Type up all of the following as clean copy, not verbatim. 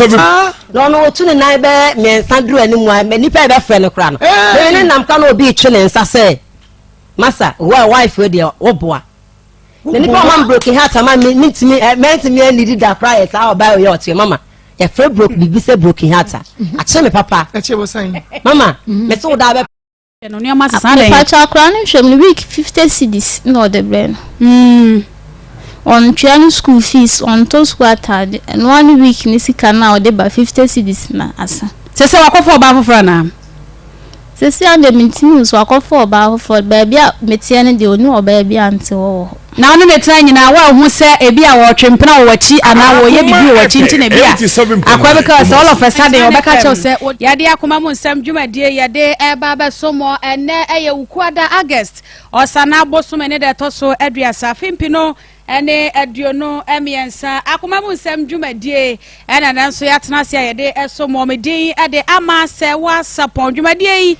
87. Na ɔno ɔtu ne nan bɛyɛ mmiɛnsa duru anim a, nnipa a ɛbɛfrɛ no koraa no, meme ne nam ka na obi retwe ne nsa sɛ, Masa, wo a wife wei deɛ woboa. Na nipa ɔma me broken heart ama me mentumi mɛntumi anidi da koraa yɛ saa ɔbaa wei a ɔteɛ mama. Yɛfrɛ broke biribi sɛ broken heart a, akyere me papa. Mama, mese wo daa bɛ No nneɛma sesa dɛn? Mepakyɛw akwadaa no nhwɛ mu no week 50 cedis na ɔde brɛ no. Ɔntua no school fees, ɔntɔ school ataade, ɛno ara ne week ne sika no a ɔde ba 50 cedis na asa. Sese wakɔfa ɔbaa foforɔ anaa? Sese ara deɛ mentumi nso wakɔfa ɔbaa foforɔ, baabi a meteɛ no deɛ ɔne ɔbaa bi ante hɔ wɔ hɔ. Na wo ne no tena nyinaa, woanhu sɛ ebia wɔretwe mpena wɔ w'akyi anaa wɔreyɛ biribi wɔ w'akyi nti na ebia akoa bi ka sɛ all of a sudden wɔbɛka kyerɛ wo sɛ wo. Yɛde akoma mu nsɛm dwumadie yɛde reba abɛso mo ɛnnɛ ɛyɛ Wukuada August Ɔsana bosome ne da ɛtɔ so aduasa afe mpino ne 23 akoma mu nsɛm dwumadie ɛna nanso yɛatena ase a yɛde ɛso mo. Me din ɛde ama sɛ woasapɔn dwumadie yi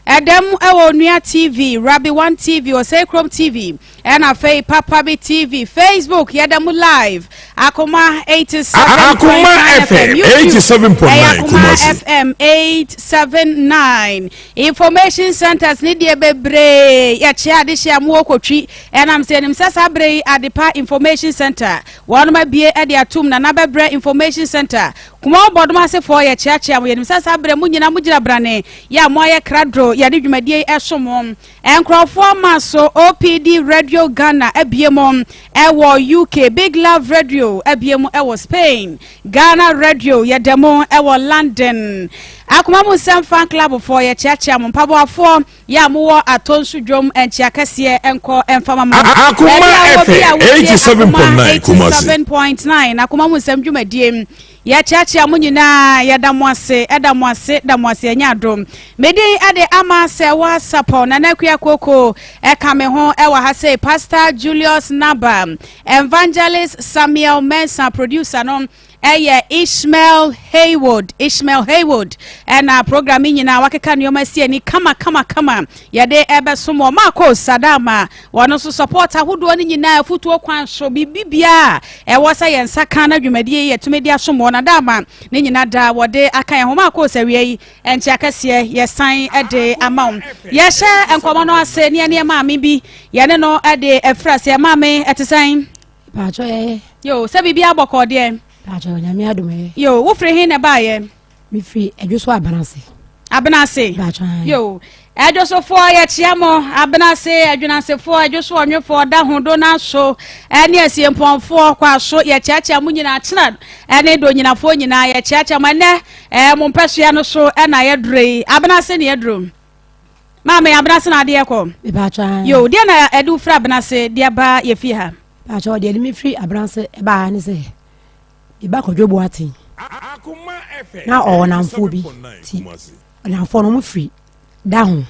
Ɛdam wɔ Onua TV, Rabbi One TV, Osei Krom TV, ɛna afei Papa Bi TV, Facebook yɛda mu live, Akoma 87.9 FM, YouTube ɛyɛ Akoma FM 879. Information centers ne deɛ bebree yɛkyea adehyɛ a mowɔ kotwi ɛnam sɛ yɛnim sɛ saa berɛ yi Adepa Information Center wɔnom abie de atom na nabɛbrɛ Information Center Kumaw bɔdom asefoɔ yɛkyeakyea mo yɛnim sɛ saa berɛ mo nyina mo gyina brane yɛ a moayɛ krado yɛde dwumadie yi ɛsom mo. Nkurɔfoɔ ma so OPD Radio Ghana abie mo ɛwɔ UK, Big Love Radio abie mo ɛwɔ Spain, Ghana Radio yɛda mo ɛwɔ London. Akoma mu nsɛm fan club foɔ yɛkyeakyea mo. Mpaboafoɔ yɛ a mowɔ Atonsu dwom nkyea kɛseɛ nkɔ mfa ma mo. Akoma Baabi a wɔ bi a FM wotie Akoma 87.9 Kumasi. 87.9 Akoma mu nsɛm dwumadie. Yɛkyeakyea mo nyinaa, yɛda mo ase, da mo ase, da mo ase, ɛnyɛ adom. Me din de Ama Sɛwa Sapɔw, Nana Akua Koko ɛka me ho ɛwɔ ha sei, Pastor Julius Naba, Evangelist Samuel Mensah, producer no ɛyɛ Ishmael Haywood, Ishmael Haywood, ɛna program yi nyinaa wakeka nneɛma si ani kama kama kama, yɛde ɛbɛsom wɔ Marco Sadama, wɔn nso support ahodoɔ no nyinaa afutuo kwan so, biribi biara ɛwɔ sɛ yɛn nsa ka na dwumadie yi yɛtumi de asom wɔn adama ne nyinaa da wɔde aka yɛn ho. Marco sɛ yi nkyɛ akɛseɛ yɛsan de ama wo. Yɛhyɛ nkɔmmɔ no ase ne ɛne maame bi yɛne no de afiri aseɛ. Maame, ɛte sɛn? Paatɔ yɛ. Yo, sɛ biribi abɔkɔ deɛ. Paatɔ, Nyame adom yɛ. Yo, wofiri he na ɛbaayɛ? Mefiri Adwo so Abenase. Abenase. Paatɔ. Yo, Adwosofoɔ yɛkyea mo. Abenase, Adwenasefoɔ, Adwoso ɔnwefoɔ, da ho do n'aso, ɛne Asiempɔnfoɔ kɔ aso, yɛkyeakyea mo nyinaa. Kyena ɛne Donyinafoɔ nyinaa yɛkyeakyea mo. Ɛnɛ ɛɛ mo mpɛsoa no so ɛna yɛduro yi. Abenase ne yɛduro. Maame, Abenase na adeɛ kɔ. Paatɔ. Yo, deɛ na ɛde wo firi Abenase de aba yɛ fie ha? Paatɔ, deɛ ɛde me firi Abenase ɛbaa ne sɛ meba Kwadwo Boateng na ɔwɔ namfoɔ bi ti namfoɔ no ɔmo firi da ho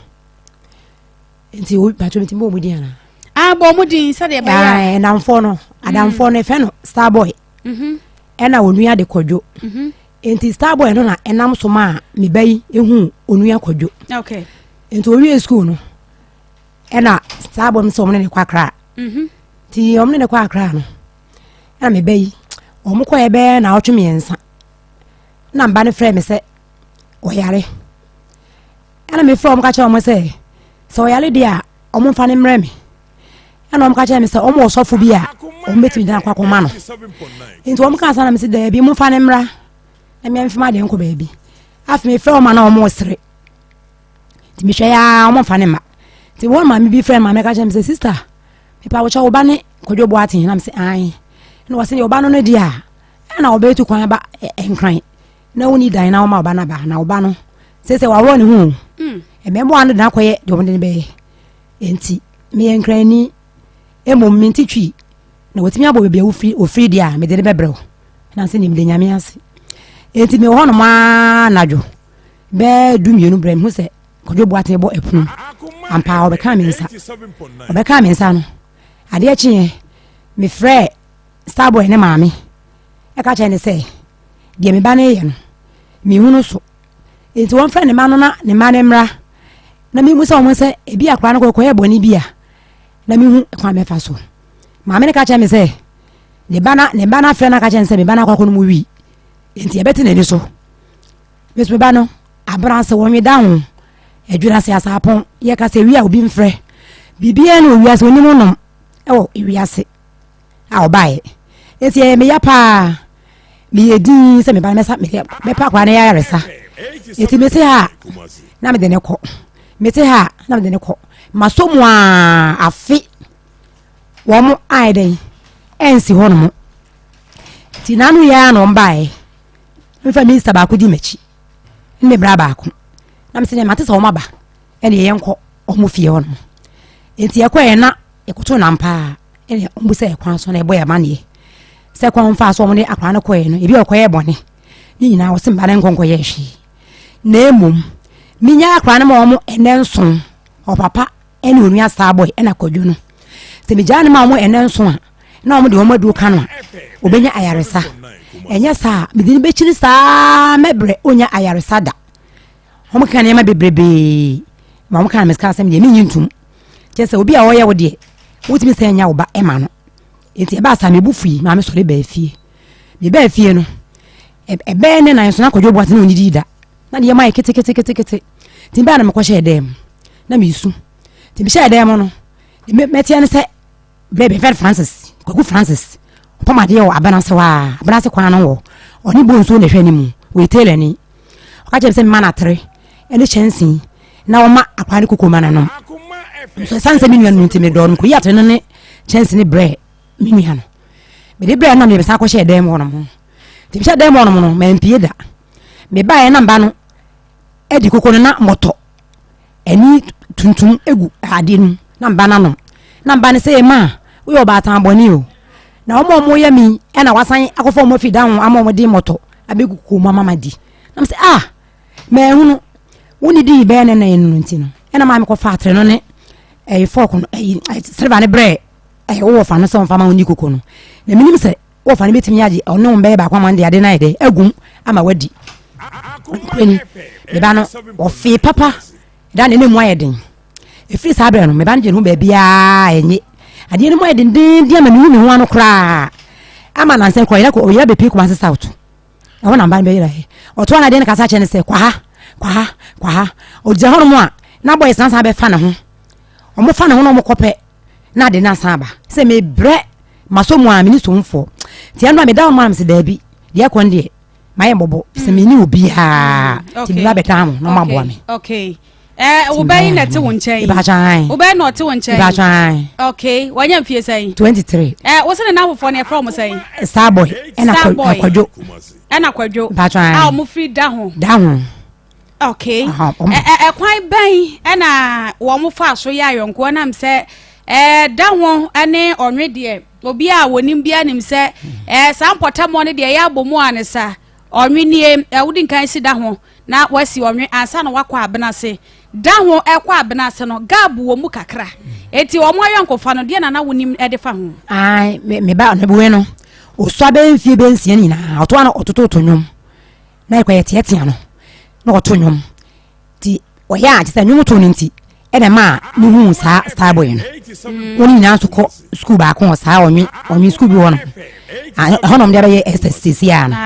nti paatɔ mi ti bɔ ɔmo din ana. Ah, bɔ ɔmo din sɛdeɛ ɛbɛyɛ a. Namfoɔ no, adamfoɔ no efɛ no Starboy ɛna onua de Kwadwo nti Starboy no na ɛnam so ma a me ba yi ehu onua Kwadwo. Nti owie school no ɛna Starboy no sɛ ɔmo ne ne kɔ Akra. Nti ɔmo ne ne kɔ Akra no ɛna me ba yi ɔmo kɔ yɛ bɛyɛ na ɔtwe 3 na mba no frɛ me sɛ ɔyare ɛna me frɛ ɔmo ka kyerɛ ɔmo sɛ sɛ ɔyare deɛ a ɔmo nfa ne mmerɛ me ɛna ɔmo ka kyerɛ me sɛ ɔmo wɔ sɔfo bi a ɔmo bɛtumi gyina akɔ akɔma no nti ɔmo ka sa na me sɛ daabi mo nfa ne mmra na me mfima deɛ nkɔ baabi. Afei me frɛ ɔmo a na ɔmo sere nti mehwɛ ya ɔmo nfa ne mma nti wɔn maame bi frɛ maame ka kyerɛ me sɛ, "Sister, mepa wo kyɛ, wo ba ne Kwadwo Boateng?" Na me sɛ ae na wɔsɛ deɛ ɔba no no deɛ a ɛna ɔbɛtu kwan ba Nkran na woni dan na wɔma ɔba no aba na ɔba no sɛ waworɔ ne ho ɛmɛboa no de no akɔyɛ deɛ ɔmde no bɛyɛ nti meyɛ Nkranni mmom mente Twi na wɔtumi abɔ baabi a wofiri ofiri deɛ a mede ne bɛbrɛ wo na sɛ nim de Nyame ase. Nti mewɔ hɔnom aa anadwo bɛɛ 12 berɛ mehu sɛ Kwadwo Boateng bɔ ɛpono ampa a ɔbɛka me nsa. Ɔbɛka me nsa no, adeɛ kyeeɛ mefrɛ Starboy ne maame ɛka kyerɛ ne sɛ deɛ me ba no yɛ no mehu no so nti wɔmfrɛ ne ma no na ne ma no mmra na mehu sɛ wɔn sɛ ebi akora no kɔkɔyɛ bɔne bi a na mehu kwan mɛfa so. Maame no ka kyerɛ me sɛ ne ba na ne ba no afrɛ no aka kyerɛ no sɛ me ba no akɔ akɔ no mu wi. Nti ɛbɛte n'ani so. Me nso me ba no, abena ase wɔnwe da ho. Adwiri ase asaapɔn. Yɛka sɛ wia obi mfrɛ. Biribiara ne owiase onim nom ɛwɔ ewiase a ɔbaeɛ. Nti ɛyɛ me ya paa. Meyɛ din sɛ me ba no mɛsa mɛpɛ akwadaa no ayaresa. Nti mete ha a na mede ne kɔ. Mete ha a na mede ne kɔ. Masɔ mu a afe wɔn ayɛ dɛn ɛnsi hɔ nom. Nti n'ano yɛ ara na wɔn baeɛ. Mefa minista baako di m'akyi ne me bra baako. Na mesɛ deɛ mate sɛ wɔn aba ɛne yɛnkɔ wɔn fie hɔ nom. Nti yɛkɔɛ na yɛkɔtoo no ampa ara ɛne wɔn bisa yɛ kwan so na yɛbɔ yɛ amaneɛ sɛ kwan wɔn faa so wɔn de akwadaa no kɔɛ no ebi a ɔkɔyɛ bɔne ne nyinaa wɔsi mba no nkɔ nkɔyɛ hwee na mmom menya akwadaa no ma wɔn ɛnɛ nson ɔpapa ɛne onua Starboy ɛna Kwadwo no. Sɛ megyaa no ma wɔn ɛnɛ nso a, na wɔn de wɔn aduro ka no a, obenya ayaresa. Ɛnyɛ saa a, mede no bɛkyini saa mɛbrɛ onya ayaresa da. Wɔn ka nneɛma bebrebee ma wɔn ka na mesika asɛm deɛ menyi ntom. Kyerɛ sɛ obi a ɔyɛ wo deɛ, wotumi sɛ nya wo ba ɛma no. Nti ɛbaa saa mebu fui maa mesɔre baa fie. Mebaa fie no, ɛbɛyɛ ne nan so na Kwadwo Boate na ɔnidii da. Na ne yam ayɛ keteketekete. Nti mebaa na mekɔhyɛɛ dan mu na mesu. Nti mehyɛɛ dan mu no, mɛteɛ ne sɛ berɛ bi Francis, Kwaku Francis, ɔpam adeɛ wɔ Abenase hɔ a, Abenase kwan no wɔ, ɔne Bonsuo na ɛhwɛ anim, ɔyɛ tailor ni. Ɔka kyerɛ me sɛ mema no atere ne kyɛnsee na ɔma akwadaa no koko ma no nom. Nso ɛsiane sɛ me nua no nti medɔɔ no, mekɔyi atere no ne kyɛnsee no brɛɛ me nua no. Mede brɛɛ no na mede mesan kɔhyɛɛ dan mu hɔ nom. Nti mehyɛɛ dan mu hɔ nom no, mampie da. Mebaeɛ na mba no adi koko no na mmɔtɔ ani tuntum gu adeɛ no mu na mba no anom. Na mba no sɛ ma woyɛ ɔbaatan bɔne o. Na wɔn a wɔyɛ me ɛna wasan akɔfa wɔn afiri dan ho ama wɔn de mmɔtɔ abɛgu koko mu ama ma di. Na mesɛ ah mɛhunu wo ne dii bɛyɛ ne nan no nti no ɛna maa mekɔfa atere no ne ɛyɛ fɔɔko no ɛyi silver no brɛ ɛyɛ wowɔ fa no sɛ wɔmfa ma wo ni koko no. Na menim sɛ Wɔfa no bɛtumi agye ɔne wɔn bɛyɛ baako ama no de ade no ayɛ dɛ agum ama wadi. Nokorɛ ni, me ba no ɔfee papa da ne mu ayɛ den. Ɛfiri saa berɛ no, me ba no gye ne ho baabiara ɛnye. Adeɛ no mu ayɛ dendenden ama mehu me ho ano koraa. Ama nansa kɔ ɔyera ɔyera bɛpie Kumasi South. Ɛhɔ na mba no bɛyeraeɛ. Ɔtoa no adeɛ no kasa kyerɛ no sɛ kwa ha, kwa ha, kwa ha. Ɔgyina hɔnom a na boys no asan bɛfa ne ho. Wɔfa ne ho na wɔkɔpɛ na ade no asan aba sɛ mebrɛ masɔ mu a mene somfoɔ nti ɛno a meda wɔn anam sɛ daabi deɛ ɛkɔ no deɛ mayɛ mmɔbɔ sɛ mene obiara mm, nti meba bɛdan mo na ɔmaboa me okay Eh, wo bɛyi na ɛte wo nkyɛn wo bɛyi na ɔte wo nkyɛn okay wanya mfie sɛn 23 eh, wo sɛ ne n'afofoɔ no yɛfrɛ wɔn sɛn starboy ɛna kwadwo ɛna kwadwo a wɔn firi da ho da ho okay ɛkwan bɛn ɛna wɔn fa so yɛ ayɔnkoɔ nam sɛ ɛɛ da ho ɛne ɔnwe deɛ obi a wɔnim bi anim sɛ ɛɛ saa mpɔtamɔ no deɛ ɛyɛ abɔ mu a ne sa ɔnwe nie ɛɛ wodi nkan si da ho na wasi ɔnwe ansa na wakɔ abena ase da ho ɛkɔ abena ase no gaab wɔ mu kakra eti wɔn ayɔnkofa no deɛ nana wonim ɛde fa ho. Ayi me me ba ɔnabue no osua bɛyɛ mfie bɛyɛ nsia nyinaa ɔtoa no ɔtototo nnwom. na yɛkɔ yɛteatea no na ɔto nnwom nti ɔyɛ a kyerɛ sɛ nnwom to no nti ɛna ɛma a mehu saa star boy no wɔn nyinaa nso kɔ sukuu baako wɔ saa ɔnwe ɔnwe sukuu bi wɔ no ɛhɔ nom de abɛyɛ ss sisi a no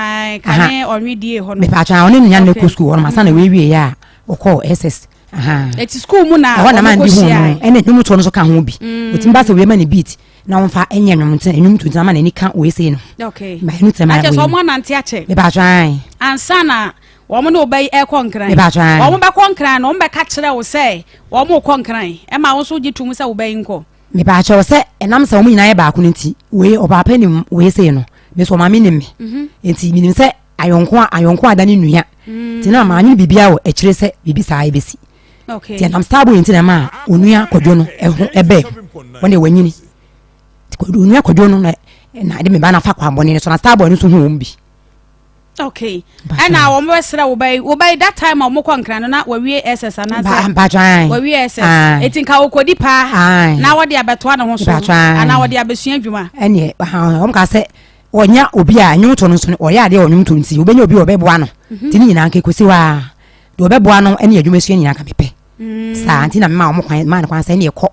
mepatwa ɔne nua no kɔ sukuu hɔ nom asan na wɔawie yɛ a ɔkɔɔ ss ɛti sukuu mu na ɛhɔ na ma ndi hu no ɛna nnwom to no nso ka ho bi ɔtumi ba sɛ wei ma ne beat na wɔmfa nyɛ nnwom nti nnwom to nti ama n'ani ka wei sei no okay ma ɛnu tẹmɛ akyɛ sɛ wɔn anante akyɛ mepatwa an ansa na wɔn ne ɔbɛ yi ɛkɔ nkran mepatwa an wɔn bɛkɔ nkran na wɔn bɛka kyerɛ wo sɛ wɔn kɔ nkran ɛma wɔn nso gye tum sɛ wɔbɛ yi nkɔ mepatwa wɔ sɛ ɛnam sɛ wɔn nyinaa yɛ baako no nti wei ɔpaapa nim wei sei no me nso ɔmaame nim me mhm. nti menim sɛ ayɔnko a ayɔnko ada ne nua mm. nti na maanyene biribiara wɔ akyire sɛ biribi saa ɛbɛsi nti ɛnam saa boyɛ nti na ɛma onua kwadwo no ɛho ɛbɛɛ wɔn deɛ wanyini onua kwadwo no na na ɛde me ba no afa kwanbɔne no so na star boy no nso hu wɔn bi. okay ɛna wɔn bɛsrɛ wo bɛyi wo bɛyi that time a wɔn kɔ nkran no na wɔwie ss anaasɛ wɔwie ss eti nka wɔkɔdi paa na wɔde abɛtoa ne ho so anaa wɔde abɛsua adwuma. ɛnneɛ wɔn ka sɛ wɔnya obi a nnwomto no nso no ɔyɛ adeɛ wɔ nnwomto nti wɔbɛnya obi a ɔbɛboa no mhm. nti ne nyinaa nka ekosi hɔ a deɛ ɔbɛboa no ne adwuma sua nyinaa nka mepɛ mm. saa nti na mema wɔn kwan maa no kwan sɛ ɛne ɛkɔ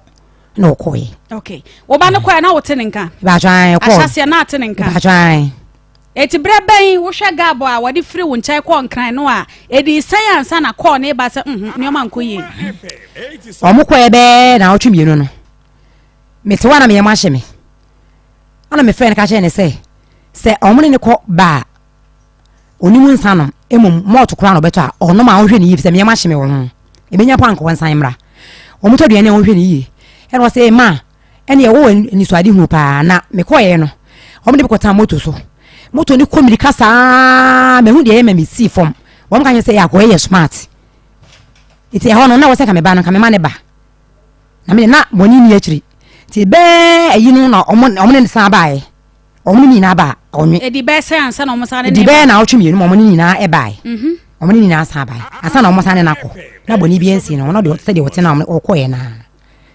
na ɔkɔɛ. okay wɔba no kɔɛ na wɔte ne nka. ìbàtwan ɛkɔ ahyɛseɛ na ate ne nka. ìbàtwan. Enti berɛ bɛn wohwɛ gab a wɔde firi wo nkyɛn kɔɔ Nkran no a, ɛdii sɛn ansa na kɔɔ no reba sɛ mhm, nneɛma nkɔ yie? Wɔn kɔɛ bɛɛ naawɔtwe mmienu no, mete hɔ a na me yam ahye me. Ɛna mefrɛɛ no ka kyerɛɛ no sɛ, sɛ wɔn ne no kɔ ba a, ɔnim nsa nom, mmom malt koraa na ɔbɛtɔ a, ɔnom a ɔnhwɛ no yie, fisɛ me yam ahye me wɔ ho. Ɛbɛnya mpo anka wɔnsan mmra. Wɔtɔ aduane a ɔnhwɛ no yie. Ɛna ɔsɛ, ee ma, ɛne ɛwɔ anisoadehunu paa. Na mekɔeɛ no, wɔn de me kɔtaa moto so. Moto no kɔ mmirika saa, mahu deɛ ɛyɛ ma mesii fam. Wɔn ka kyerɛ sɛ, akɔyɛ yɛ smart. Nti ɛhɔ no, na wɔ sɛ nka me ba no, nka mema ne ba. Na me na bɔne nni akyiri. Nti bɛɛ ayi no na wɔn ne no san baeɛ. Wɔn ne nyinaa baa ɔnwe. Ɛdi bɛɛ sɛ ansa na wɔn san ne ne ba. Ɛdi bɛɛ na ɔtwe mmienu ma wɔn ne nyinaa ɛbaeɛ. Mhm. Wɔn ne nyinaa san baeɛ. Ansa na wɔn san ne no akɔ. Na bɔne bi ansi no, wɔn deɛ sɛdeɛ wɔte na wɔkɔeɛ naa.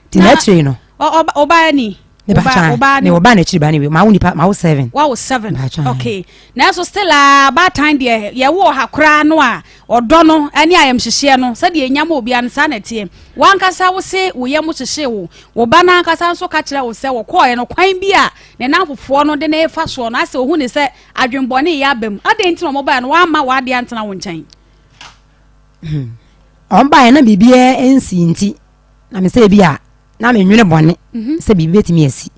Nti na akyire no. Ɔbaa ni. Ɔbaa ni. Ɔbaa n'akyiri ba ni. Maa wo nipa maa wo seven. Wa wo seven. Okay. Nanso still a baatan deɛ yɛwɔ ɔha koraa no a ɔdɔ no ne ayamhyehyeɛ no sɛdeɛ ɛnya ma obiara no saa na ɛteɛ. Wankasa wo se wo yam hyehye wo. Wo ba no ankasa nso ka kyerɛ wo sɛ wɔkɔɔɛ no kwan bi a ne namfofoɔ no de ne fa soɔ no asɛ ohu ne sɛ adwenbɔne yɛ aba mu. Adɛn nti na wɔn baeɛ no wamma w'adeɛ antena wo nkyɛn? Hmm. Wɔn baeɛ na biribiara nsi nti na me sɛ ebi a na menwene bɔne mhm. sɛ biribi bɛtumi asi.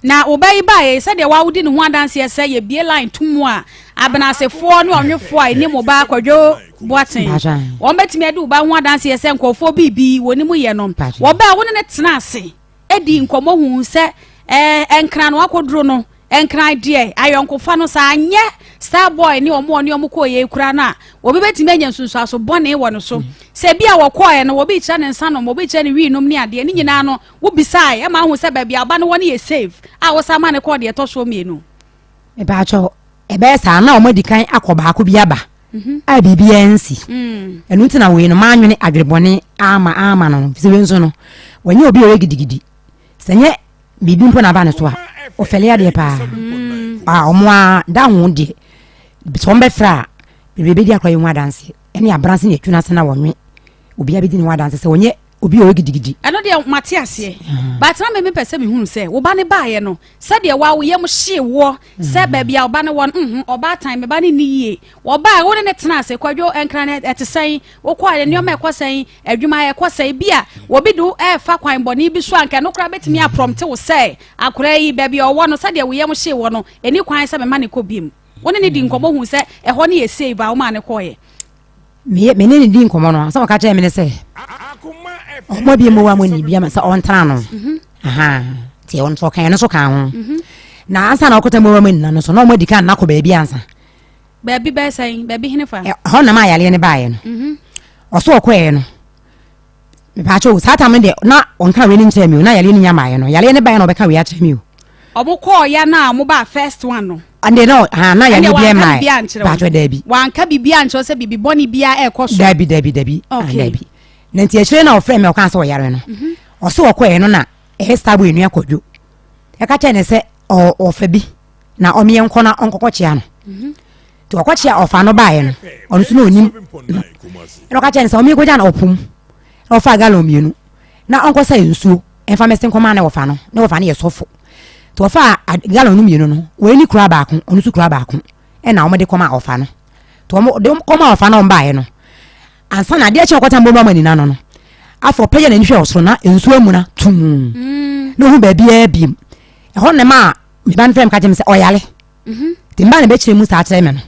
Na wo ba yi baeɛ sɛdeɛ wawodi ne ho adanseɛ sɛ yɛbie line to mu a abenasefoɔ ne ɔnwefoɔ a ɛnim wo ba Kwadwo Boateng wɔn bɛtumi adi wo ba ho adanseɛ sɛ nkurɔfoɔ biribi wɔ ne mu yɛ no wɔbaa wo ne ne tena ase di nkɔmmɔ hu sɛ ɛɛ nkran no akɔduro no nkran deɛ ayɔnkofa no saa anyɛ star boy ne wɔn a ɔne wɔn kɔɔ yɛ kura no a obi bɛtumi anya nsunsuanso bɔne wɔ no so sɛ bi a wɔkɔɔɛ no wɔbi kyerɛ ne nsa nom wɔbi kyerɛ ne wii nom ne adeɛ ne nyinaa no wobisae ɛma ahu sɛ baabi a ɔba no wɔ no yɛ safe a wosan ma no kɔɔ deɛ ɛtɔ soɔ mmienu. Mepaakyɛw, ɛbɛyɛ saa na wɔn adi kan akɔ baako bi aba mhm. a biribiara nsi. Mm. Ɛno nti na wei no maanwene adwene ama ama no sɛ wei nso no wɔnyɛ obi a ɔyɛ gidigidi sɛ nyɛ biribi mpo na aba ne so a ɔfɛle adeɛ paa mm. a wɔn a da ho deɛ sɛ wɔn bɛfrɛ a bebree bɛdi akora yi ho adanseɛ ɛne abranse ne atwuna ase na wɔnwe obiara bɛdi ne ho adanse sɛ wɔnyɛ obi a ɔyɛ gidigidi. Ɛno deɛ mate aseɛ but na me mepɛ sɛ mehunu sɛ wo ba no baeɛ no sɛdeɛ wa wo yam hyee woɔ sɛ mm. baabi a ɔba no wɔ no mhm ɔbaatan me ba no nni yie wɔbaa wo ne ne tena ase kwadwo nkran no ɛte sɛn wokɔ a nneɛma ɛkɔ sɛn adwuma ɛkɔ sɛn bi a wɔbi de ɛɛfa kwan bɔne bi so a nka ɛno koraa bɛtumi aprɔmte wo sɛ akwaraa yi baabi a ɔwɔ no sɛdeɛ wo yam hyee wɔ no ɛni kwan sɛ mema ne kɔ biem wo ne ne di nkɔmmɔ hu sɛ ɛhɔ no yɛ safe a womaa ne kɔɔyɛ Me me ne no di nkɔmmɔ no asɛm ɔka kyerɛ me ne sɛ ɔmo abie mu wa mo ni bia sɛ ɔntena no mhm. nti ɔno nso ɔka ɛno nso ka ho mhm. na ansa na ɔkɔta mu wa mo nina no so na ɔmo adi kan nakɔ baabi ansa baabi bɛɛ sɛn baabi hene fa ɛhɔ nam ayaleɛ no baeɛ no mhm. ɔso ɔkɔɛ no Mepaakyɛw o, saa tam no deɛ na ɔnka wei no nkyerɛ me o, na yareɛ no nya mmaeɛ no, yareɛ no baeɛ na ɔbɛka wei akyerɛ me o. Ɔmo kɔɔ ya na ɔmo baa first one no. Ɛnde na ha na yareɛ biara mmaeɛ. Paakyɛw daabi. Wanka biribiara nkyerɛ sɛ biribi bɔne biara ɛrekɔ so. Daabi daabi daabi. Okay. Daabi. Na nti akyire na ɔfrɛ me ɔkaa sɛ ɔyare no. Mhm. Ɔso ɔkɔɛ no na ɛyɛ starboy nua kɔdwo. Ɛka kyerɛ ne sɛ ɔfa bi na ɔmeɛ nkɔ na ɔnkɔkɔkyea no. Mhm. Nti ɔkɔkyea ɔfa no baeɛ no, ɔno nso na ɔnim no. Ɛna ɔka kyerɛ no sɛ ɔmeɛ kɔgya no ɔpom na ɔfa galɔn mmienu na ɔnkɔsa nsuo ɛmfa mɛse nkɔma ne wɔfa no, ne wɔfa no yɛ sɔfo. Nti ɔfa galɔn no mmienu no, wei ne kura baako, ɔno nso kura baako, ɛna wɔde kɔma ɔfa no. Nti wɔde kɔma ɔfa no ɔmbaeɛ no, ansa na adeɛ kye ɔkɔta mbom ama nina no no, afɔ ɔpɛgya n'ani hwɛ ɔsoro na nsuo amuna tum mm. na ohu baabiara biem. Ɛhɔ na ma me ba no frɛ me ka kyerɛ me sɛ ɔyare. Nti mba na bɛkyerɛ mu saa kyerɛ me no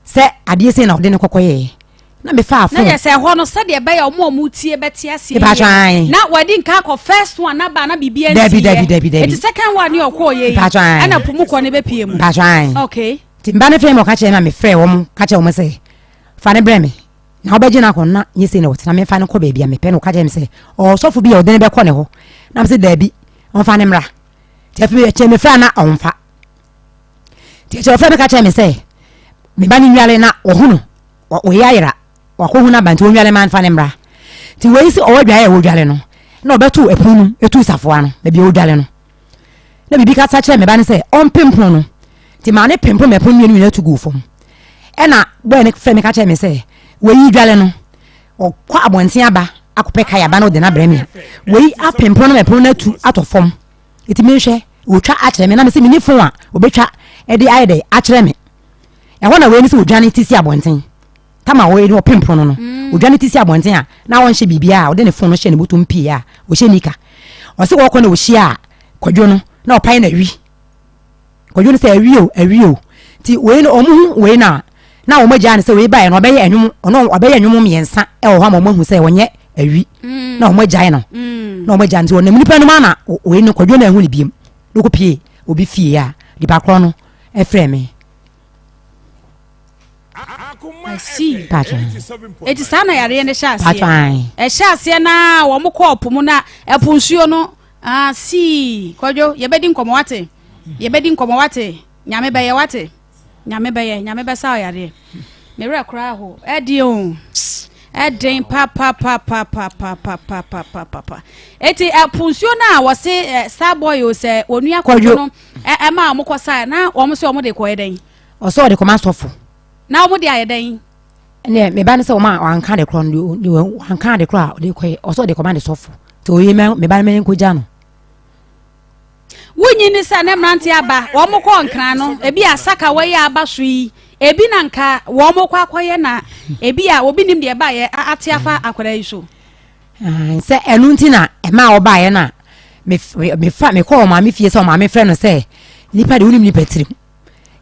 sɛ adeɛ sei na ɔde ne kɔkɔ yɛɛ na mefaa fon. Na yɛ sɛ ɛhɔ no sɛdeɛ ɛbɛyɛ ɔmo a ɔmo tie bɛte aseɛ yie na wɔde nka akɔ first one na ba na biribi ansi dabi dabi dabi dabi eti second one ne ɔkɔɔ yɛ yi ɛna po mu kɔ ne bɛpie mu. Mpatsɔ okay. Nti mba no frɛ me ɔka kyerɛ me a mefrɛ wɔn ka kyerɛ wɔn sɛ fa ne brɛ me na wobɛgye no akɔ na nyɛ sei na wɔte na memfa no kɔ baabi a mepɛ na ɔka kyerɛ me sɛ ɔsɔfo bi a ɔde no bɛkɔ ne hɔ na me sɛ daabi ɔmfa ne mmra nti afei ɛkyɛ mefrɛ a na ɔmfa nti ɛkyɛ ɔfrɛ me ka kyerɛ me sɛ me ba no nwale na ɔhu no ɔyɛ ayera wakɔhu no aba nti ɔnwale ma nfa ne mmra nti wei sɛ ɔwɔ adwaeɛ a wɔdwale no na ɔbɛto ɛpono no ɛtu safoa no baabi a wɔdwale no na biribi kasa kyerɛ me ba no sɛ ɔmpem pono no nti maa ne pem pono ma ɛpono mmienu nyinaa tu guu fam ɛna bɔɛ no frɛ me ka kyerɛ me sɛ wei dwale no ɔkɔ abɔnten aba akɔpɛ kaya ba no ɔde no abrɛ me a wei apem pono no ma ɛpono no atu atɔ fam nti menhwɛ. Ɔtwa akyerɛ me na mese menni fon a ɔbɛtwa de ayɛ dɛ akyerɛ me. Ɛhɔ na wei no sɛ ɔdwane ti si abɔnten. Tama wei no ɔpem pono no. Ɔdwane ti si abɔnten a na ɔnhyɛ biribiara a ɔde ne fon no hyɛ ne bɔtɔm pii a ɔhyɛ nika. Ɔse wɔkɔ na ɔhyia a Kwadwo no na ɔpae no awi. Kwadwo no sɛ awi o awi o. Nti wei no ɔmo hu wei no a na wɔn agyaa no sɛ wei baeɛ no ɔbɛyɛ ɛnwom ɔno ɔbɛyɛ ɛnwom mmiɛnsa ɛwɔ hɔ ama wɔn ahu sɛ ɔnyɛ awi mm. na wɔn agyae no mm. na wɔn agyae no nti ɔnam nipa no mu ana wei no Kwadwo no ahu ne biem na ɔkɔ pie obi fie a nipa korɔ no ɛfrɛ me. I see. Eti saa na yareɛ no hyɛ aseɛ. Ɛhyɛ aseɛ na wɔn kɔɔ po mu na ɛpo nsuo no ah see Kwadwo yɛbɛdi nkɔmɔ wate yɛbɛdi nkɔmɔ wate nyame bɛyɛ wate. Nyame bɛyɛ, Nyame bɛsa wo yareɛ. Me werɛ koraa ho. Ɛden o. Ɛden papapapapapapapapapa. Eti ɛpo nsuo no a wɔse star boy o sɛ onua kɔdwo no ɛma wɔn kɔ saa na wɔn sɛ wɔn de kɔyɛ dɛn? Ɔsɛ ɔde kɔma sɔfo. Na wɔn de ayɛ dɛn? Ɛnna me ba no sɛ wɔn a wɔanka de korɔ no wɔanka de korɔ a ɔde kɔyɛ ɔsɛ ɔde kɔma ne sɔfo. Nti oyi mɛ me ba no mɛ nkɔgya no. Wonnye nni sɛ ne mmerante aba, wɔkɔɔ Nkran no, ebi a sakawa yi a aba so yi, ebi na nka wɔkɔ akɔyɛ na ebi a obi nim deɛ ɛbaeɛ ate afa akwadaa yi so. Sɛ ɛno nti na ɛma ɔbaeɛ no a, mefa mekɔɔ ɔmaame fie sɛ ɔmaame frɛ no sɛ nipa deɛ wonim nipa tirim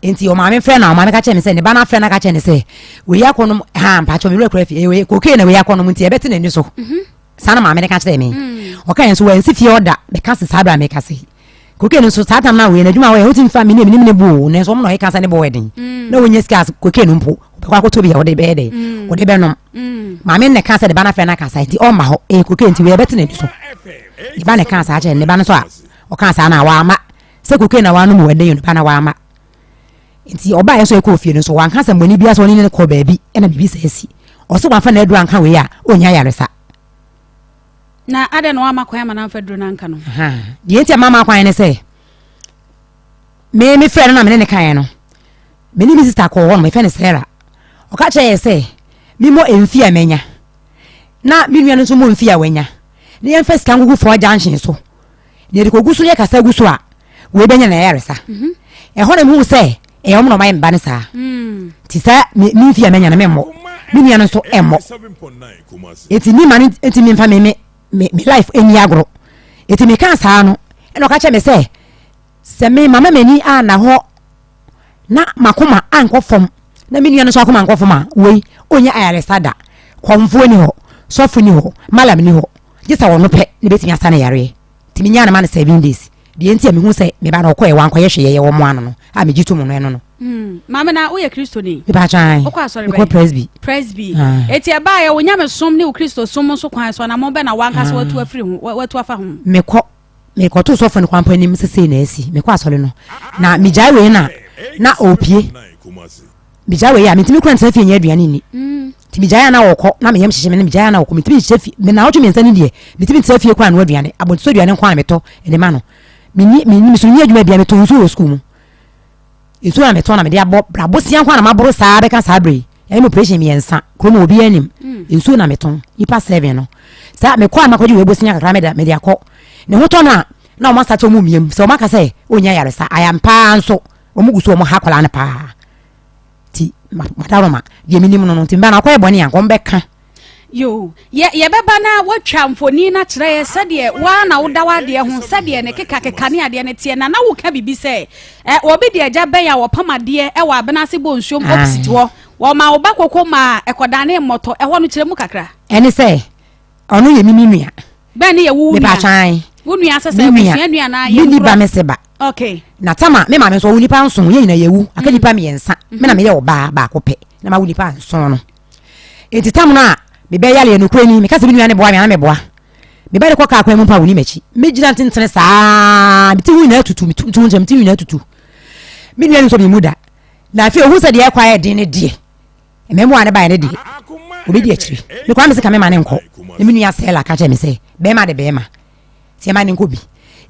nti ɔmaame frɛ no a ɔmaame ka kyerɛ me sɛ ne ba no afrɛ no aka kyerɛ ne sɛ wei akɔnom ha mpakyɛ me werɛ kora fie wei kokee na wei akɔnom nti ɛbɛte n'ani so mhm. Saa na maame no ka kyerɛɛ me. Ɔkae nso, wansi fie hɔ da bɛka se saa bere a meka se kokaine no nso saa tam no a wɔyɛ no adwuma a wɔyɛ wotumi fa me ne menim ne bo o nanso wɔn na ɔyɛ ka sɛ ne bo yɛ den na wɔnya sika kokaine no mpo wɔbɛkɔ akɔtɔ bi a wɔde bɛyɛ dɛ wɔde bɛnom maame no na ɛka sɛ ne ba no afrɛ no aka saa nti ɔmma hɔ ɛyɛ kokaine nti wɔyɛ bɛte n'ani so ne ba na ɛka saa kyerɛ ne ba no nso a ɔka saa na wama sɛ kokaine na wanom wɔ ɛdɛn ne ba na wama Nti ɔbaeɛ nso ɛkɔɔ fie no nso wanka asɛmmɔne biara sɛ ɔne ne kɔɔ baabi ɛna biribi saa asi. Ɔse wamfa n'aduro anka wei a ɔnnya ayaresa. Na adɛn na wamma kwan ama no amfa aduro no anka no? Deɛ nti a mamma kwan ne sɛ me mefrɛ no na me ne ne kaeɛ no me ne me sista kɔɔ hɔ no mefrɛ no Sarah ɔka kyerɛ yɛ sɛ memmɔ mfie a manya na me nua no nso mmɔ mfie a wanya na yɛmfa sika nkogu four junction so na yɛde kɔgu so na yɛkasa gu so a wei bɛnya na ayaresa mhm. ɛhɔ na mehu sɛ ɛyɛ wɔn na wɔayɛ me ba no saa mm. nti saa me mfi a manya no memmɔ me nua no nso ɛmmɔ nti me ma no nti memfa me me me life ɛni agorɔ nti meka saa no ɛna ɔka kyerɛ me sɛ sɛ me mama m'ani anna hɔ na makoma ankɔ fam na me nua no nso akoma ankɔ fam a wei ɔnyɛ ayaresa da kɔmfoɔ ni hɔ sɔfo ni hɔ malam ni hɔ gye sɛ ɔno pɛ na bɛtumi asa no yareɛ nti menyaa no ma no seven days deɛ nti a mehu sɛ me ba no ɔkɔɛ wankɔyɛ hwee yɛyɛ wɔn ano no a megye to mu no ɛno no. Hmm. Maame na woyɛ Kristoni? Mepatwan. Wokɔ asɔre bɛn? Mekɔ Presby. Presby. Ah. Eti ɛbaayɛ wo nyamesom ne wo Kristosom nso kwan so anamɔn bɛ na wankasa ah. watu afiri ho watu afa ho? Mekɔ mekɔto sɔfo no kwampa anim sɛ sei na asi mekɔ asɔre no na megyae wei na na ɔpie Megyae wei a, mentumi kura ntena fie nyɛ aduane nni. Nti megyae a na wɔkɔ, na me yam hyehye me na megyae a na wɔkɔ. Mentumi nhyɛ fie, me naawɔtwe mmiɛnsa ni deɛ, mentumi ntena fie koraa noa aduane. Abɔnten so aduane nko ara na metɔ de ma no. Menni, menni, me so menni adwuma biara, metɔn nsuo wɔ sukuu mu. Nsuo na metɔn na mede abɔ bra. Bosea nko ara na maboro saa bɛka saa berɛ yi. Yɛayɛ me operation mmiɛnsa, kurom hɔ obiara nim. Nsuo na metɔn, nnipa seven no. Saa mekɔ a makɔgye wei bosea kakra mede, mede akɔ. Ne ho tɔ no a, na wɔn asate wɔn mmiam. Sɛ wɔn aka sɛ ɔnnya ayaresa, ayampa ara nso. Wɔn gu so wɔn ha akwadaa no paa ti madaroma deɛ menim no no nti mba no akɔyɛ bɔne a nka wɔn bɛka. Yoo, yɛ yɛbɛba na woatwa mfoni no akyerɛ yɛ sɛdeɛ woa na woda w'adeɛ ho sɛdeɛ ne kekakeka ne adeɛ no teɛ na na woka biribi sɛ ɛ obi de agya bɛn a wɔpam adeɛ ɛwɔ abena ase bɔ nsuom opposite hɔ wɔma wo ba koko ma ɛkɔdane mmɔtɔ ɛhɔ no kyerɛ mu kakra. Ɛne sɛ ɔno yɛ me me nua. Bɛn ne yɛ wo wo nua? Wo nua sɛ sɛ abusua nua na yɛ nua. ba me se ba. Okay. Na tama me maame nso ɔwo nipa nson yɛn nyinaa yɛwu aka mhm. nipa mmiɛnsa me na mhm. meyɛ ɔbaa baako pɛ na ma wo nipa nson no. Enti tam no a mebɛ yale yɛ nokorɛ ni meka sɛ me nua ne boa me ana meboa. Meba de kɔ kaa kwan mu mpo a wɔni m'akyi. Megyina ntentene saa me ti ho nyinaa tutu me ti ho nkyɛn me ti ho nyinaa tutu. Me nua no nso me mu da. Na afei ohun sɛ deɛ ɛkɔ ayɛ den ne deɛ. Mmaamua no baeɛ no deɛ, wɔbɛdi akyire. Me koraa mese ka mema no nkɔ. Na me nua Sela ka kyerɛɛ me sɛ, bɛrima de bɛrima, nti ɛma no nkɔ bi.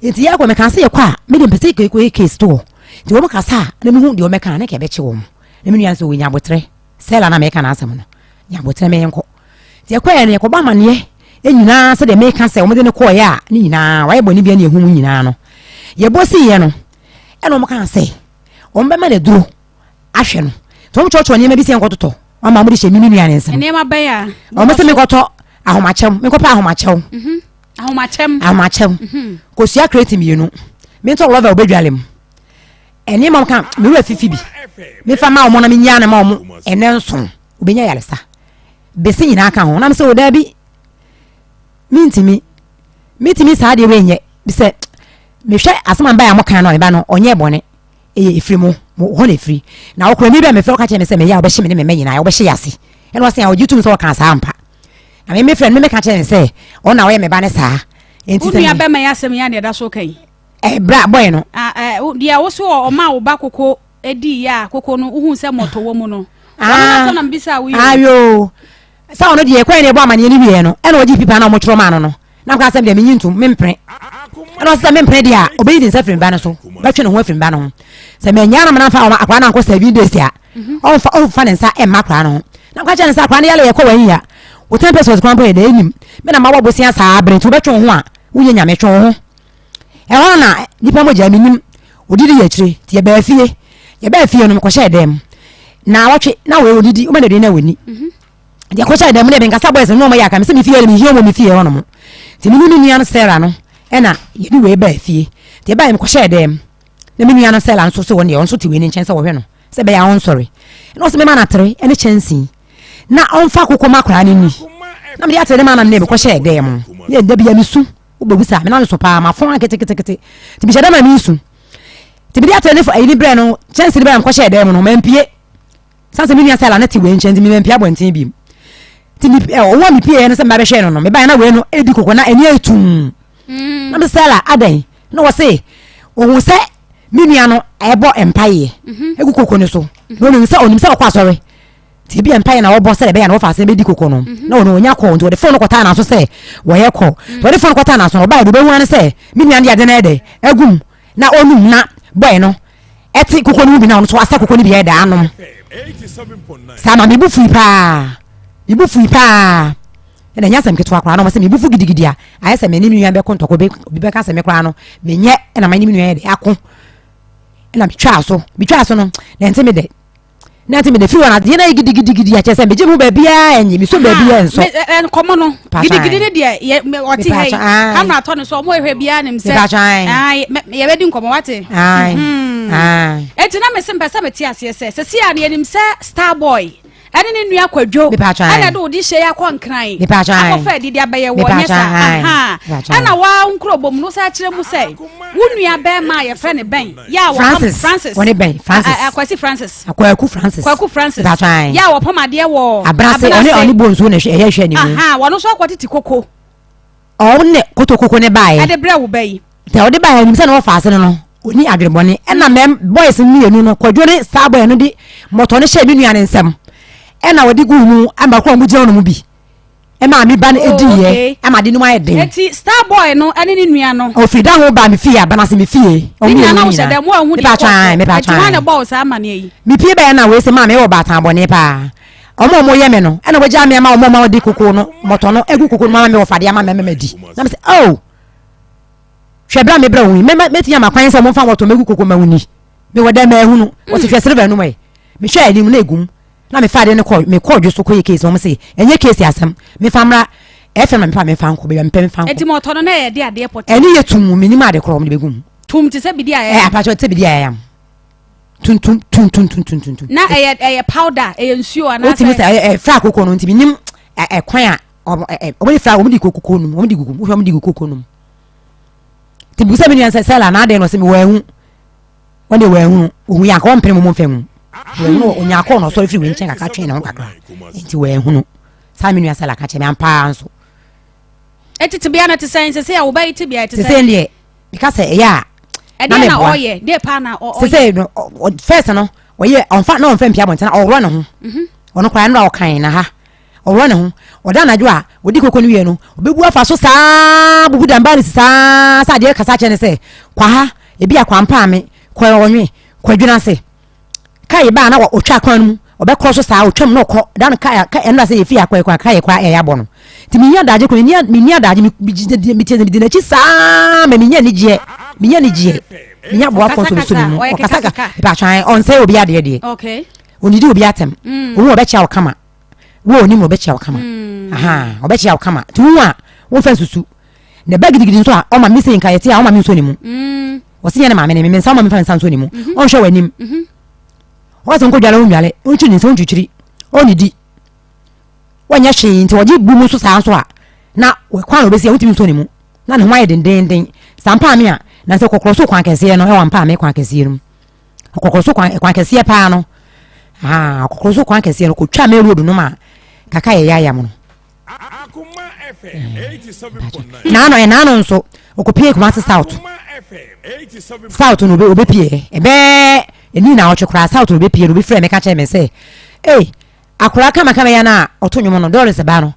Nti yɛkɔ, mekaa sɛ yɛkɔ a, me deɛ mepɛ sɛ yɛkɔyɛ case to hɔ. Nti wɔn kasa a, na mehu deɛ wɔbɛka a, na nka ɛbɛkye wɔn. Na me nua no sɛ, ɔnya aboterɛ. Sela na meka n'asɛm no, nya aboterɛ ma yɛnkɔ. Nti yɛkɔeɛ no, yɛkɔbɔ amaneɛ nyinaa sɛdeɛ meka sɛ wɔde no kɔeɛ a, ne nyinaa, wayɛ bɔne biara ne ɛhu mu nyinaa no. Yɛbɔ siiɛ no, ɛna wɔn kaa sɛ wɔn bɛma no aduro ahwɛ no. Nti wɔn kyerɛkyerɛ nneɛma bi sɛ nkɔtotɔ, wɔn ama wɔn de hyɛ me me nua ne nsam. Nneɛma bɛn a? Wɔn sɛ menkɔtɔ ahomakyɛm, menkɔpɛ ahomakyɛw. Mhm. Ahomakyɛm. Ahomakyɛm. Mhm. Kosua kreti mmienu. Mentɔ rɔba obedwale mu. Nneɛma wɔn ka me wura fifi bi. Mefa ma wɔn na menyaa no ma wɔn ɛnɛ nson. Obenya yaresa. Bese nyinaa ka ho. Na me sɛ o daabi. Mentumi. Metumi saa adeɛ wei nyɛ. Sɛ mehwɛ asɛm a mbaeɛ a moka no a meba no ɔnyɛɛ bɔne. Ɛyɛ ɛfiri mo mo hɔ na ɛfiri. Na wokora mi bɛ mefrɛ woka kyerɛ me sɛ meyɛ a wobɛhye me ne me mma nyinaa wobɛhye yɛ ase. Ɛna ɔse a ɔgye tom sɛ ɔkaa saa ampa. Na me mefrɛ no me meka kyerɛ no sɛ ɔno na ɔyɛ me ba no saa. Enti Wo sɛ nua me bɛma yi asɛm yi a na ɛda so ka yi. Eh, bra bɔe no. Ah, eh, deɛ wo so ɔma wo ba koko dii yɛ a koko no wohu sɛ mmɔtɔ wɔ mu no. Ah, Ɔno n'asɛm na mebisa wo yi o. Ayo. Sɛ ɔno deɛ ɛkɔɛ na ɛbɔ amaneɛ no wieɛ no, ɛna ɔgye pipa na ɔmotwerɛ maa no no. Na meka sɛ deɛ menyi ntom, mempene. Ɛna ɔsɛ sɛ mempene deɛ a, ɔbɛyi ne nsa firi me ba no so, bɛtwe ne ho afiri me ba no ho. Sɛ manyaa no ma no amfa akwadaa no ankɔ 7 days a, ɔmfa ɔmfa ne nsa mma akwadaa no ho. Na meka kyerɛ no sɛ akwadaa no yale yɛkɔ wɔn yia. Wo 10 pesos koraa mpo yɛ dɛ ɛnim. Me na mabɔ bosea saa bere nti wobɛtwe wo ho a, wonyɛ nyame twe wo ho. Ɛhɔ no na nipa mogya menim odidi yɛ akyire nti yɛbaa fie yɛbaa fie no mekɔhyɛɛ dɛm na wɔtwe na wei odidi woma n'aduane na wɔni mhm. nti ɛkɔhyɛɛ dɛm no yɛde nkasa boys no ɔmo yɛ aka me sɛ me fie no mehia wɔ me fie hɔ nom nti me ne me nua no Sarah no ɛna yɛde wei baa fie nti ɛbaa yɛ mekɔhyɛɛ dɛm na me nua no Sarah nso sɛ wɔn deɛ ɔnso te wei ne nkyɛn sɛ wɔhwɛ no sɛ ɛbɛyɛ a ɔnsɔre ɛna ɔsɛ mema no atere ɛne kyɛnsee na ɔmfa akokɔ ma akwaraa no ni na mede atere ne ma nam ne mekɔhyɛɛ dɛm ne ɛda bia mesu Wobɛbisa a, me nan so paa, mafɔn aketeketekete. Nti mehyɛ da ma mensu. Nti mede atere ne ayi ne brɛ no, kyɛnse ne brɛ no mekɔhyɛɛ dan mu no, mampie. Sane sɛ me nua Sela no te wei nkyɛn nti, me mampie abɔnten bio. Nti me ɛ, ɔwo a mepieeɛ no sɛ meba bɛhwɛɛ no no, mebaeɛ na wei no ɛredi koko na ani ayɛ tumm. Mm. Na me Sela, adɛn? Na wɔse, ohun sɛ me nua no ɛbɔ mpaeɛ mhm. egu koko no so. Na onim sɛ onim sɛ ɔkɔ asɔre. Nti ebia mpaeɛ na wɔbɔ sɛdeɛ ɛbɛyɛ a na wɔfa asɛm bɛdi koko no mhm. na ɔno ɔnya kɔɔ nti wɔde fon no kɔtaa n'aso sɛ wɔyɛ kɔ mm. nti wɔde fon no kɔtaa n'aso no ɔbaeɛ de ɔbɛhu ano sɛ me nua no de ade no ɛdɛ agum na ɔnum na bɔe no ɛte koko no mu bi na ɔno nso asa koko no bi ɛdɛ anom saa ma mebu fui paa mebu fui paa ɛna ɛnyɛ asɛm ketewa koraa na ɔmo sɛ mebu fu gidigidi a ayɛ sɛ me ne me nua bɛko ntɔkwa obi bɛka sɛ me koraa no menyɛ ɛna ma ne me nua yɛ de ako ɛna metwaa so metwaa so no na ɛnte me dɛ na nti mede firi hɔ na adeɛ no ayɛ gidigidigidi akyɛ sɛ megye me ho baabiara ɛnye mesɔ baabiara nsɔ nkɔmmɔ no gidigidi no deɛ ɔte ha yi kamera tɔ no so ɔmo ɛhwɛ biara nim sɛ yɛbɛdi nkɔmmɔ wate enti na mese mpɛ sɛ mete aseɛ sɛ sɛsi a no yɛnim sɛ star boy ɛne ne nua kwadwo ɛna de wode hyɛ yi akɔ nkran akɔfa adidi abɛyɛ wɔ nyɛ sa ɛna waa nkurɔbɔ mu no sɛ akyerɛ mu sɛ Wo nua bɛrima a yɛfrɛ no Ben yɛ a wɔpam Francis. Francis. Wɔne Ben Francis. Akwasi Francis. Akwaku Francis. Kwaku Francis. Mepaatwa Yɛ a wɔpam adeɛ wɔ Abrase ɔne ɔne bonsuo na ɛhwɛ ɛyɛ hwɛ ne mu. Aha wɔn nso akɔ tete koko. Ɔmo ne koto koko ne baeɛ. Ɛde brɛ wo ba yi. Tɛ ɔde baeɛ anim sɛ na wɔfa ase no no oni adwene bɔne ɛna mɛm boys mmienu no kwadwo ne saa boy no de mɔtɔ no hyɛ me nua ne nsam ɛna wɔde guu mu ama kɔ ɔmo gyina wɔn mu bi. ɛmaa me ba no Oh, diiɛ okay. ɛma ade no mu ayɛ den Eti star boy no ɛne ne nua no. ɔfiri da ho baa me fie abanase me fie Ne ɔmo nyinaa mmienu na no wohyɛ nyinaa dɛm wo ahu deɛ mepa ɛkɔɔ so. atwan mepa Eti hwan na atwan ɛbɔɔ wo saa amaneɛ yi? mepie bɛyɛ na wei sɛ maa mewɔ baatan bɔne paa ɔmo a ɔmo yɛ me no ɛna wɔgyaa me ama ɔmo a ɔmo de koko no mɔtɔ no egu koko no mu ama me wɔfa de ama me ama madi na me sɛ oh hwɛ bra me brɛ wo yi mɛma mɛtumi ama kwan sɛ ɔmo nfa mɔtɔ mɛgu koko ma wo ni mewɔ dɛ mɛhunu wɔsi hwɛ silver no mu ɛ mehwɛ anim na egum na mefa ade no kɔ mekɔ dwo so kɔyɛ case wɔn se ɛnyɛ case asɛm mefa mmra ɛfɛ na mefa mefa nkɔ baabi a mepɛ mefa nkɔ. Eti ma ɔtɔ no na ɛyɛ de adeɛ pɔtee. Ɛne yɛ tum menim ade korɔ wɔn de bɛgu mu. Tum te sɛ bidi a ɛyɛ. Ɛ apakyɛ te sɛ bidi a ɛyam tuntum tuntum tuntum tuntum. Na ɛyɛ ɛyɛ powder ɛyɛ nsuo anaasɛ. Wotumi sɛ ɛyɛ ɛyɛ fra koko no nti menim ɛkwan a wɔn ɛ wɔn de fra wɔn de koko no mu wɔn de gugu mu wohwɛ wɔn de gu koko no mu. Ti bisa mi nua sɛ sɛla na adeɛ na ɔsɛ mi wɔ ɛho. Wɔn deɛ wɔanhunu, wɔhu yɛ anka wɔmpene mo mfa ngu. Wɔanhunu, ɔnya akɔ na ɔsɔre firi wei nkyɛn kakra twee ne ho kakra. Nti wɔanhunu. Saa me nua Sala ka kyerɛ me ampa ara nso. Eti tebea no te sɛn? Sese a wo ba yi tebea te sɛn? Sese deɛ, meka sɛ ɛyɛ a na Ɛdeɛ na meboa. ɔyɛ, deɛ paa na ɔyɛ. Sese no, first no, ɔyɛ ɔnfa na ɔnfa mpia abɔnten, ɔworɔ ne ho. Mhm. Ɔno koraa no a ɔkan na ha. Ɔworɔ ne ho. Ɔda anadwo a, ɔdi koko no wie no, ɔbɛbu afa so saa, bubu dambaa no si saa, sɛ adeɛ kasa kyerɛ no sɛ, kwa ha, ebi a kwa mpaame, kɔ ɔnwe, kɔ adwina ase. Ka yɛ baa na ɔtwa kwan no mu, ɔbɛkorɔ so saa, ɔtwam na ɔkɔ. Da no ka, ka ɛno sɛ yɛfie akɔ ɛkɔ a, ka yɛ koraa ɛyɛ abɔ no. Nti menni adagye koraa, menni menni adagye, me me gyina me medi n'akyi saa ma menya anigyeɛ, menya anigyeɛ, menya aboafoɔ nso bɛsɔ me mu. Ɔkasa ka, mepatwan, ɔnsɛe obi adeɛ deɛ. Okay. Ɔnidi obi atɛm. Mm. Ohu ɔbɛkyia wo kama. Wo a onim no ɔbɛkyia wo kama. Mm. Aha, ɔbɛkyia wo kama. Nti wohu a, womfa nsusu. Na ɛba gidigidi nso a, ɔma me sɛ nka yɛte a, ɔma me nsuo ne mu. Mm. Ɔse yɛ ne maame ne me, me nsa ɔma me fa nsa nsuo ne mu. Mm-hmm. Ɔnhwɛ w'anim. Mm-hmm. Ɔka sɛ nkɔdwale wondwale, wontwiri ne nsa wontwitwiri. Ɔnnidi. Wɔnyɛ hwee nti wɔgye bu mu nso saa nso a na kwan a wɔbɛsi a wontumi nsɔ ne mu na ne ho ayɛ dendeenden saa mpaame a na sɛ kɔkɔrɔ so kwan kɛseɛ no ɛwɔ mpaame kwan kɛseɛ no mu kɔkɔrɔ so kwan kwan kɛseɛ paa no aa kɔkɔrɔ so kwan kɛseɛ no kɔtwa main road no ma kaka yɛ yayam no naano ɛnaano nso ɔkɔpie Kumasi South South no ɔbɛpie ɛbɛɛ ɛni na ɔtwe koraa South no ɔbɛpie no obi frɛ me ka kyerɛ me sɛ ei Akwadaa kamakama yi a ɔto nnwom no, Doris ba no,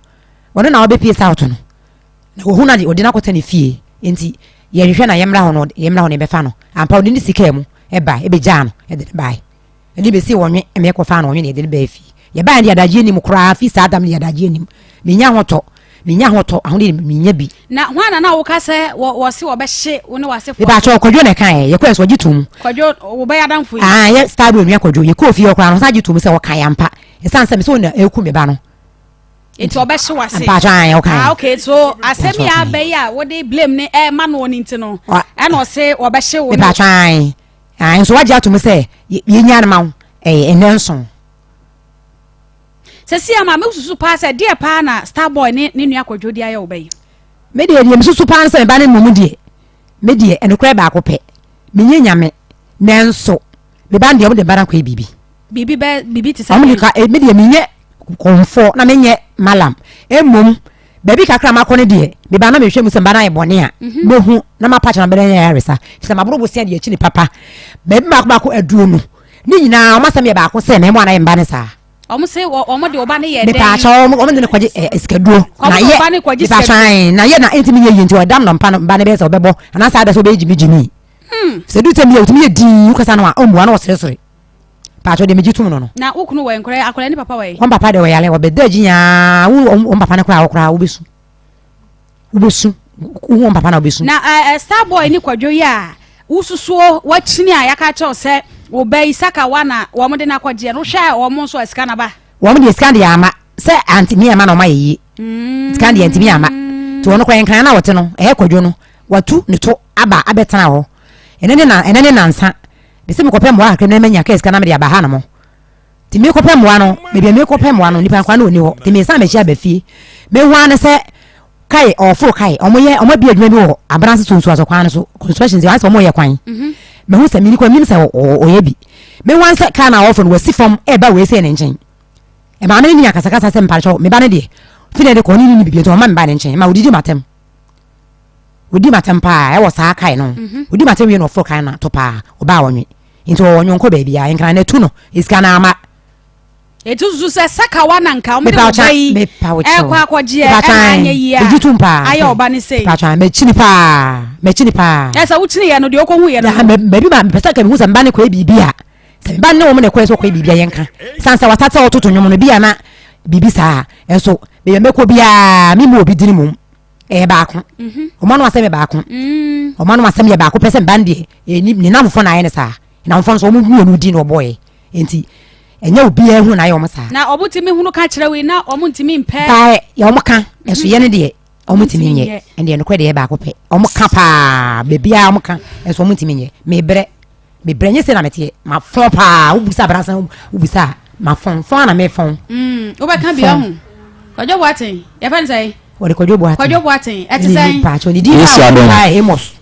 ɔno na ɔbɛpie South no. Na wɔhu no ɔde no akɔtɛ ne fie. Nti yɛhwehwɛ na yɛmmra hɔ no, yɛmmra hɔ na yɛbɛfa no. Ampa ɔde ne sika mu ɛbae, ɛbɛgyaa no, ɛde no bae. Ɛde bɛsi wɔnwe, ɛmɛ kɔfaa no wɔnwe na yɛde no baa fie. Yɛbae no deɛ adagyeɛ nim koraa, fi saa dam no deɛ adagyeɛ nim. Menya ahotɔ, menya ahotɔ, ahodeɛ menya bi. Na hwan na na woka sɛ wɔse wɔbɛhye wo ne w'asefoɔ? Mepaakyɛw, Kwadwo na ɛkaeɛ. Yɛkɔɛ nso ɔgye toom. Kwadwo, wo bɛyɛ adamfo yi? Ah, yɛ Starboy nua Kwadwo. Yɛkɔɔ fie hɔ koraa no, ɔsan gye toom sɛ ɔkaeɛ ampa. Ɛsiane sɛ me sɛ ɔna ɛku me ba no. Nti ɔbɛhye w'ase? Mpaakyɛw, ae, ɔkaeɛ. Ah, okay, so asɛm yi aba yi a wode blame ne ɛma noɔ no nti no, ɛna ɔse wɔbɛhye wo ne. Mepaakyɛw, ae. Ae, nso wagye atom sɛ yɛnyaa no ma wo ɛyɛ nnanson. Sɛsi ama me susu paa sɛ deɛ paa na Starboy ne ne nua Kwadwo de ayɛ wo ba yi. Me deɛ deɛ mesusu paa ne sɛ me ba no mmom deɛ me deɛ ɛnokorɛ baako pɛ menyɛ nyame nanso me ba no deɛ wɔn de me ba no akɔyɛ biribi. Biribi bɛ biribi te sɛ wɔn de ka eh, me deɛ menyɛ kɔnfoɔ na menyɛ malam mmom baabi kakra makɔ no deɛ me ba na mehwɛ mu sɛ me ba no ayɛ bɔne a mhm. mehu na mapa kyɛ na mebɛyɛ ayaresa sɛ maboro bosea deɛ akyi ne papa baabi baako baako aduo no ne nyinaa wɔn asɛm yɛ baako sɛ mɛmo anayɛ mba ne saa. Wɔn se wɔn de ɔba ne yɛ dɛn. Mepaakyɛ wɔn wɔn de ne kɔgye ɛ eh, sikaduro. Na yɛ mepaakyɛ ayi na yɛ na ntumi yɛ yie nti ɔdam na mpa no mba ne bɛyɛ sɛ ɔbɛbɔ anaasɛ adɛ sɛ ɔbɛyɛ gyimi gyimi. Hmm. Sɛ du tɛm yɛ otumi yɛ dii wokasa no a ɔmmua na ɔseresere. Paakyɛ deɛ megye tum no no. Na wo kunu wɔ nkora akora ne papa wɔ yi. Wɔn papa deɛ ɔyare ɔbɛda akyi nyaa wo wɔn papa no koraa wɔkoraa wobɛsu. Wobɛsu wohu wɔn papa na wobɛsu. Na ɛɛ eh, star boy ne kwadwo yi a wosusuo wakyini a yɛaka kyerɛw sɛ wo ba yi sakawa na wɔn de no akɔgyeɛ no wohwɛ a wɔn nso a sika na ba. Wɔn deɛ sika deɛ ama sɛ antumi ama na wɔn ayɛ yie mm. sika deɛ antumi ama nti wɔn kora nkran na wɔte no ɛyɛ kwadwo no watu ne to aba abɛtena hɔ ɛnɛ ne na ɛnɛ ne nansa bɛsɛ mekɔpɛ mmoa kakra na manya kaa sika na mede aba ha nom Nti mekɔpɛ mmoa no, baabi a mekɔpɛ mmoa no, nipa nkwa no ɔni hɔ. Nti mesan m'akyi aba fie. Mehu ara ne sɛ kae ɔforo kae, ɔmo yɛ ɔmo abie adwuma bi wɔ Abranse so nsuaso kwan no so, construction sɛ wɔn yɛ kwan. Mhm. Mehu sɛ mini kwan menim sɛ ɔyɛ bi. Mehu ara sɛ kaa na ɔforo no wasi fam ɛreba wei sɛ ne nkyɛn. Maame no ni akasakasa sɛ mpakyɛw me ba no deɛ fi na ɛde kɔ ɔne ne ni bibi nti ɔma me ba ne nkyɛn ma odidi m'atɛm. Odi m'atɛm paa ɛwɔ saa kae no. Mhm. Odi m'atɛm wie na ɔforo kae no to paa ɔbaa ɔnwe. Nti ɔwɔ ɔnwonkɔ baabi a nkran na tu no esika na ama. Eti susu sɛ sakawa na nka wɔn de ɔba yi ɛkɔ akɔgyeɛ ɛna anyɛ yie a ayɛ ɔba ne sei. Mepatwa mɛkyini paa mɛkyini paa. Ɛsɛ wokyini yɛ no deɛ ɔkɔ hu yɛ no. Baabi ma mepɛ sɛ nka mehu sɛ mba ne kɔyɛ biribi a sɛ meba ne wɔn na ɛkɔyɛ sɛ ɔkɔyɛ biribi a yɛnka san sɛ wasate sɛ ɔtoto nnwom no bi a na biribi saa nso baabi a mɛkɔ biara memu obi dini mom. ɛyɛ baako mhm. ɔmo ano asɛm yɛ baako mm. ɔmo ano asɛm yɛ baako pɛ sɛ mba no deɛ ɛni ne namfoɔ na ayɛ ne saa namfoɔ nso ɔmo mmienu di na ɔbɔɔyɛ nti ɛnyɛ obiara hu na ayɛ ɔmo saa. Na ɔmo tumi hunu ka kyerɛ wei na ɔmo ntumi mpɛ. Paa yɛ ɔmo ka ɛso yɛ ne deɛ ɔmo ntumi nyɛ ɛndeɛ nokorɛ deɛ yɛ baako pɛ ɔmo ka paa beebiara ɔmo ka ɛso ɔmo ntumi nyɛ mebrɛ. Mebrɛ nyɛ sei na meteɛ mafɔn paa wobisa abrasa wobisa a mafɔn fɔn na mefɔn. Mm, wobɛka bi ahu Kwadwo Boateng yɛfɛ no sɛn wɔde Kwadwo Boateng Kwadwo Boateng ɛte sɛn paakyɛ ne din paa Amos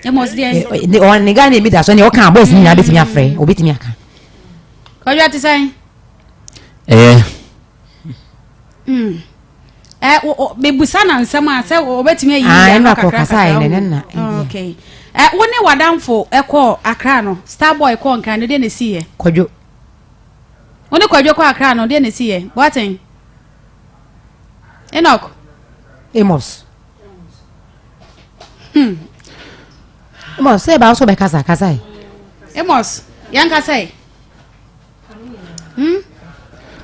Amos deɛ ɔne ne Ghana mi da so ne ɔka boys nyinaa bɛtumi afrɛ obɛtumi aka Kwadwo ɛte sɛn ɛyɛ Mm. Eh, mebusa na nsɛm a sɛ wɔbɛtumi ayi ah, ano kakra kakra. Oh, okay. Eh, wo ne w'adamfo ɛkɔ Accra no, Starboy kɔ Nkran no, deɛ na esi yɛ? Kwadwo. Wo ne Kwadwo kɔ Accra no, deɛ na esi yɛ? Boateng. Enoch. Amos. Hmm. Amos, sɛ ɛbaa so bɛkasa, kasa yi. Amos, yɛn kasa yi. Hmm?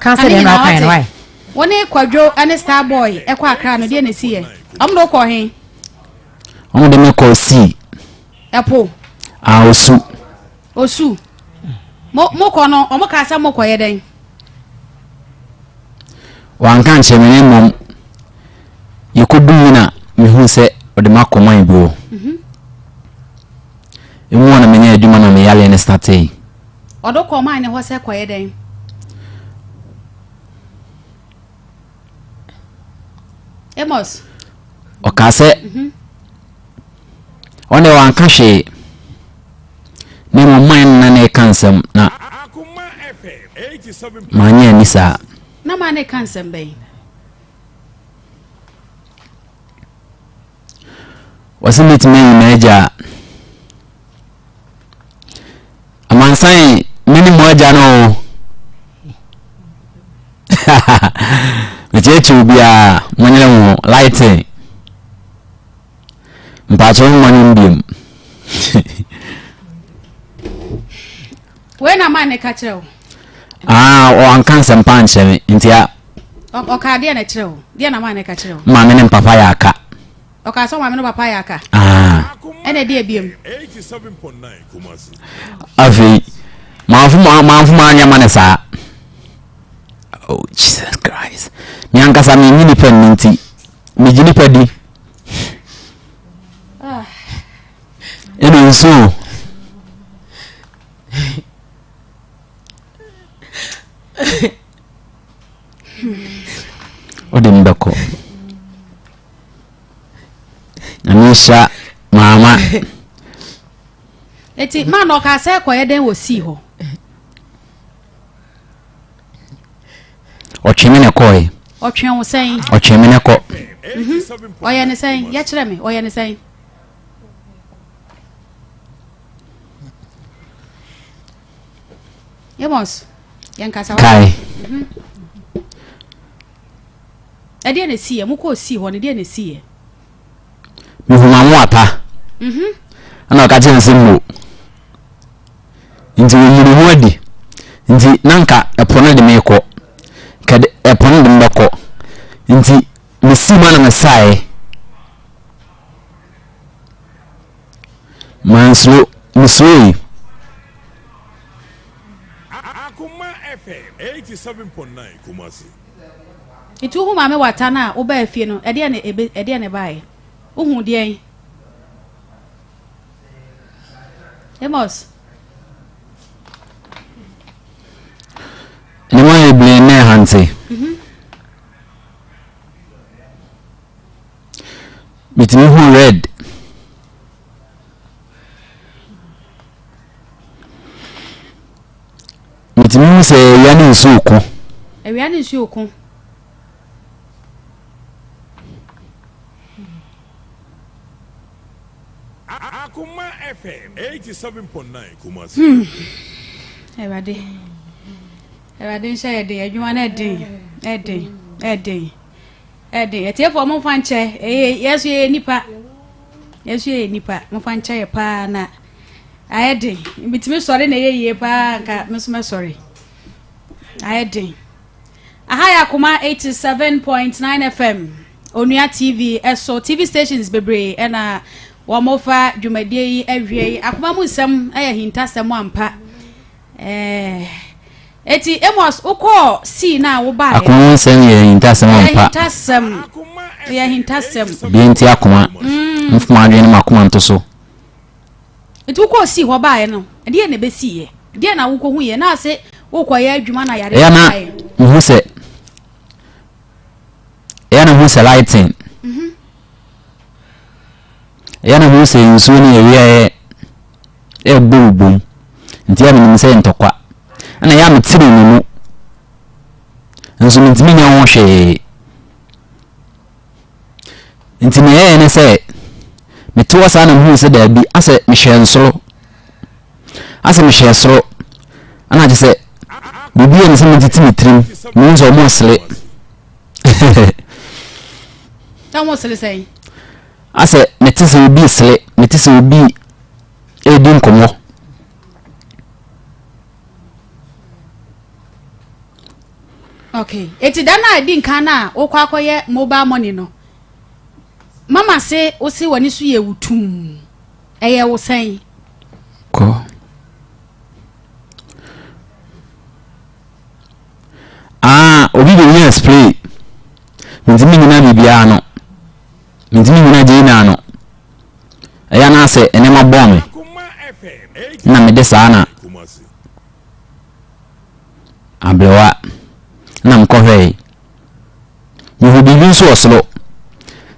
Ka sɛ deɛ na ɔkan no wae. Wo ne Kwadwo ne Starboy kɔ Accra no, deɛ na ɛsiiɛ? Wɔn de wo kɔɔ he? Wɔn de me kɔɔ sea. Ɛpo? Ah, Osu. Osu. Mo mokɔ no, wɔn kaa sɛ mokɔyɛ dɛn? Wanka nkyerɛ me na mmom yɛkɔduu yi na mehu sɛ ɔde me akɔ man bi hɔ. Mhm. Emu hɔ na menya adwuma na me yareɛ no startee. Ɔde kɔɔ man ne hɔ sɛ kɔyɛ dɛn? Amos. Ɔkaa sɛ mhm. ɔne wanka hwee na mmom man no na na ɛka nsɛm na manyɛ ani saa. Na man no ka nsɛm bɛn? Wɔsɛ mɛtumi ayi m'agya a amansan me ne mo agya no o mekyerɛkyerɛ obiara monyere mo ho lighting mpaakyɛw mma no mbiem wei na maa ne ka kyerɛ wo ah ɔanka nsɛmpa ankyerɛ me nti a ɔka deɛ na kyerɛ wo deɛ na maa ne ka kyerɛ wo maame ne mpapa yɛ aka Ɔkaa sɛ ɔmaame no papa yɛ aka. Ah. Ɛna ɛde ebiem. Afei, manfo manfo ma anyɛ ma ne saa. Oh Jesus Christ. Me ankasa me nyi nipa nni nti, me gye nipa di. Ah. Ɛna nsuo. Wode me bɛkɔ. Nyame nhyira maama. Eti maa na ɔkaa sɛ kɔyɛ dɛn wɔ sii hɔ. Ɔtwe me na kɔɛ. Ɔtwe wo sɛn? Ɔtwe me na kɔ. Mhm. Ɔyɛ ne sɛn? Yɛkyerɛ me. Ɔyɛ ne sɛn? Amos, yɛn kasa. Kae. Mhm. Ɛdeɛn na ɛsiiɛ? Mokɔɔ sii hɔ no, ɛdeɛn na ɛsiiɛ? Mehu Maame Wata. Mhm. Ɛna ɔka kyerɛ me sɛ mo. Nti wɔyi ne ho adi. Nti na nka ɛpo no de me kɔ. Nka ɛpo no de me bɛkɔ. Nti mesii mu a na mesaeɛ. Mansuro, mesuroe. Akoma FM 87.9 Kumasi. Nti wohu Maame Wata no a wobaa fie no, ɛdeɛn na ebe, ɛdeɛn na ɛbaeɛ? Wohuu deɛn? Amos. Nneɛma bebree na ɛhante. Mhm. Metumi hu red. Metumi hu sɛ awia ne nsuo ko. Awia ne nsuo ko. Akoma FM 87.9 Kumasi. Hmm. Awurade. Awurade nhyɛ yɛ den. Adwuma no ɛden. Ɛden. Ɛden. Ɛden. Atiefoɔ momfa nkyɛ. Ɛyɛ yɛn so yɛyɛ nipa. Yɛn so yɛyɛ nipa. Momfa nkyɛ yɛ paa na Ayɛ den. Metumi sɔre na ɛyɛ yie paa nka me nso mɛsɔre. Ayɛ den. Aha yɛ Akoma 87.9 FM, Onua TV ɛso. TV stations bebree ɛna wɔfa dwumadie yi awie yi. Akoma mu nsɛm ɛyɛ hintasɛm ampa. Ɛɛ eti Amos wokɔɔ sii na wobaeɛ. Akoma mu nsɛm yɛ hintasɛm ampa. Ɛyɛ hintasɛm. Ɛyɛ hintasɛm. Bi nti akoma. Mm. Mfoma adwene no makoma nto so. Nti wokɔɔ sii hɔ baeɛ no, ɛdeɛn na ɛbɛsiiɛ? Deɛn na wokɔhuiɛ? Na ase wokɔyɛ adwuma na yareɛ Ɛyɛ na baeɛ. mehu sɛ ɛyɛ na mehu sɛ lighting mhm. ɛyɛ na mehu sɛ nsuo ne awia yɛ ɛbɔ bobom nti ɛyɛ menim sɛ ntɔkwa ɛna ɛyɛ a metiri me mu nso mentumi nyɛ ho hwee Nti nea ɛyɛeɛ ne sɛ, mete hɔ saa na mehuu sɛ daabi, asɛ mehwɛɛ nsoro. Asɛ mehwɛɛ soro, ɛna kyerɛ sɛ biribi yɛ me sɛ mentete me tirim, mehu sɛ wɔn resere. Sɛ wɔn resere sɛn? Asɛ mete sɛ obi resere, mete sɛ obi redi nkɔmmɔ. Okay. Eti da no a ɛdi nkan no a wokɔ akɔyɛ mobile money no, mama se wo se w'ani so yɛ wo tum. Ɛyɛ wo sɛn? Kɔ. Ah, obi bɛnya spray. Mentumi nyina biribiara no. Mentumi nyina gyina ano. Ɛyɛ na sɛ nneɛma bɔɔ me. Na mede saa na Aberewa na mekɔhwɛe. Mehuu biribi nso wɔ soro.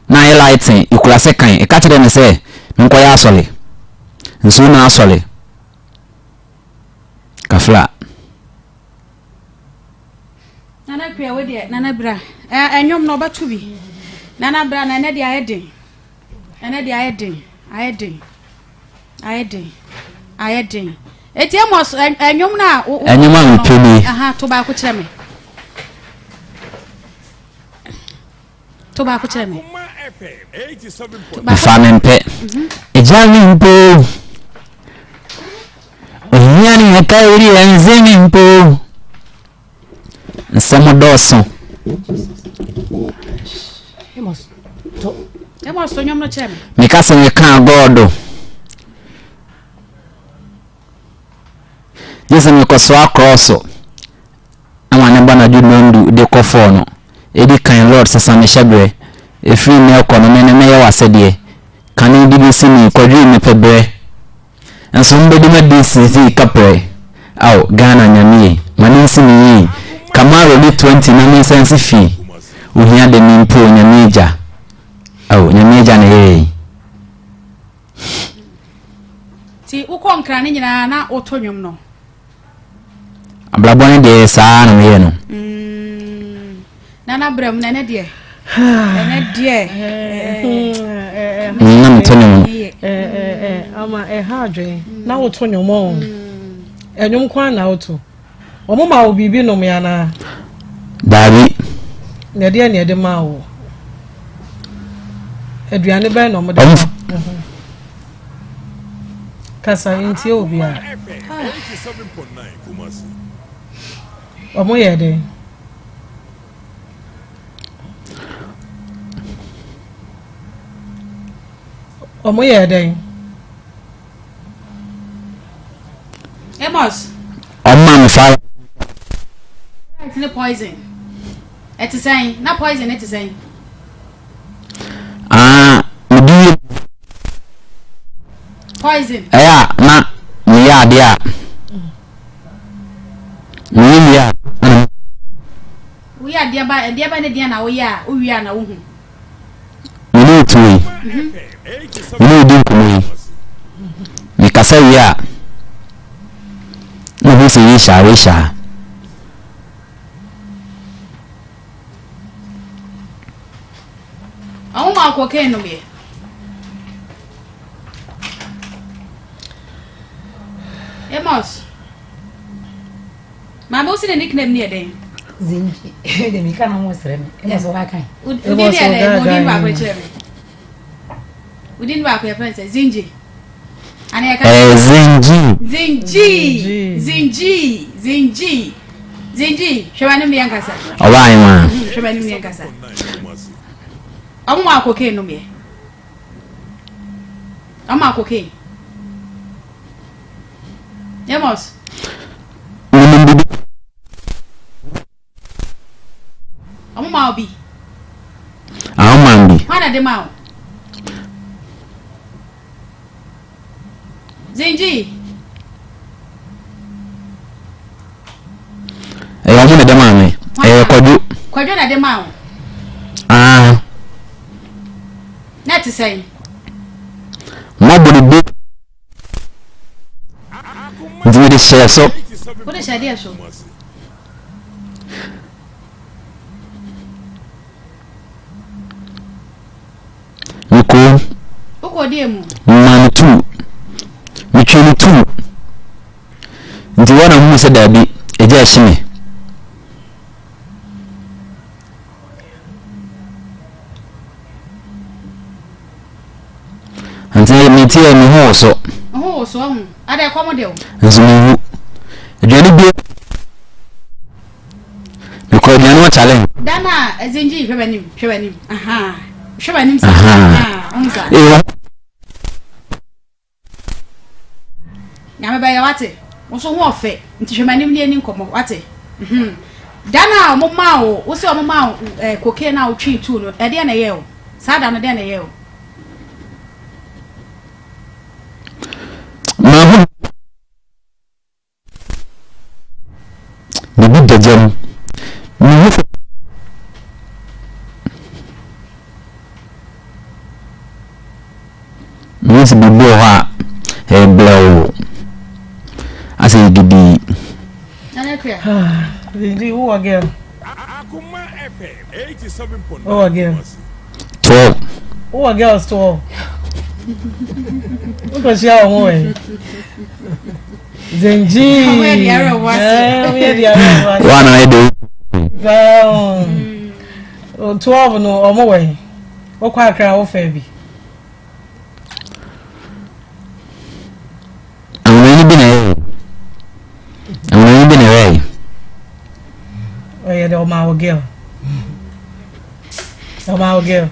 Na ayɛ lighting, ekura sekan. Ɛka kyerɛɛ me sɛ menkɔyɛ asɔre. Nsuo na asɔre. Kafra. Nana Kua, wo deɛ, Nana bra. Ɛnwom no ɔbɛto bi. Nana bra na ɛnɛ deɛ ayɛ den. Ɛnɛ deɛ ayɛ den. Ayɛ den. Ayɛ den. Ayɛ den. Eti Amos, ɛnwom no a wo. Ɛnwom a mepɛ ni. Aha, to baako kyerɛ me. To baako kyerɛ me. Mefa me mpɛ. Egya me mpo. Ohia ne ɛka eri ɛnze me mpo. Nsɛm dɔɔso. Meka sɛ mekaa gɔɔdo. Gye sɛ mekɔsoa krɔɔso ama ne ba anadwo nnɔndu de kɔ fɔɔ no. Edi kan, Lord, sesa me hyɛberɛ. Ɛfiri nnɛ rekɔ no, me no mɛyɛ w'asɛdeɛ. Kane de bɛsi ni, kɔdwee mepɛ berɛ. Nso mbɛdi m'adi sisi kaprɛ Ao Ghana Nyame ei, ma ne nsi me yie Camaro ne 20 na me nsa nsi fie Ohia de me mpo Nyame agya Ao Nyame agya na ɛyɛɛ yi. Nti wokɔ Nkran no nyinaa na woto nnwom no? Abrabɔ no deɛ saa na meyɛ no. Mm, nana brɛ mu na ɛnɛ deɛ ɛnɛ deɛ. Na meto nnwom no. Ama ɛha adwene na woto nnwom ɔ ɛnwom kwan na woto wɔn ma wo biribi nom ya naa. Daabi. Na ɛdeɛ na ɛde maa wo aduane bɛn na wɔn de ma. Kasa ntie obiara. Wɔn yɛ dɛn? Wɔn yɛ dɛn? Amos. Wɔn maa mi fa. Ne poison. Ɛte sɛn? Na poison ne te sɛn? Ah, medi wie. Poison. Ɛyɛ a na meyɛ adeɛ a meyɛ wie a. Woyɛ adeɛ ba adeɛ ba ne deɛ na woyɛ a wowie a na wohu. Me ne otu yi. Me ne odi nkɔmɔ yi. Mekasa wie a na ohu sɛ wei hyɛ a wei hyɛ a. Ɔmo ma cocaine nom yɛ. Amos. Maame wo si ne nickname ni yɛ dɛn? Zinji. De mi ka na mo srɛ me. Amos wa kan. Udi ni yɛ dɛn? Mo din baako kyerɛ me. Udi ni baako yɛ fɛn sɛ Zinji. Eh, zinji. Zinji. Zinji. Zinji. Zinji. Hwɛ w'anim ne yɛn kasa. Ɔbaa ahema. Hwɛ w'anim ne yɛn kasa. Ɔmo ma cocaine nom yɛ. Ɔmo ma cocaine. Amos. Menim bibi. Ɔmo maa wo bi. Ah, ɔmo maa me bi. Hwan na de maa wo? Zinji. Ɛyɛ ɔmo na de maa me. Ɛyɛ Kwadwo. Kwadwo na de maa wo. Ah. Na ɛte sɛn? Mabɔ ne bo. Nti mede hyɛɛ so. Wode hyɛ deɛ so? Mekɔɔ mu. Wokɔɔ deɛ mu? Memaa no tuu. Metwee no tuu. Nti hɔ na muhu sɛ daabi, agya ahye me. Nti meteɛ me ho woso. Ho woso ɔho. Ada ɛkɔm de wo. Nso mewu. Aduane bi. Mekɔ aduane wɔ challenge. Dana ɛdze hwɛ w'anim hwɛ w'anim aha hwɛ w'anim sa aha ɔn sa. Ee. Nyame bɛyɛ wate wo nso ho ɔfɛ nti hwɛ m'anim ne ani nkɔmmɔ wate mhm da no a ɔmo maa wo wo sɛ ɔmo maa wo eh, cocaine a wotwee tuu no ɛdeɛ na ɛyɛ o saa da no deɛ na ɛyɛ o. Mahu Biribi da gya mu. Mehu sɛ. Mehu sɛ biribi wɔ hɔ a ɛyɛ blɛw asɛ yɛ gidii. Didi, wowɔ girl? Wowɔ girl? 12. Wowɔ girls 12? Wokɔhyia wɔn wɔ yi? Zenji. Wana ayɛ de. 12 no wɔn wɔ yi? Wokɔ akra wofɛ bi? Ahomani bi na ɛyɛ. Ahomani bi na ɛyɛ. Ɔyɛ dɛ ɔma wo girl. Ɔma wo girl.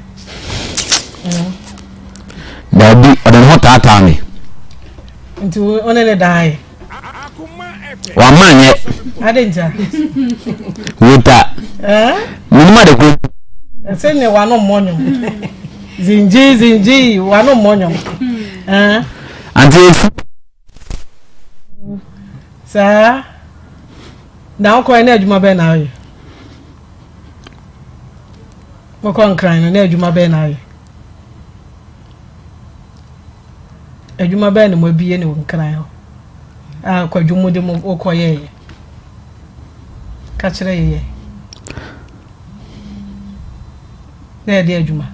Daabi ɔde ne ho taataa me. Nti wo ne ne daa yɛ. Wama nyɛ. Ade ntia. Wota. Menim ade koro. Ɛsɛ ne wano mmɔ nwom. Zinji zinji wano mmɔ nwom. Ante efu. Saa. Na wokɔɛ na adwuma bɛn na ayɛ? Wokɔ nkran no na adwuma bɛn na ayɛ? Adwuma bɛn na mo abie ne nkran hɔ? A kwadwo mu de mo wokɔ yɛɛyɛ. Ka kyerɛ yɛyɛ. Na yɛde adwuma.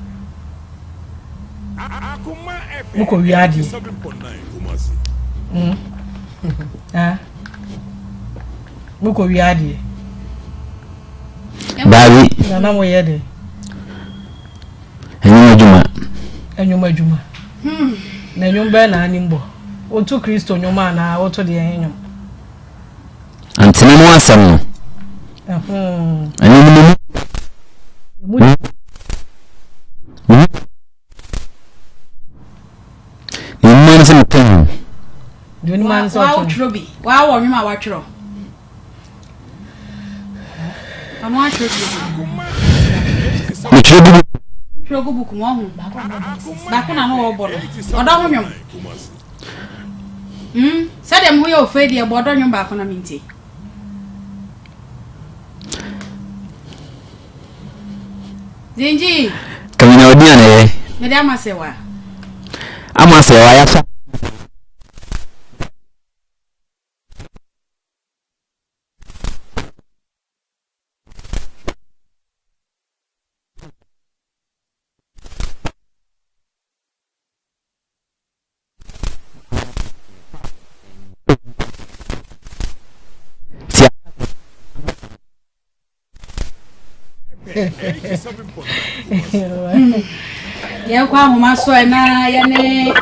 Mokɔ wia adeɛ. Mm. Ah. Mokɔ wia adeɛ. Daabi. Na na moyɛ de. Ɛnwom adwuma. Ɛnwom adwuma. Hmm. Na ɛnwom bɛn na anim bɔ? Woto Kristo nwom anaa woto deɛ ɛyɛ nwom? Antena mu asɛm no. Ɛnwom no mu. Ne mma no sɛ mepɛ nwom. Wawotwerɛ bi. Wawɔ nwom a watwerɛ. Ɔno atwerɛ bi. Metwerɛ gu Twerɛ gu book mu ɔho. Baako na no wɔbɔ no. Ɔdɔ ho nwom. Mm, sɛdeɛ mo ho yɛ ofei deɛ bɔ ɔdɔ nwom baako na mentie. Zinji. Kamina odi ana yɛ. Mede ama sɛ wa. Ama sɛ wa yasa. Yɛnkɔ ahoma so ɛ na yɛne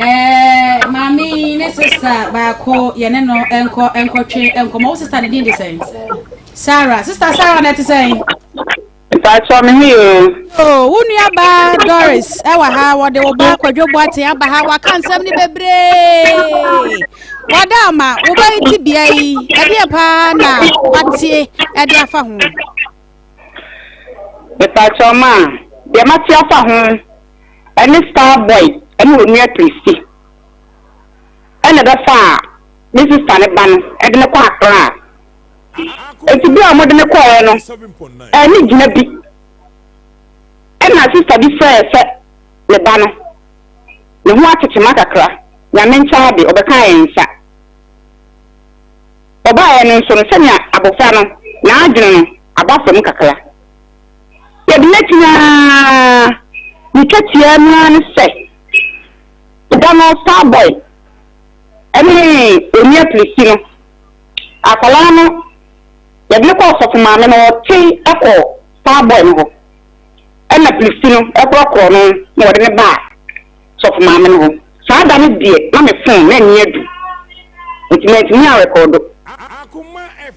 ɛɛ maame ne sista baako yɛne no nkɔ nkɔtwe nkɔmɔ. Wo sista ne din de sɛn? Sarah. Sista Sarah na ɛte sɛn? Mpatsɔ me ho yɛ o. Oh, wo nua baa Doris ɛwɔ ha wɔde wo ba Kwadwo Boateng aba ha waka nsɛm no bebree. Wɔda ama wo ba yi ti bea yi ɛdeɛ paa na watie ɛde afa ho. Mepakyɛw ma deɛ mate afa ho ɛne star boy ɛne onua Prisi ɛna ɛbɛfaa me sista ne ba no ɛde no kɔ Accra eti bere a wɔde no kɔɔɛ no ɛne gyina bi ɛna sista bi frɛɛ sɛ ne ba no ne ho atekyema kakra nyame nkyɛn ade ɔbɛkaa yɛn nsa Ɔbaeɛ no nso no, sɛnea abɔfra no n'adwene no aba fam kakra. Yɛde no akyi ara, ne twa tiaa mu ara ne sɛ, da no Starboy ne Onua Plisi no, akwadaa no, yɛde no kɔɔ sɔfo maame no, ɔte kɔɔ Starboy no hɔ, ɛna Plisi no korɔkorɔ no na wɔde no baa sɔfo maame no hɔ. Saa da no deɛ na me phone na ani adu nti mantumi anrekɔdo.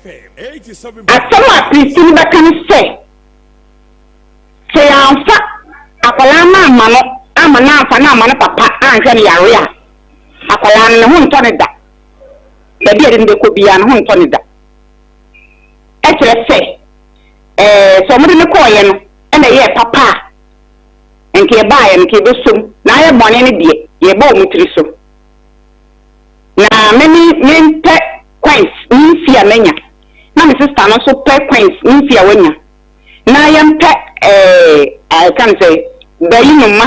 Asɛm a Pristi no bɛka ne sɛ, sɛ yɛamfa akwadaa no amma no amma no amfa no amma ne papa anhwɛ no yare a, akwadaa no ne ho ntɔ no da. Baabi a yɛde no bɛkɔ biara ne ho ntɔ no da. Ɛkyerɛ sɛ, ɛɛ sɛ wɔde no kɔeɛ no na ɛyɛɛ papa a, nka yɛbaeɛ no nka yɛbɛsom, na ayɛ bɔne no deɛ, yɛbɔ wɔn tiri so. Na me me mempɛ coins ne mfe a manya na me sister no nso pɛ coins ne mfe a wanya na yɛmpɛ ɛɛ ɛka no sɛ bɛyi no ma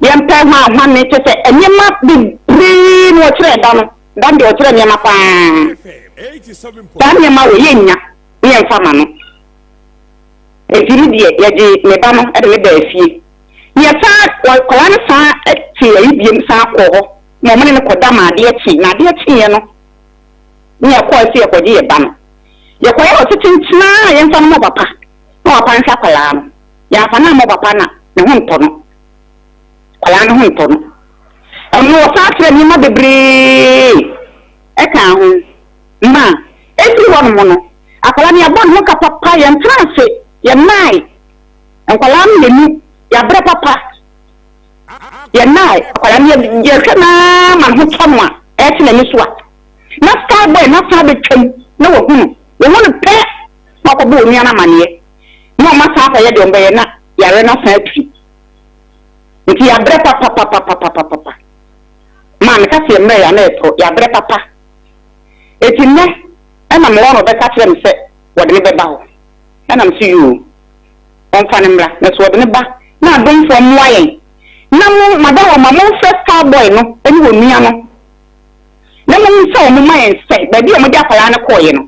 yɛmpɛ hwanhwane kyɛ sɛ nneɛma bebree na ɔkyerɛ da no da no deɛ ɔkyerɛ nneɛma paa saa nneɛma wɔ yɛnnya ne yɛmfa ma no nti ne deɛ yɛgye me ba no de ne baa fie ne yɛsan akwadaa no san te ayi biem san kɔɔ hɔ ma wɔne no kɔda ma adeɛ kye, na adeɛ kyeeɛ no ne yɛkɔɔe sɛ yɛkɔgye yɛ ba no. Yɛkɔyɛɛ ɔse kyenkyenaa a yɛmfa no ma ɔpapa na ɔpapa nhwɛ akwadaa no. Yɛamfa no amma ɔpapa na ne ho ntɔ no. Akwadaa no ho ntɔ no. Ɛno wɔsan kyerɛ nneɛma bebree ɛkaa ho ma ɛfiri hɔ nom no akwadaa no yɛabɔ ne ho ka papa, yɛntena ase, yɛnnae. Nkwadaa mmienu yɛabrɛ papa. Yɛnnae akwadaa no yɛhwɛ no ara ma ne ho tɔ no a, ɛte n'ani so a, na star boy no asan abɛtwam na wahu no. Wahu no pɛ na wakɔbɔ onua no amaneɛ na wɔn asan akɔyɛ deɛ wɔbɛyɛ na yareɛ no asan atiri. Nti yɛabrɛ papapapapapapa. Maa meka sɛ yɛmmerɛ yɛ a na ɛtɔ, yɛabrɛ papa. Eti nnɛ ɛna mewɔ no ɔbɛka kyerɛ me sɛ wɔde me bɛba hɔ. Ɛna me so yoo. Wɔmfa no mmra, na sɛ wɔde no ba na adomfoɔ mmoa yɛn, na mo, madaworoma, momfrɛ Starboy no ne wɔn nua no, na mommisa wɔn mma yɛn sɛ baabi a wɔde akwadaa no kɔeɛ no,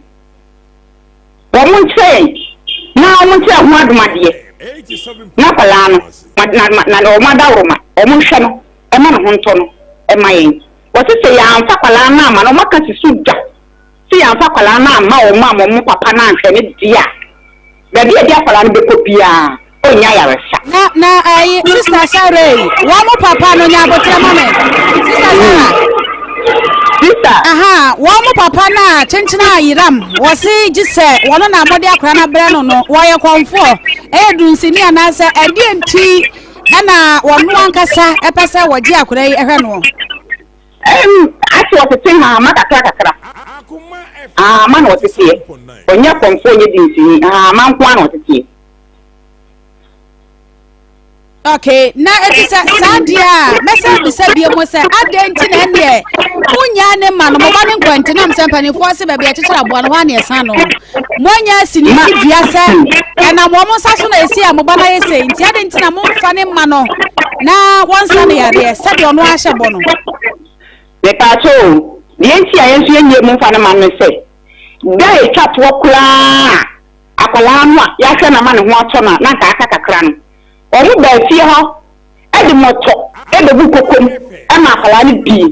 wɔn nkyerɛ yɛn, na wɔn nkyerɛ ho adom adeɛ, na akwadaa no, na, na, na wɔn adaworoma, wɔn nhwɛ no, ɛma ne ho ntɔ no, ɛma yɛn. Wɔse sɛ yɛamfa akwadaa no amma no, wɔaka si so dwa. Sɛ yɛamfa akwadaa no amma wɔn amma wɔn papa no anhwɛ no deɛ a, baabi a yɛde akwadaa no bɛkɔ biara, ɔrennya ayaresa. Na na ɛyi sista Sarah yi wɔn mo papa no nya abotrɛ ma me sista Sarah. Sista. Aha wɔn mo papa no a kyenkyena ayeram wɔse gye sɛ wɔn na wɔde akwadaa no abrɛ no no wɔyɛ kɔnfoɔ ɛyɛ dunsini anaasɛ ɛdeɛ nti ɛna wɔn ankasa ɛpɛ sɛ wɔgye akwadaa yi ɛhwɛ noɔ. Ɛm, ase ɔtete nhahama kakra kakra. Ahama na ɔteteɛ. Ɔnyɛ kɔmfoɔ, ɔnyɛ dinsini. Ahama nko ara na ɔteteɛ. Okay, na eti sɛ saa deɛ a mɛsɛ bisa bie mu sɛ adɛn nti na ɛneɛ monyaa ne ma no moba ne nkwa nti nam sɛ mpanimfoɔ se baabi ɛkyekyere aboa no hɔ a ne ɛsan no moanya asi ne si dua sɛ ɛnam wɔn nsa so na ɛsi a moba no ayɛ sei nti adɛn nti na momfa ne ma no na wɔnsa no yareɛ sɛdeɛ ɔno ara hyɛ bɔ no. Mepaakyɛw o, deɛ nti a yɛn nso yɛnyɛ mu mfa no ma no ne sɛ, da a ɛtwa toɔ koraa a akwadaa no a yɛahwɛ no ama ne ho atɔ no a na anka aka kakra no, wɔn baa fie hɔ de mmɔtɔ bɛgu koko mu ma akwadaa no dii.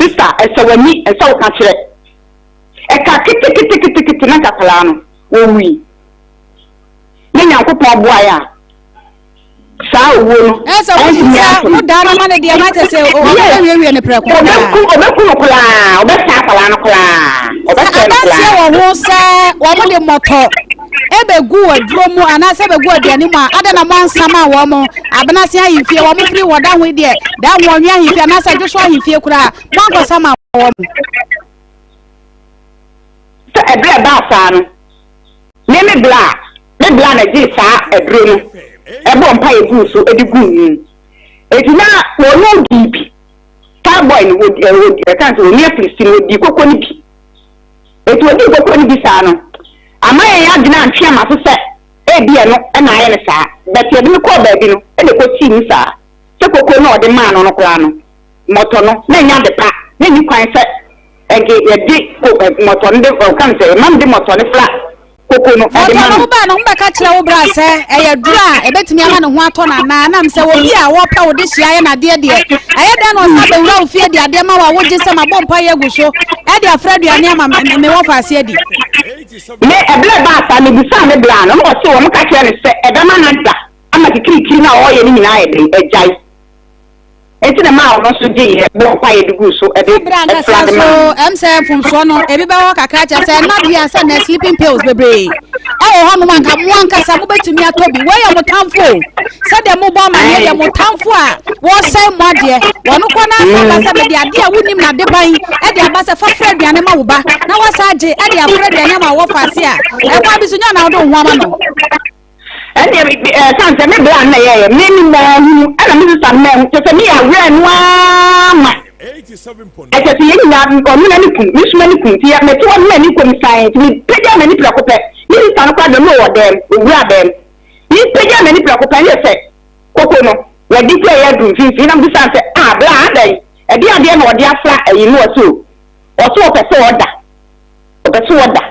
Sista, ɛsɛ w'ani, ɛsɛ wo ka kyerɛ. Ɛka keteketekete na anka akwadaa no, ɔwui. Na Nyankopɔn boaeɛ a, saa owuo no ɛsɛ wosu sɛ wodaa no ma no deɛ na kyɛ sɛ ɔbɛwiewie no prɛko ɔbɛku ɔbɛku no koraa ɔbɛsa akwadaa no koraa ɔbɛsɛ no koraa adanseɛ wɔ ho sɛ wɔn de mmɔtɔ ɛbɛgu aduro mu anaasɛ ɛbɛgu aduane mu a adɛn na moansa ma wɔn mo abenase ahemfie wɔn firi wɔ da ho deɛ da ho ɔnwe ahemfie anaasɛ adwoso ahemfie koraa moankɔsa ma wɔn sɛ ɛberɛ ɛbaa saa no me me bla Me bla na gyee saa aduro no bɔɔ mpaeɛ guu so de guu mu. Enti na wɔn dii bi. Star boy no, wɔdi, ɛ, wɔdi, ɛka sɛ wɔn afirisi no, wɔdii koko no bi. Enti wɔdii koko no bi saa no, ama yɛn adwene antwe ama so sɛ ebi ɛno na ayɛ no saa. But yɛde no kɔɔ baabi no, ɛna ɛkɔsii mu saa. Sɛ koko no a ɔde maa no no koraa no, mmɔtɔ no, na ɛnyɛ ade pa, na ɛnni kwan sɛ ɛnke yɛde ko, ɛ, mmɔtɔ no de, ɔka no sɛ, yɛma no de mmɔtɔ no fra koko no de ma no. no. Wo ba no ho bɛka kyerɛ wo bra sɛ ɛyɛ duro a ɛbɛtumi ama ne ho atɔ no anaa? Nam sɛ obi a wɔpɛ wo de hyia ayɛ no adeɛ deɛ, ɛyɛ dɛn na ɔsan bɛwura wo fie de adeɛ ma wo a wogye sɛ mabɔ mpaeɛ agu so de afra aduane ama me wɔfa ase adi? Me, ɛberɛ ɛbaa saa, mebisaa me bra no, na ɔse wɔn ka kyerɛ no sɛ ɛbɛma no ada ama kikirikiri no a ɔreyɛ no nyinaa ayɛ dɛn? Agyae. Enti na ɛmaa ɔno nso gyeeɛ bɔɔ mpaeɛ de guu so de Berɛ ankasa fra de nso maa no. ɛm sɛ mfomsoɔ no ebi bɛwɔ kakra kyerɛ sɛ ɛna bia sɛ nɛ sleeping pills bebree ɛwɔ hɔ nom anka mo ankasa mobɛtumi atɔ bi. Wei yɛ mo tamfo o. Sɛdeɛ mobɔ amaneɛ deɛ mo tamfo a wɔresɛe mo adeɛ wɔno kɔ no asa ba sɛ mede adeɛ a wonim n'adeban ɛde aba sɛ fa fra aduane ma wo ba na wasa agye ɛde afra aduane ama wɔ faase a ɛkwan bi so nyɛ ɔna wode wo ho ama no. Ɛnneɛ ɛsiane sɛ me bra no na ɛyɛeɛ, me me manhunu, ɛna me sista no manhu, kyerɛ sɛ me awerɛ no ara ma, ɛkyerɛ sɛ yɛn nyinaa, ɔno n'ani kum, me nso m'ani kum, nti mete hɔ no m'ani kɔm sann, nti mepagyaa m'ani prɛko pɛ, me sista no koraa deɛ ɔno ɔwɔ dɛm, ɔwuraa dɛm, mepagyaa m'ani prɛko pɛ, ɛne sɛ koko no, wɔde kura yɛ aduru mfimfini, na mebisa no sɛ, ah bra adɛn, ɛdeɛn adeɛ na ɔde afra ayi no, ɔse o, ɔse ɔpɛ sɛ ɔda, ɔpɛ sɛ ɔda.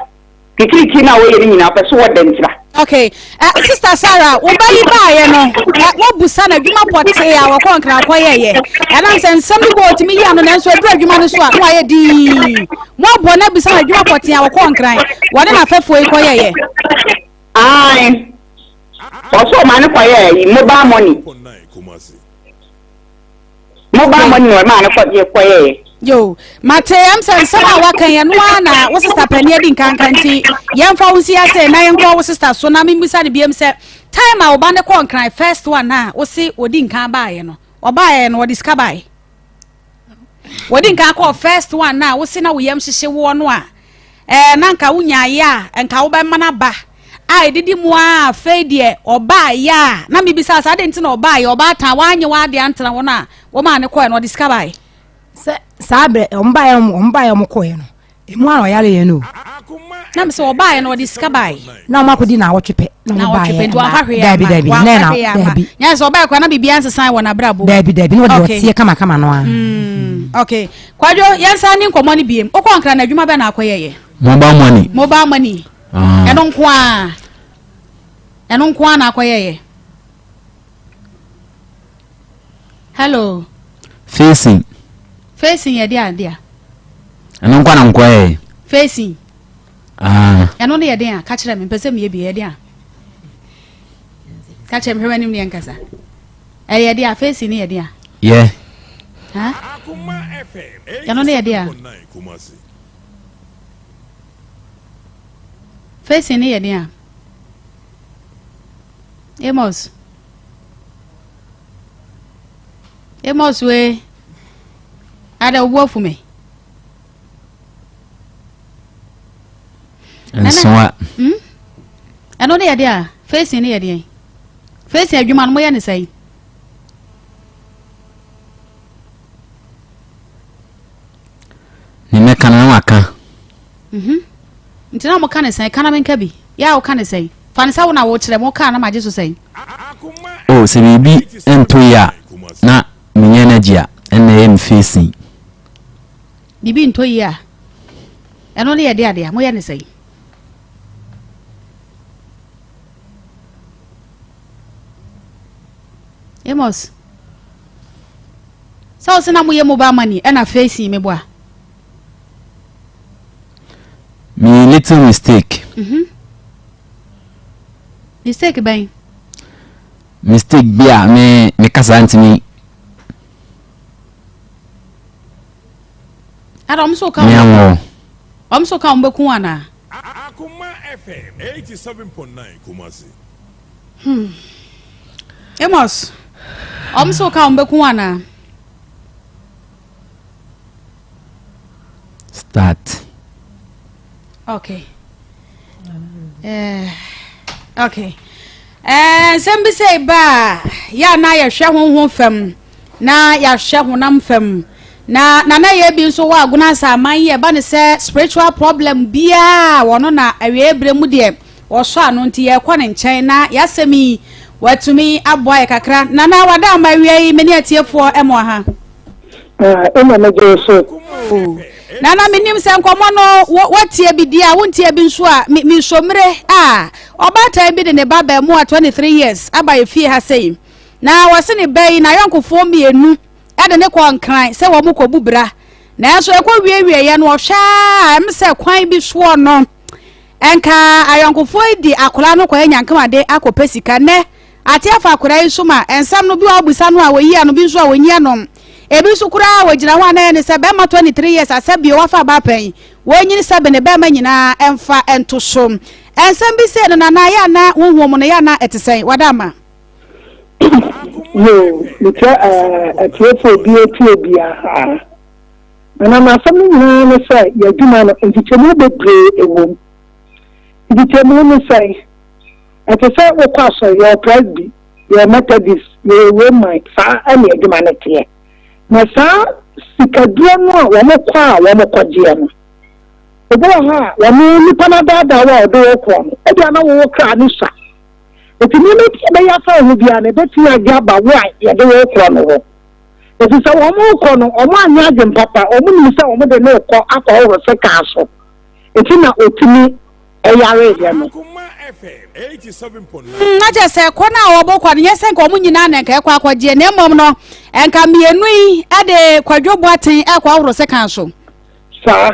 Kikirikyi no a wɔyɛ no nyinaa ɔpɛ so wɔda ntira. Okay. Uh, Sister Sarah, wo ba yi baayɛ no, uh, wobusa no adwuma pɔtee a wɔkɔ nkran kɔyɛɛyɛ. Ɛnam sɛ nsɛm bi bɔ ɔtumi yi ano nanso aduru adwuma no so a na wayɛ dii. Moabɔ no abisa no adwuma pɔtee a wɔkɔ nkran, wɔne n'afɛfoɔ yi kɔyɛɛyɛ. Ae. Ɔsɛ ɔma no kɔyɛɛ yi mobile money. Mobile money na ɔmaa no kɔ kɔyɛɛ. Yo, mate ɛm sɛ nsɛm a waka yɛ no ara na wo sista panin adi nkanka nti yɛmfa wo nsi ase na yɛnkɔ wo sista so na membisa no biam sɛ time a wo ba no kɔɔ nkran first one a wo se ɔdi nkan baeɛ no ɔbaeɛ no ɔde sika baeɛ wɔdi nkan kɔɔ first one na wo se na wo yam hyehye woɔ no a ɛɛ na nka wonyaeɛ a nka wobɛma no aba a ɛdidi mu a afei deɛ ɔbaeɛ a na mebisa sɛ adɛn nti na ɔbaeɛ ɔbaatan wanyɛ w'adeɛ antena hɔ no a wɔmaa ne kɔɛ no ɔde sika baeɛ sɛ saa berɛ wɔn baeɛ wɔn baeɛ wɔn kɔɛ no emu a ɔyare yɛn no. na mi sɛ ɔbaeɛ no ɔde sika baeɛ. na wɔn akɔdi na awɔtwe pɛ na wɔn baeɛ nti wɔn hwee ama daabi daabi nɛ na daabi. nyɛ sɛ ɔbaeɛ kora na biribi ansesan wɔ n'abrabɔ. daabi daabi na ɔde ɔteɛ kamakama no a. Mm, okay kwadwo yɛn san ne nkɔmɔ no biem okɔ nkra na adwuma bɛ na akɔyɛ yɛ. mobile money. mobile money. Ah. ɛno nko ara ɛno nko ara na akɔyɛ yɛ. Hello. Facing. Facing yɛ de ade a. Ɛno nkwa na nkɔ yɛ. Facing. Ah. Ɛno ne yɛ den a ka kyerɛ me mpɛ sɛ meyɛ bi yɛ den a. Ka kyerɛ me hwɛ m'anim ne yɛ nkasa. Ɛyɛ de a facing ne yɛ den a. Yɛ. Ha? Ɛno ne yɛ den a. Facing ne yɛ den a. Amos. Amos wei ada wo bo afu me. Nsoa. Hmm? Ɛno ne yɛde a facing ne yɛde yɛn. Facing adwuma no moyɛ ne sɛn? Ne mɛka no na waka. Mhm. Nti na moka ne sɛn? Ka na menka bi. Yɛ a woka ne sɛn? Fa no sɛ wo na wokyerɛ me, woka a na magye so sɛn? Oh, sɛ biribi ntɔ yie a, na menya energy a, ɛnna ɛyɛ me facing. Biribi ntɔ yie a, ɛno ne yɛde adeɛ a, moyɛ ne sɛn? Amos, sɛ wo se na moyɛ mobile money ɛna facing meboa? Me little mistake. Mm -hmm. Mistake bɛn? Mistake bi a me me kasa ntumi. Ada wɔn so ka wɔn. Wɔn so ka wɔn bɛku ana. Akoma FM 87.9 Kumasi. Hmm. Amos, wɔn so ka wɔn bɛku ana. Start. Okay. Uh, okay. Eh, nsɛm bi sɛ ba a yɛ a na yɛhwɛ honhom fam na yɛahwɛ honam fam na nana yɛ bi nso wɔ agona asa aman yi ɛba ne sɛ spiritual problem biara wɔno na awie berɛ mu deɛ wɔsɔ ano nti yɛkɔ ne nkyɛn na yɛasɛm yi watumi aboa yɛ kakra nana wada ama awia yi me ne atiefoɔ ɛmo aha Ɛna megye wo so. Nana menim sɛ nkɔmmɔ no woatie bi di a wontie bi nso a mesomire a ɔbaatan bi de ne ba baamuwa 23 years aba efie ha sei na wɔse ne ba yi n'ayɔnkofoɔ mmienu de ne kɔ nkran sɛ wɔn kɔbu bra nanso ɛkɔ wiewieɛ no ɔhwɛ a ɛm sɛ kwan bi soɔ no ɛnka ayɔnkofoɔ yi di akwadaa no kɔyɛ nyankamade akɔpɛ sika nɛ Ate afa akwadaa yi so ma nsɛm no bi wɔ abisa no a wɔyi ano bi nso a wɔnyi ano. Ebi nso koraa wɔgyina hɔ a na ɛyɛ ne sɛ bɛrima 23 years asɛ bio wafa abaa pɛn, wɔnyini sɛ bene bɛrima nyinaa ɛmfa nto so. Nsɛm bi sei no Nana yɛ a na honhom mu no yɛ a na ɛte sɛn? Wada ama. Yoo, mekyɛ atiefo obi etie biara. Nana m'asɛm no nyinaa ne sɛ yɛn adwuma no nkyekyɛmu bebree ɛwom. Nkyekyɛmu ne sɛn? Ɛte sɛ wokɔ asɔre, yɛwɔ Presby, yɛwɔ Methodist, yɛwɔ Roman, saa ɛne adwuma no teɛ. Na saa sikaduro no a wɔn kɔ a wɔn kɔgyeɛ no, obi wɔ hɔ a wɔn nipa no adaadaa wo a ɔde wo korɔ no, ebia na wo kra no sua. Enti nneɛma bi a ɛbɛyɛ afa wo ho biara no, ebetumi agye aba wo a yɛde wo rekorɔ no hɔ. Efisɛ wɔn rekɔ no, wɔanyɛ adwene papa, wɔnim sɛ wɔde no rekɔ akɔhohoro sekan so. Enti na otumi yareeɛ no. Na kyerɛ sɛ kɔ no a wɔbɔkɔ no, nyɛ sɛ nka wɔn nyinaa na nka ɛkɔ akɔgyeɛ, na mmom no, nka mmienu yi de Kwadwo Boateng rekɔ ahohoro sekan so. Saa.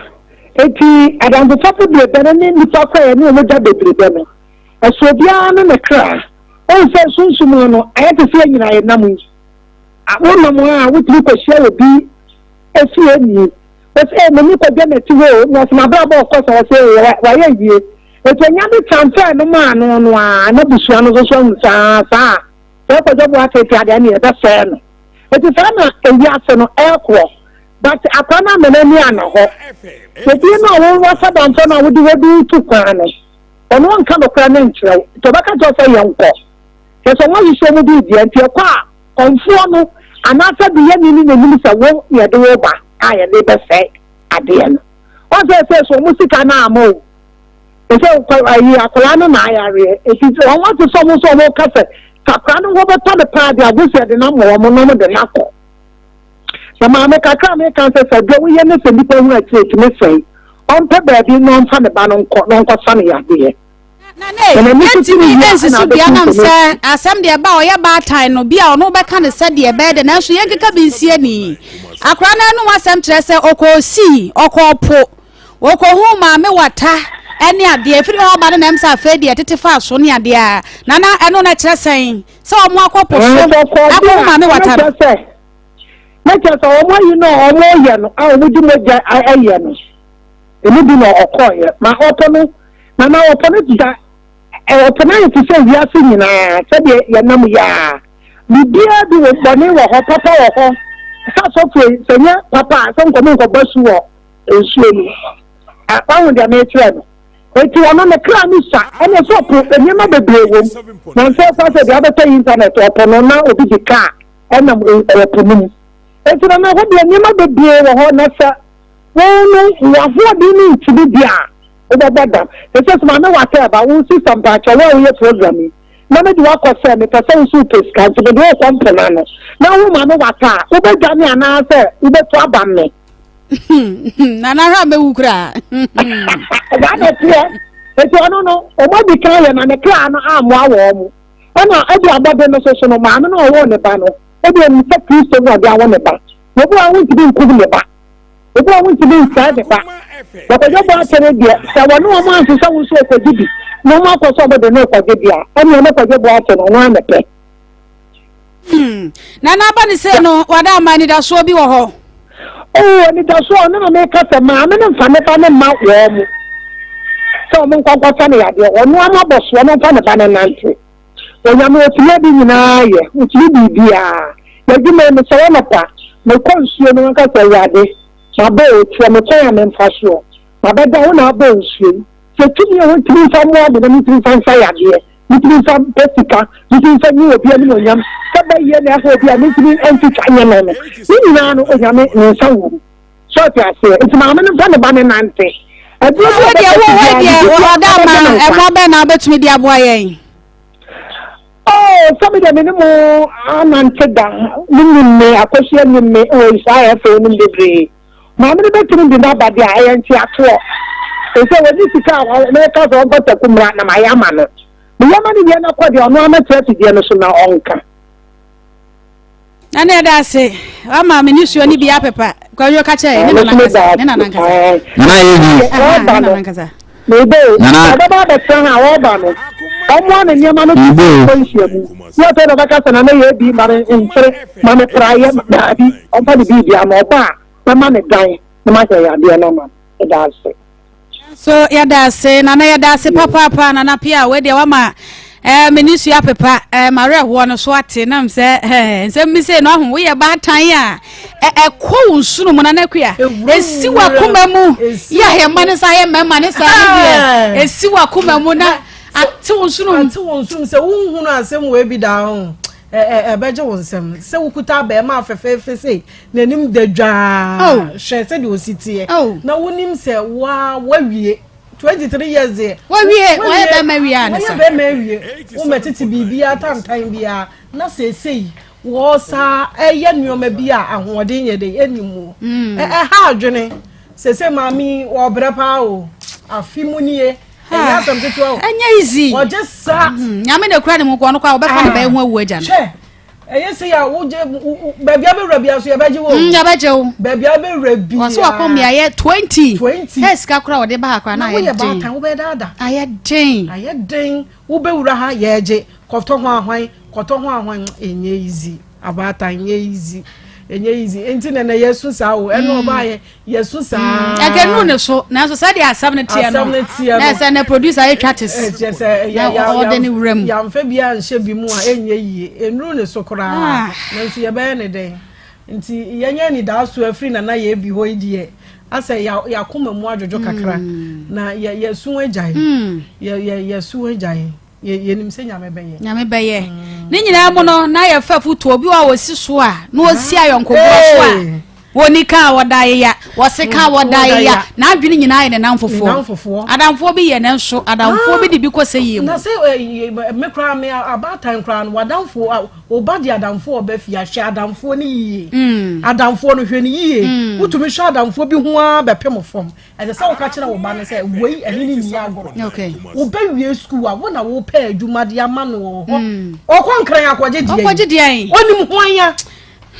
Enti adamfofa bebrebe no ne nnipa kɔ a yɛne wɔn da bebrebe no, Ɛsɔ obiara ne ne kra. Wohu sɛ sunsum mu no, ayɛ te sɛ yɛn nyinaa yɛnam yi. Wonam a, wotumi kɔhyia obi fieni. Wɔsɛ, ee, m'ani kɔgye n'akyi hɔ o, na ɔsɛ m'abrabɔ ɔkɔ sɛ ɔsɛ ee, wayɛ yie. Enti ɔnya de transfer no maa no no a, n'abusua no nso so ahu saa saa a, sɛ ɛkɔgye bo ateetee adeɛ ne yɛbɛsɛe no. Enti saa na ewiase no ɛrekorɔ. But akwa no ama n'ani anna hɔ. Obi no a wowɔ sɛ damfo no a wode wadi tu kwan no, Ɔno ɔnka nokorɛ no nkyerɛ wo, nti ɔbɛka kyerɛ wo sɛ yɛnkɔ. Kyerɛ sɛ wɔahyehyɛ wɔn biribiara, nti ɛkɔ a, kɔmfoɔ no anaasɛ duyɛni no na ɛnim sɛ wo na yɛde wo reba a yɛde rebɛsɛe adeɛ no. Woahu sɛ ɛsɛ so wɔn sika no amma o. Ɛsɛ ayi akwadaa no na ayareɛ, nti wɔn ate sɛ wɔn nso wɔn reka sɛ sakora no ho bɛtɔ no paa deɛ agye sɛ yɛde no ama wɔn na wɔde no akɔ. Na maame kakra a meka sɛ sɛ deɛ woyɛ ne sɛ nnipa hu akyire ɛtumi sɛe. Ɔmpɛ baabi na ɔmfa ne ba no nkɔ na ɔnkɔsa no yadeɛ. Na ne yɛntumi nsi so dua nam sɛ asɛm deɛ ba a ɔyɛ baatan no bi a ɔno bɛka no sɛ deɛ ɛbɛyɛ dɛ nanso yɛnkeka bi nsie ni. Akora no anom asɛm kyerɛ sɛ ɔkɔɔ sii, ɔkɔɔ po, ɔkɔhuu maame wata ne adeɛ ɛfiri hɔ ɔba no na ɛm sɛ afei deɛ tete faa so ne adeɛ a nana ɛno na ɛkyerɛ sɛn sɛ ɔmo akɔ po so akɔhu maame wata no. Na kyerɛ sɛ wɔn ayi no a wɔyɛ no a wɔde mogya yɛ no, emu bi na ɔkɔeɛ. Ma ɔpo no, na na ɔpo no da, ɔpo no ayɛ te sɛ wiase nyinaa, sɛdeɛ yɛnam yi ara. Biribiara bi wɔ bɔne wɔ hɔ, papa wɔ hɔ. Sɛ asɔfoɔ yi, sɛ nyɛ papa a, sɛ nkɔm nkɔbɔ asu wɔ nsuo no mu. Wahu deɛ merekyerɛ no? Enti ɔno ne kra no sua, ɛne sɛ ɔpo nneɛma bebree wɔ mu. Nanso ɛfa sɛ deɛ abɛtɔ intanɛt, ɔpo no na obi de kaa ɛnam ɛpo no mu. Enti na na hɔ deɛ nneɛma bebree wɔ hɔ, na sɛ wo no w'ahoɔden no ntumi di a, wobɛbɔ dam. Te sɛ sɛ maame wata ɛba, wo sista mpaakyɛw, wo a woyɛ program yi, na mede wo akɔ sɛ mepɛ sɛ wo nso wopɛ sika nti mede wo rekɔ mpona no, na wo maame wata a, wobɛdwane anaasɛ wobɛtu aba me? Nana hwɛ a mɛwu koraa. Saa na ɛteɛ. Enti ɔno no, wɔn adi kan yɛ na ne kra no ammoa wɔn. Ɛna ebia abɔde no nso so no, maame no a ɔwoo ne ba no, ebia onim sɛ Kristo na ɔde awo ne ba. Na obi wɔ hɔ a wontumi nkum ne ba. Obi wɔ hɔ a wontumi nsɛe ne ba. Na Kwadwo Boakye no deɛ, sɛ wɔne wɔn anhyehyɛ wo nso ɔkɔgye bi, na wɔn akɔ sɛ wɔde no rekɔgye deɛ a, ɛnneɛ ne Kwadwo Boakye no, ɔno ara na ɛpɛ. Hmm. Na n'aba ne sɛ no, wada ama anidasoɔ bi wɔ hɔ. Oh, anidasoɔ, ɔno na meka sɛ maame no mfa ne ba no mma wɔn mo sɛ wɔn nkɔ nkɔsa no yadeɛ, ɔno ama bɔsoɔ no mfa ne ba no nante. Onyame ɔtumi ade nyinaa yɛ, ɔtumi biribiara. N'adwuma yi mesɔre anɔpa, mekɔ nsuo no nka sɛ Awurade, mabɔ o, kyerɛ me kwan a memfa soɔ. Mabɛda wo na abɔ nsuo yi. Sɛ tumi a wɔntumi mfa mmoa me na mentumi mfa nsa yadeɛ. Mentumi mfa mpɛ sika, mentumi mfa nyi obi animuonyam, sɛ bɛyɛ na ɛha obi a mentumi ntwitwa nyɛ no no, ne nyinaa no Onyame ne nsa wɔ mu. So ɔte aseɛ? Nti maame no mfa ne ba no nante. Aduro bi a Wo deɛ ɔbɛka wo si wo biara, deɛ ne gyidie ɔda ama bɛgye ne nkwa. ɛmoa bɛn na wobɛtumi de aboa yɛn? Oh, sɛ me deɛ me ne mo anante da, mo nim me, Akosua nim me, wɔ saa ɛfɛ nim bebree. Maame no bɛtumi de no aba deɛ a, ɛyɛ nteasoɔ. Ɛsɛ wɔnni sika a mɛka sɛ ɔmfa taku mmra na mayɛ ama no. Meyɛ ma no wie na kɔ deɛ ɔno ara mɛtena afidie no so na ɔnka. Na ne ɛda ase wama me nisuo ne bi apepa kwadwo ka kyerɛ ne nana nkasa ne nana nkasa. Nana yɛ yi. Ɔba no mebe o ɔbɛba abɛtena ha ɔba no. Ɔmo a ne nneɛma no te sɛ nkɔ nhyiamu. Nyɛ afei na ɔbɛka sɛ nana yɛ bi ma me nkyere, ma me praeɛ, daabi, ɔmfa ne biribiara ma ɔba a mɛma no dan na mahwɛ yadeɛ no ama no. Meda ase. So yɛda ase nana yɛda ase papaapa nana pia wei deɛ wama eh, me ne sua pepa eh, mawerɛhoɔ no so ate nam sɛ eh, nsɛm bi sei no aho woyɛ baatan a ɛkɔ wo nsono mu nana akua ɛsi w'akoma mu yɛ ahɛma ne saa yɛ mmarima ne saa ne deɛ ɛsi w'akoma mu na ate wo nsono mu ate wo nsono sɛ wonhunu asɛm wei bi daa ho ɛbɛgye wo nsɛm sɛ wokuta abɛɛma fɛfɛɛfɛ sei n'anim da dwaa oh. hwɛ sɛdeɛ ɔsi teɛ oh. na wonim sɛ waa wawie 23 years deɛ wawie wayɛ bɛrima wie a ne sa wayɛ bɛrima awie womɛtete biribiara tantan biara na seesei wɔsa ɛyɛ nneɛma bi a ahoɔden yɛ de ɛni mu mm. ɛha adwene seesei maame wɔbrɛ paa o afi mu nie ɛnyɛ asɛm ketewa o ɛnyɛ easy wɔgye saa mm, nyame na ekura ne mu kɔ ɔno kɔ a wɔbɛfa ne bɛyɛ ho awu agya no hwɛ ɛyɛ sɛ yɛ a wogye baabi abɛwura bia so yɛbɛgye wo mm, yɛbɛgye wo baabi abɛwura bia wɔso wakɔ mmeayɛ 20 20 hɛ sika kora wɔde ba ha kora na ayɛ den wobɛyɛ daada ayɛ den ayɛ den wobɛwura ha yɛgye kɔtɔ ho ahwan kɔtɔ ho ahwan ɛnyɛ easy abaatan ɛnyɛ easy ɛnyɛ easy nti na na yɛsu saa o ɛna mm. ɔbaayɛ yɛsu saa. Ɛkɛ nu ne so nanso sɛdeɛ asɛm no teɛ no na ɛsɛ ne producer yɛ twa tes na ɔde ne wura mu. Yɛamfa bi anhyɛ bi mu a ɛnyɛ yie ɛnuru ne so koraa ah. nanso yɛbɛyɛ ne dɛn nti yɛnyɛ anidaaso afiri nana yɛ bi hɔ yi deɛ asɛ yɛakoma mu adwodwo kakra mm. na yɛsu agyae mm. yɛsu agyae. Yɛnim sɛ Nyame bɛyɛ. Nyame bɛyɛ. Ne nyinaa mu no, na yɛfa fotuo obi a wɔsi so a, na wɔsi ayɔnkoboɔ so a, wɔni ka a wɔda yeya, wɔse ka a wɔda yeya, n'adwene nyinaa yɛ ne namfofoɔ. Adamfoɔ bi yɛ nanso adamfoɔ bi de bi kɔ sɛ yie mu. Na sɛ me koraa me abaatan koraa no, w'adamfoɔ, wo ba de adamfoɔ ɔba fie a, hwɛ adamfoɔ no yie. Adamfoɔ no hwɛ no yie. Wotumi hwɛ adamfoɔ bi ho ara bɛpem fam. Ɛsɛ sɛ woka kyerɛ wo ba no sɛ wei ɛne ne nni agorɔ. Wobɛwie sukuu a wo na wopɛ adwuma de ama no wɔ hɔ. Hmm. Ɔkɔ nkran akɔgye deɛ. Ɔkɔgye deɛ. Onim ho anya.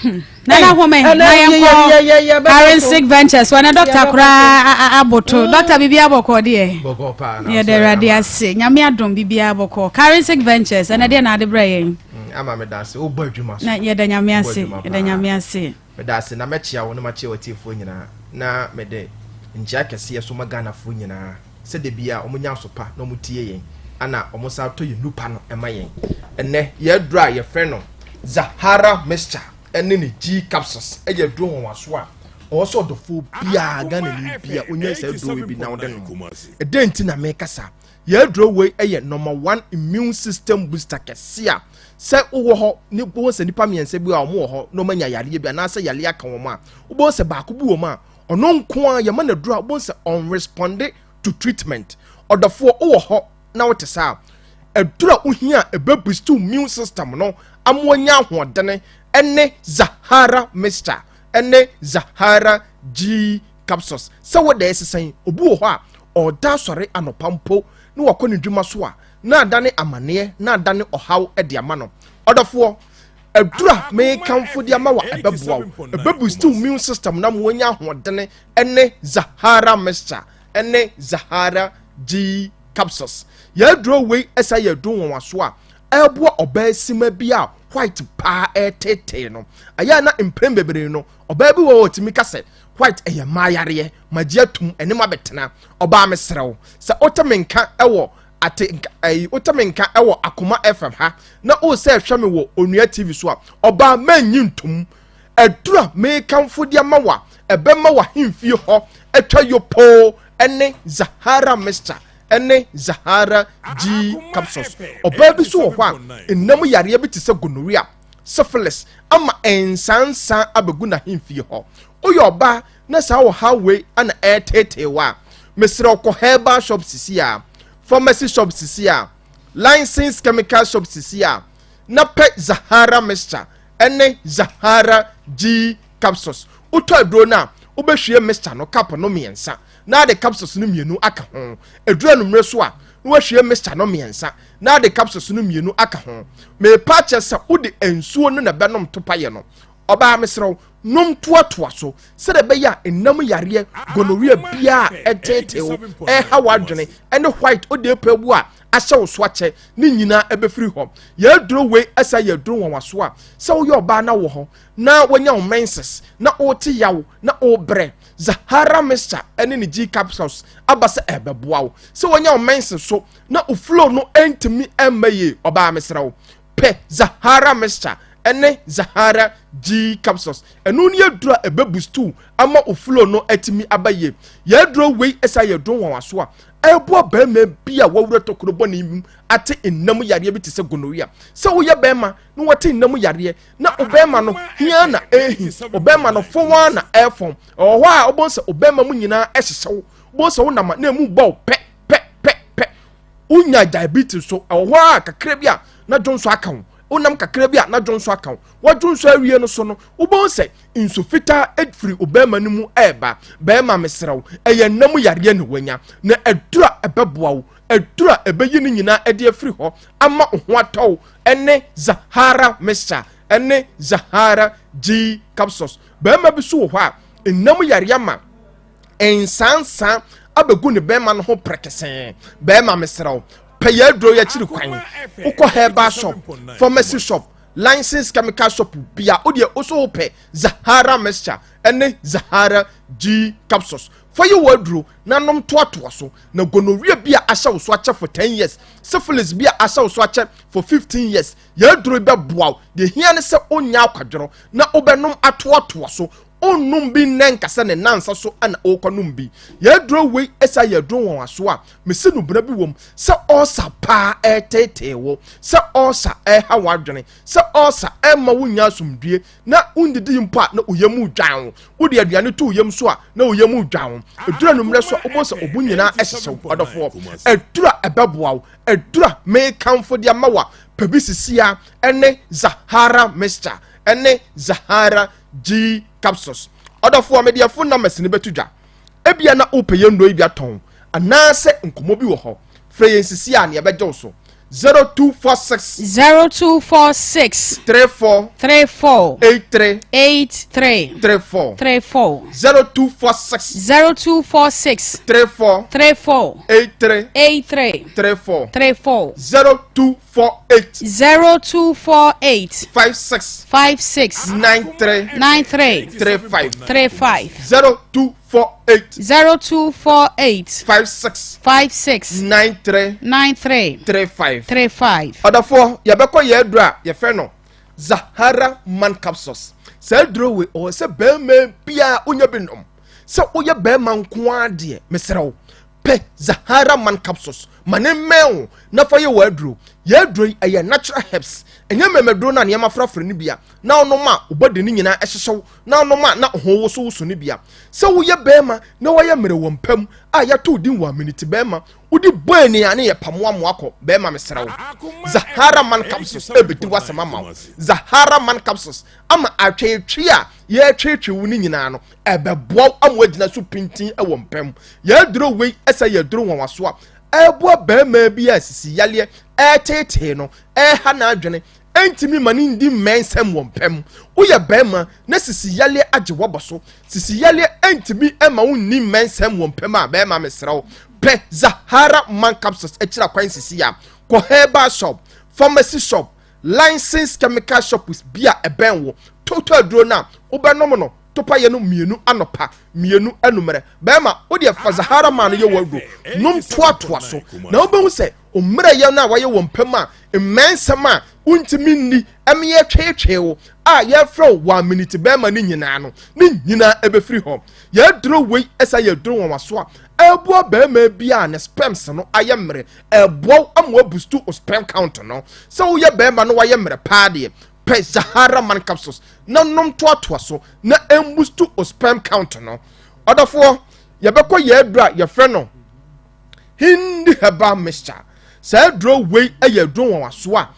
Hmm. Nana home na yɛnkɔ Karensic Ventures wɔne dɔkta koraa aboto hmm. dɔkta biribi abɔkɔ deɛ yɛda awurade ase nyame adom biribi abɔkɔ Karensic Ventures ɛnɛ deɛ na ade brɛ yɛn ama meda ase wobɔ adwuma so na yɛda nyame ase yɛda nyame ase Meda ase na mɛkyea wo na makyea w'atiefoɔ nyinaa na mede nkyea kɛseɛ so ma Ghanafoɔ nyinaa sɛ da biara wɔn nya aso pa na wɔn tie yɛn ana wɔn san tɔ yɛn nupa no ma yɛn. Ɛnɛ yɛn aduro a yɛfrɛ no Zahara mixture ɛne ne G capsules ɛyɛ aduro nwanwaso a ɔwɔ sɛ ɔdɔfoɔ biara Ghanani biara onya saa aduro wei bi na ɔde nom. Ɛdɛn nti na meka saa? Yɛn aduro wei yɛ number one immune system booster kɛse a sɛ wowɔ hɔ ne wobɛhu sɛ nnipa mmiɛnsa bi a wɔn wɔ hɔ na wɔanya yareɛ bi anaasɛ yareɛ aka wɔn a wobɛhu sɛ baako bi wɔ mu a ɔno nko a yɛma no aduro a wobɛhu sɛ ɔnresponde to treatment. Ɔdɔfoɔ wowɔ hɔ na wote saa aduro a wohia a ɛbɛboost immune system no ama wanya ahoɔdene ɛne Zahara mixture ɛne Zahara G capsules sɛ wo da ɛsesa yi obi wɔ hɔ a ɔda asɔre anɔpa mpo na wakɔ ne dwuma so a na adane amaneɛ na adane ɔhaw de ama no ɔdɔfoɔ aduru a mekamfo de ama wa ɛbɛboa wo ɛbɛboost immune system na mo anya ahoɔdene ɛne Zahara mixture ɛne Zahara G capsules yɛ aduro wei ɛsa yɛ aduro nwanwaso a ɛboa ɔbaa sima bi a white paa ɛtetee no ɛyɛ na mpɛn bebree no ɔbaa bi wɔ hɔ ɔtumi ka sɛ white ɛyɛ mmaa yareɛ magye atum ɛne ma bɛtena ɔbaa mesrɛ wo sɛ wote me nka ɛwɔ ate nka ɛyi wote me nka ɛwɔ akoma fm ha na o sɛ ɛhwɛ me wɔ onua tv so a ɔbaa mɛnyi ntom aduru a mekamfo de ama wa ɛbɛma w'ahemfie hɔ atwa yopoo ɛne zahara mixture ɛne zahara g capsules ɔbaa bi so wɔ hɔ a nnam yareɛ bi te sɛ gonorrhea syphilis ama nsansa abɛgu n'ahemfie hɔ. Woyɛ ɔbaa na saa ɔhaw wei ana ɛreteetee wo a, mesrɛ wo kɔ herbal shop sisi a, pharmacy shop sisi a, licensed chemical shop sisi a, na pɛ Zahara mixture ɛne Zahara G capsules. Wotɔ aduro no a, wobɛhwie mixture no cup no mmiɛnsa na ade capsules no mmienu aka ho. Aduru anumere so a, na wahwie mixture no mmiɛnsa na ade capsules no mmienu aka ho. Merepa akyɛ sɛ wode nsuo no na ɛbɛnom topayɛ no. Ɔbaa mesrɛ wo, nom toatoa so sɛdeɛ ɛbɛyɛ a nnam yareɛ gonorrhea biara a ɛteetee wo, ɛreha w'adwene, ɛne white odeepabu a ahyɛ wo so akyɛ ne nyinaa ɛbɛfiri hɔ. Yɛn aduro wei ɛsɛ yɛ aduro nwanwaso a sɛ woyɛ ɔbaa na wɔ hɔ na wanya wo menses na wote yaw na wobrɛ, Zahara mixture ɛne ne G capsules aba sɛ ɛbɛboa wo. Sɛ wanya wo menses so na wo flow no ɛntumi ɛmma yie, ɔbaa mesrɛ wo pɛ Zahara mixture ɛne Zahara G capsules. Ɛno ne aduro a ɛbɛbustu ama wo flow no atumi aba yie. Yɛn aduro wei ɛsɛ yɛ aduro nwanwaso a ɛboa barima bi a wawura tokuro bɔne mu ate nna mu yareɛ bi te sɛ gonorrhea. Sɛ woyɛ barima na wate nna mu yareɛ na ɔbarima no hia na ɛhi, ɔbarima no fɔn ara na ɛfɔn, ɛwɔ hɔ a wobɛhu sɛ ɔbarima mu nyinaa ɛhyehyɛ wo, wobɛhu sɛ wonam a na emu bɔ wo pɛ pɛ pɛ pɛ. Wonya diabetes so, ɛwɔ hɔ a kakra bi a na dwonso aka wo, wonam kakra bi a na dwonso aka wo. Wadwonso awie no so no, wobɛhu sɛ nsu fitaa firi ɔbarima no mu ɛreba. Barima mesrɛ wo, ɛyɛ nna mu yareɛ na wanya, na aduru a ɛbɛboa wo, aduru a ɛbɛyi no nyinaa ɛde afiri hɔ ama wo ho atɔ wo ɛne Zahara mixture ɛne Zahara G capsules. Barima bi so wɔ hɔ a nna mu yareɛ ama nsansa abɛgu ne bɛrima no ho prɛkɛsɛɛ. Bɛrima mesrɛ wo, pɛ yɛ aduro yɛ akyiri kwan. Wokɔ herbal shop, pharmacy shop, license chemical shop bia, wodeɛ wo so wopɛ Zahara mixture ɛne Zahara G capsules, fa yɛ wɔ aduro na nom toatoa so. Na gonorrhea bi a ahyɛ wo so akyɛ for 10 years, syphilis bi a ahyɛ wo so akyɛ for 15 years, yɛ aduro bɛboa wo. Deɛ hia ne sɛ wonya akwadworɔ na wobɛnom atoatoa so. Ɔnnom bi nnɛ nka sɛ ne nnansa so na ɔrekɔnom bi. Yɛn aduro wei ɛsa yɛ aduro nwanwasoɔ a mese no bena bi wom sɛ ɔɔsa paa ɛreteetee wo, sɛ ɔɔsa ɛreha w'adwene, sɛ ɔɔsa ɛmma wonnya asomdwie na wondidi mpo a na wo yam redwan wo, wode aduane to wo yam so a na wo yam redwan wo. Ɛduru anwummerɛ so a wobɛhu sɛ wo bo nyinaa hyehye wo. Ɔdɔfoɔ, aduro a ɛbɛboa wo, aduro a merekamfo de ama wo a pɛ bi sisi ara ɛne Zahara mixture ɛne Zahara G capsules. Ɔdɔfoɔ, mede ɛfo numbers no bɛto dwa. Ebia na wopɛ yɛn nnuro yi bi atɔn anaasɛ nkɔmmɔ bi wɔ hɔ. Frɛ yɛn sisi a na yɛbɛgye wo so. 0246. 0246. 34. 34. 83. 83. 34. 34. 0246. 0246. 34. 34. 83. 83. 34. 34. 0248. 0248. 56. 56. 93. 93. 35. 35. 0248. 0248. 56. 56. 93. 93. 35. 35. Ɔdɔfoɔ, yɛbɛkɔ yɛn aduro a yɛfrɛ no Zahara Man Capsules. Saa aduro wei ɔwɔ sɛ bɛrima biara wonya bi nom. Sɛ woyɛ bɛrima nko ara deɛ, mesrɛ wo, pɛ Zahara Man Capsules ma ne mmɛn wo na fa yɛ w'aduro. Yɛn aduro yi ɛyɛ natural herbs, ɛnyɛ mmɛmɛduro no a nneɛma frafra no bi a na wonom a wo body no nyinaa ɛhyehye wo na wonom a na wo ho wosowoso no bi a. Sɛ woyɛ bɛrima na woayɛ mmerɛ wɔ mpa mu a yɛato wo din wɔ aminiti bɛrima, wode bɔ ani a ne yɛ pamoamoa kɔ bɛrima mesrɛ wo. Zahara Man Capsules ɛbɛdi w'asɛm ama wo. Zahara Man Capsules ama atweetwee a yɛretweetwee wo no nyinaa no ɛbɛboa wo ama woagyina so pintinn wɔ mpa mu. Yɛn aduro wei sɛ yɛ aduro nwanwaso a ɛreboa barima bi a sisi yareɛ ɛreteetee no, ɛreha n'adwene, ɛntumi ma no ndi mmɛnsɛm wɔ mpa mu. Woyɛ barima na sisi yareɛ agye w'abɔ so, sisi yareɛ ɛntumi ma wo nni mmɛnsɛm wɔ mpa mu a, barima mesrɛ wo, pɛ Zahara Man Capsules akyiri akwan sisi a. Kɔ herbal shop, pharmacy shop, licensed chemical shop bi a ɛbɛn wo, totɔ aduro no a wobɛnom no Topa yɛ no mmienu anɔpa, mmienu anummerɛ. Bɛrima, wo deɛ fa Zahara maa no yɛ w'aduro. Nom toatoa so, na wobɛhu sɛ mmerɛyɛ no a wayɛ wɔ mpa mu a mmɛnsɛm a wontumi nni ɛme yɛtweetwee wo a yɛfrɛ wo one minute bɛrima no nyinaa no, ne nyinaa ɛbɛfiri hɔ. Yɛn aduro wei ɛsa yɛ aduro nwanwaso a ɛboa bɛrima bi a ne sperms no ayɛ mmerɛ. Ɛboa wo ama wabustu wo sperm count no. Sɛ woyɛ bɛrima no wayɛ mmerɛ paa deɛ, pɛ Zahara man capsules na nom toatoa so na ɛmbustu o sperm count no. Ɔdɔfoɔ, yɛbɛkɔ yɛ aduro a yɛfrɛ no Hindi herbal mixture. Saa aduro wei yɛ aduro nwanwasoɔ a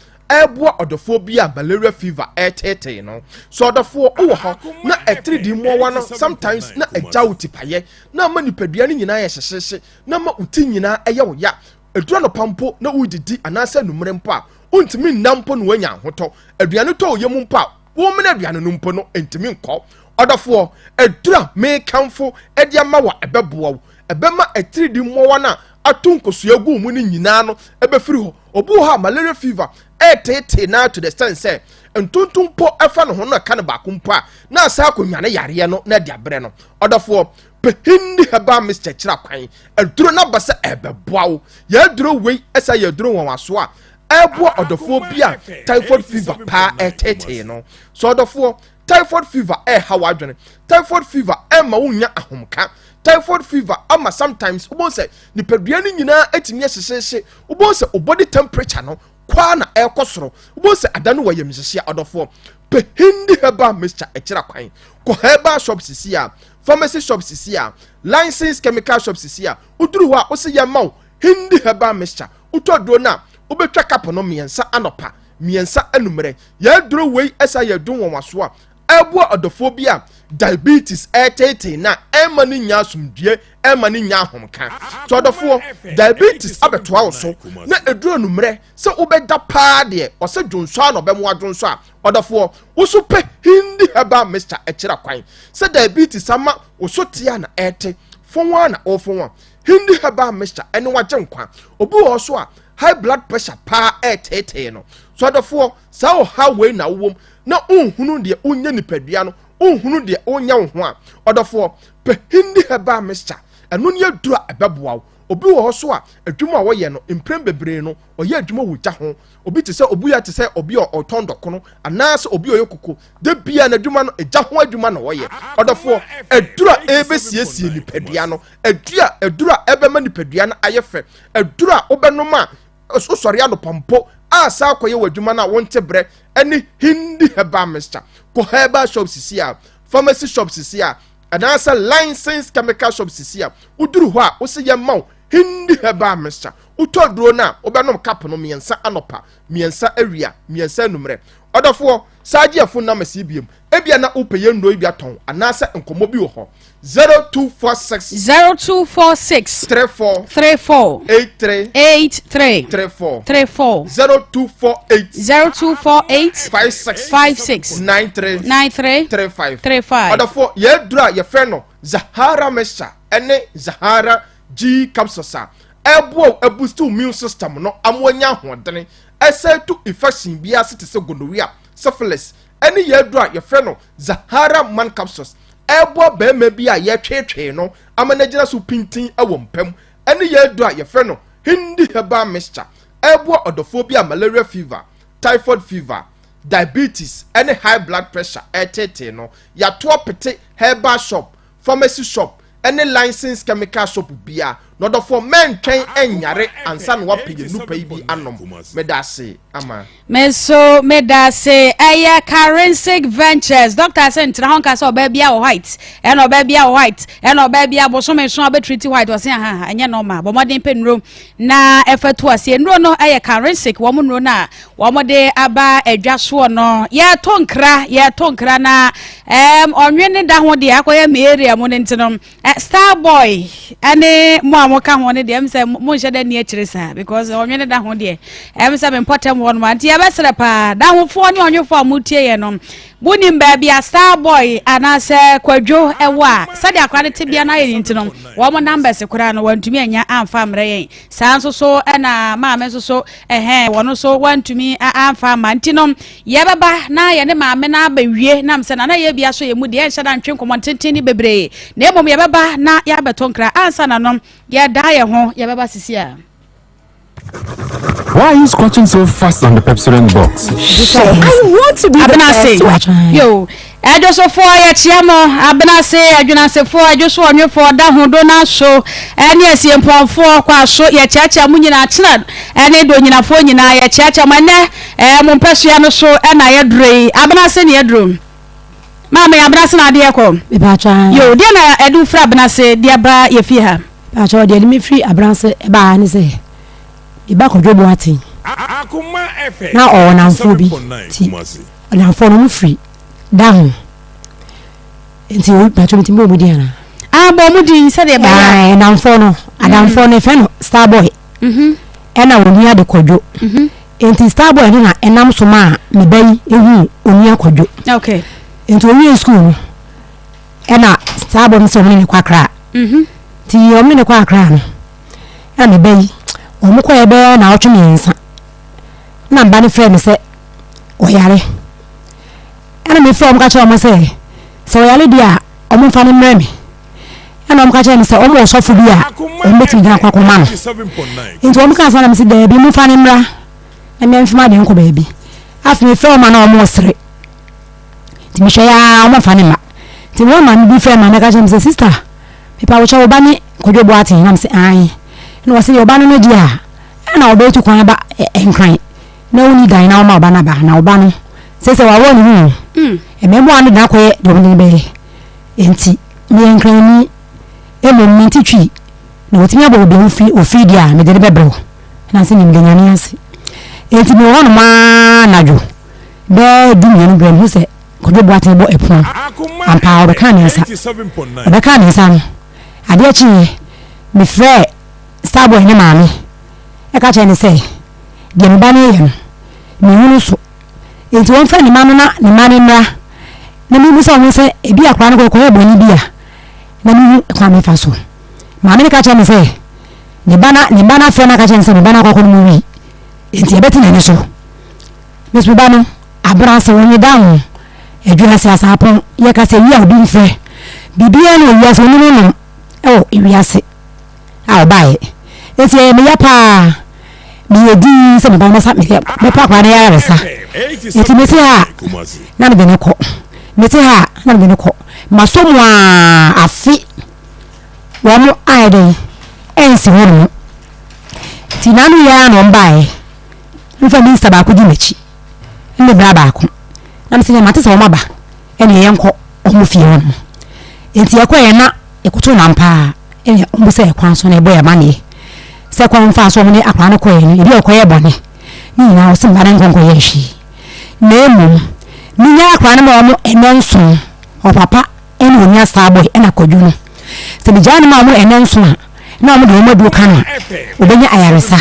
ɛreboa ɔdɔfoɔ bi a malaria fever ɛreteetee no. So ɔdɔfoɔ wowɔ hɔ na atiridii mmoawa no sometimes na ɛgya wo tipayɛ na ama nipadua no nyinaa yɛ hyehyehye na ama wo ti nyinaa ɛyɛ wo ya. Ɛduru anɔpa mpo na woredidi anaasɛ anwummerɛ mpo a Wontumi nna mpo na woanya ahotɔ. Aduane tɔ wo yam mpo a, womene aduane no mpo no, ntumi nkɔ. Ɔdɔfoɔ, aduru a mekamfo de ama wo a ɛbɛboa wo, ɛbɛma atiridii mmoawa no a ato nkosua gu mu no nyinaa no ɛbɛfiri hɔ. Obi wɔ hɔ a malaria fever ɛreteetee no ara to the extent sɛ ntontom mpo ɛfa ne ho no ɛka no baako mpo a na asa akɔnyane yareɛ no na ɛde abrɛ no. Ɔdɔfoɔ, pɛ Hindi herbal mixture kyerɛ kwan. Aduro no aba sɛ ɛbɛboa wo. Yɛn aduro wei ɛsɛ yɛ aduro nwanwasoɔ a ɛreboa ɔdɔfoɔ bi a typhoid fever paa ɛreteetee no. So ɔdɔfoɔ, Typhoid fever ɛreha w'adwene. Typhoid fever ɛmma wonnya ahomka. Typhoid fever ama sometimes wobɛhu sɛ nipadua no nyinaa atumi ahyehyeehye. Wobɛhu sɛ wo body temperature no kwaa na ɛrekɔ soro. Wobɛhu sɛ ada no wɔ yamhyehyeɛ. Ɔdɔfoɔ, pɛ Hindi herbal mixture ɛkyerɛ kwan. Kɔ herbal shop sisi a, pharmacy shop sisi a, licensed chemical shop sisi a, woduru hɔ a wose yɛmma wo Hindi herbal mixture. Wotɔ aduro no a, wobɛtwa cup no mmiɛnsa anɔpa, mmiɛnsa anummerɛ. Yɛn aduro wei ɛsa yɛ aduro nwanwasoɔ a ɛboa ɔdɔfoɔ bi a diabetes ɛreteetee no a ɛmma no nnya asomdwoeɛ, ɛmma no nnya ahomka. So ɔdɔfoɔ, diabetes abɛtoa wo so na ɛduru anummerɛ sɛ wobɛda paa deɛ, ɔsɛ dwonsɔ ara na ɔbɛmoa dwonsɔ a, ɔdɔfoɔ, wo so pɛ Hindi herbal mixture ɛkyerɛ kwan. Sɛ diabetes ama wo so te a na ɛrete, fɔn ara na ɔrefɔn a, Hindi herbal mixture ɛne wagye nkwa. Obi wɔ hɔ so a high blood pressure paa ɛreteetee no. So adɔfoɔ, saa ɔhaw wei na wowom na wonhunu deɛ wonyɛ nipadua no, wonhunu deɛ wonyɛ wo ho a, ɔdɔfoɔ, pɛ Hindi herbal mixture. Ɛno ne aduro a ɛbɛboa wo. Obi wɔ hɔ so a, adwuma a ɔyɛ no, mprɛn bebree no, ɔyɛ adwuma wɔ gya ho. Obi te sɛ, obi a te sɛ obi a ɔtɔn dɔkono anaasɛ obi a ɔyɛ koko. Da biara n'adwuma no, gya ho adwuma na ɔyɛ. Ɔdɔfoɔ, aduro a ɛrebɛsiesie nipadua no, aduro a, aduro a ɛbɛma nipadua no ayɛ fɛ, aduro a wobɛnom a wosɔre anɔpa mpo a saa kɔyɛ w'adwuma no a wonte brɛ ne Hindi herbal mixture. Kɔ herbal shop sisi a, pharmacy shop sisi a, anaasɛ licensed chemical shop sisi a, woduru hɔ a wose yɛmma wo Hindi herbal mixture. Wotɔ aduro no a wobɛnom cup no mmiɛnsa anɔpa, mmiɛnsa awia, mmiɛnsa anummerɛ. Ɔdɔfoɔ, saa gye afo numbers yi biom. Ebia na wopɛ yɛn nnuro yi bi atɔn anaasɛ nkɔmmɔ bi wɔ hɔ. 0246. 0246. 34. 34. 83. 83. 34. 34. 0248. 0248. 56. 56. 93. 93. 35. 35. Ɔdɔfoɔ, yɛn aduro a yɛfrɛ no Zahara mixture ne Zahara G capsules a ɛboa wo abusti wo immune system no ama wanya ahoɔdene, ɛsɛ tu infection biara ase te sɛ gonorrhea, syphilis, ɛne yɛn aduro a yɛfrɛ no Zahara Man Capsules ɛreboa barima bi a yɛtweetwee no ama no agyina so pintinn wɔ mpa mu, ɛne yɛn aduro a yɛfrɛ no Hindi Herbal Mixture ɛreboa ɔdɔfoɔ bi a malaria fever, typhoid fever, diabetes ɛne high blood pressure ɛreteetee no. Yɛato apete herbal shop, pharmacy shop ɛne licensed chemical shop biara. Na ɔdɔfoɔ mɛntwɛn nyare ansa na woapɛ yɛn nnupa yi bi anom. Meda ase ama. Me nso meda ase. Ɛyɛ Karensic Ventures. Doctor sɛ ntena hɔ nka sɛ ɔbaa bi wɔ white, ɛna ɔbaa bi wɔ white, ɛna ɔbaa bi abosome nso abɛtriti white. Ɔse aha, ɛnyɛ normal. Bɔ mmɔden pɛ nnuro na ɛfa tu aseɛ. Nnuro no ɛyɛ Karensic, wɔn nnuro no a wɔn de aba adwa soɔ no. Yɛto nkra, yɛto nkra na ɛɛm ɔnwe ne da ho deɛ akɔyɛ me area mu no nti no. Eh, star boy ɛne mo a moka ho no deɛ ɛm sɛ monhyɛ da nni akyire saa because ɔnwene da ho deɛ ɛm sɛ me mpɔtam hɔ nom a nti yɛbɛserɛ paa dahofoɔ ne ɔnwefoɔ a motie yɛ no monim baabi a star boy anaasɛ kwadwo ɛwɔ a sɛdeɛ akora no tebea no ayɛ ne nti no wɔn numbers koraa no wɔntumi anya amfa mmerɛ yɛn saa nso so ɛna maame nso so ɛhɛn wɔn nso wɔntumi amfa ama nti no Yɛbɛba na yɛne maame no abɛwie nam sɛ nana yɛ bi aso yɛ mu deɛ ɛnhyɛ da ntwe nkɔmmɔ ntenten ne bebree na mmom yɛbɛba na yɛabɛto nkra ansa na no yɛdaa yɛ ho yɛbɛba sisi a. Why are you scratching so fast on the Pepsodent box? I want to be the first to. Yo, Adwosofoɔ yɛkyea mo, Abenase, Adwenasefoɔ, Adwoso Ɔnwefoɔ, Daho, Donaso, ɛne Asiempɔnfoɔ, Kwaso, yɛkyeakyea mo nyinaa, Kyena ɛne Donyinafoɔ nyinaa yɛkyeakyea mo, ɛnɛ ɛɛ mo mpɛsoa no so ɛna yɛduro yi, Abenase ne yɛduro. Maame, Abenase na adeɛ kɔ? Mepatwa ae. Yo, deɛ na ɛde wo firi Abenase de aba yɛ fie ha? Mepatwa, deɛ ɛde me firi Abenase ɛbaa ha ne sɛ, me ba Kwadwo Boateng, na ɔwɔ nnamfoɔ bi, nti nnamfoɔ no wɔn firi da ho nti bàtò mi ti bɔ ɔmo din ana. ah bɔ ɔmo din sɛdeɛ ɛbɛyɛ a. Nnamfoɔ no adamfoɔ no efɛ no star boy mhm. ɛna onua de kɔdwo mhm. nti star boy no na ɛnam so maa me ba yi ehu onua kɔdwo okay nti owie school no ɛna star boy no sɛ ɔmo ne ne kɔ akra mhm. nti ɔmo ne ne kɔ akra no. Ɛna me ba yi, wɔn kɔɛ bɛyɛ naawɔtwe mmiɛnsa na mba no frɛ me sɛ ɔyare. Ɛna me frɛ wɔn ka kyerɛ wɔn sɛ sɛ ɔyare deɛ a wɔn mfa no mmerɛ me. Ɛna wɔn ka kyerɛ me sɛ wɔn wɔ sɔfo bi a wɔn bɛtumi gyina akɔ akɔma no. Nti wɔn kaa sɛ na me sɛ daabi mo mfa no mmra na me mfima deɛ nkɔ baabi. Afei me frɛ wɔn a na wɔn resere. Nti mehwɛ ya wɔn mfa no mma. Nti wɔn maame bi frɛ maame ka kyerɛ me sɛ sister mepa wo kyɛw wo ba ne Kwadwo Boateng na me sɛ ae. Ɛna wɔse deɛ ɔba no no deɛ a ɛna ɔbɛtu kwan aba Nkran na wonni dan na woma ɔba no aba na ɔba no sɛ sɛ wawɔ ne ho mm. Mmaamua no dan akɔyɛ deɛ ɔde no bɛyɛ nti meyɛ Nkranni mmom mente twi na wɔtumi abɔ obi ofiri ofiri deɛ a mede no bɛbrɛ wo na sɛ nim de nyame ase nti mewɔ hɔnom ara anadwo bɛɛ 12 berɛ mehu sɛ Kwadwo Boateng bɔ ɛpono ampa ɔbɛkaa ne nsa ɔbɛkaa ne nsa no adeɛ kyeeɛ mefrɛɛ Starboy ne maame ka kyerɛɛ no sɛ, Deɛ me ba no reyɛ no, menhu no so. Enti wɔmfrɛ ne mma no na ne mma no mmra na memmisa wɔn sɛ ebi akwadaa no kɔyɛ bɔne bi a, na mehu kwan a mefa so. Maame no ka kyerɛɛ me sɛ, ne ba no ne ba no afrɛ no aka kyerɛ no sɛ ne ba no akɔ akɔnom wii, enti ɛbɛte n'ani so. Me nso me ba no, abena ase wɔnye da ho, adwiri ase asaapɔn, yɛka sɛ wi a obi mfrɛ, biribiara ne wɔ wiase onim nom wɔ wiase. a ɔbaeɛ. Enti ɛyɛ me ya paa. Meyɛ dinn sɛ me ba no bɛsa mede mɛpɛ akwadaa no ayaresa. Enti mete ha a na mede no kɔ. Mete ha a na mede no kɔ. Masɔ mu ara afe wɔn ayɛ dɛn ɛnsi hɔ nom. Nti n'ano yɛ ara na wɔn baeɛ. Mfa minista baako di m'akyi ne bra baako. Na mesɛ mate sɛ wɔn aba ɛne yɛnkɔ wɔn fie hɔ nom. Enti yɛkɔeɛ na yɛkɔtoo no ampa ara. Ɛnna wɔbisaa yɛn kwan so na yɛbɔɔ yɛn amanneɛ sɛ kwan mfaa so a wɔde akwadaa no kɔeɛ no, ebi a ɔkɔyɛɛ bɔne. Ne nyinaa ɔse mma no nkɔ nkɔyɛɛ hwee. Na mmom, menyae akwadaa no ma wɔn nnanson, ɔpapa ne onua Starboy ɛna Kwadwo no. Sɛ megyae no ma wɔn nnanson a, na wɔde wɔn aduro ka no a, ɔbɛnya ayaresa.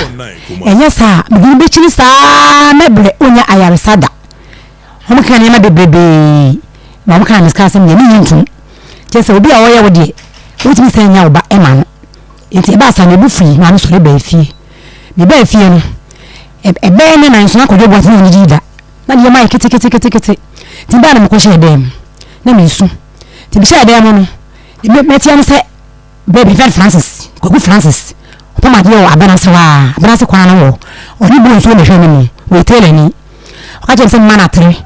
Ɛnyɛ saa a, mede no bɛkyini saa ara mɛbrɛ ɔnnya ayaresa da. Wɔkaa nneɛma bebrebee na wɔkaa me sika asɛm deɛ mennye ntom. Kyerɛ sɛ obi a ɔyɛ wo deɛ wotumi sɛ nya wo ba ma no. Nti ɛbaa saa me bo fui maa me sɔre baa fie. Mebaa fie no ɛbɛyɛ ne nan so na Kwadwo Boateng na ɔnyigye da. Na deɛ mayɛ keteketekete. Nti baa na mekɔhyɛɛ dan mu na mesu. Nti mehyɛɛ dan mu no mɛtea ne sɛ Berɛ bi Rev. Francis, Kwaku Francis, ɔpam adeɛ wɔ Abenase hɔ ara, Abenase kwan no wɔ, ɔne bɔɔ nsuo na ɛhwɛ anim, ɔyɛ tailorni. Ɔka kyerɛɛ me sɛ memma no atere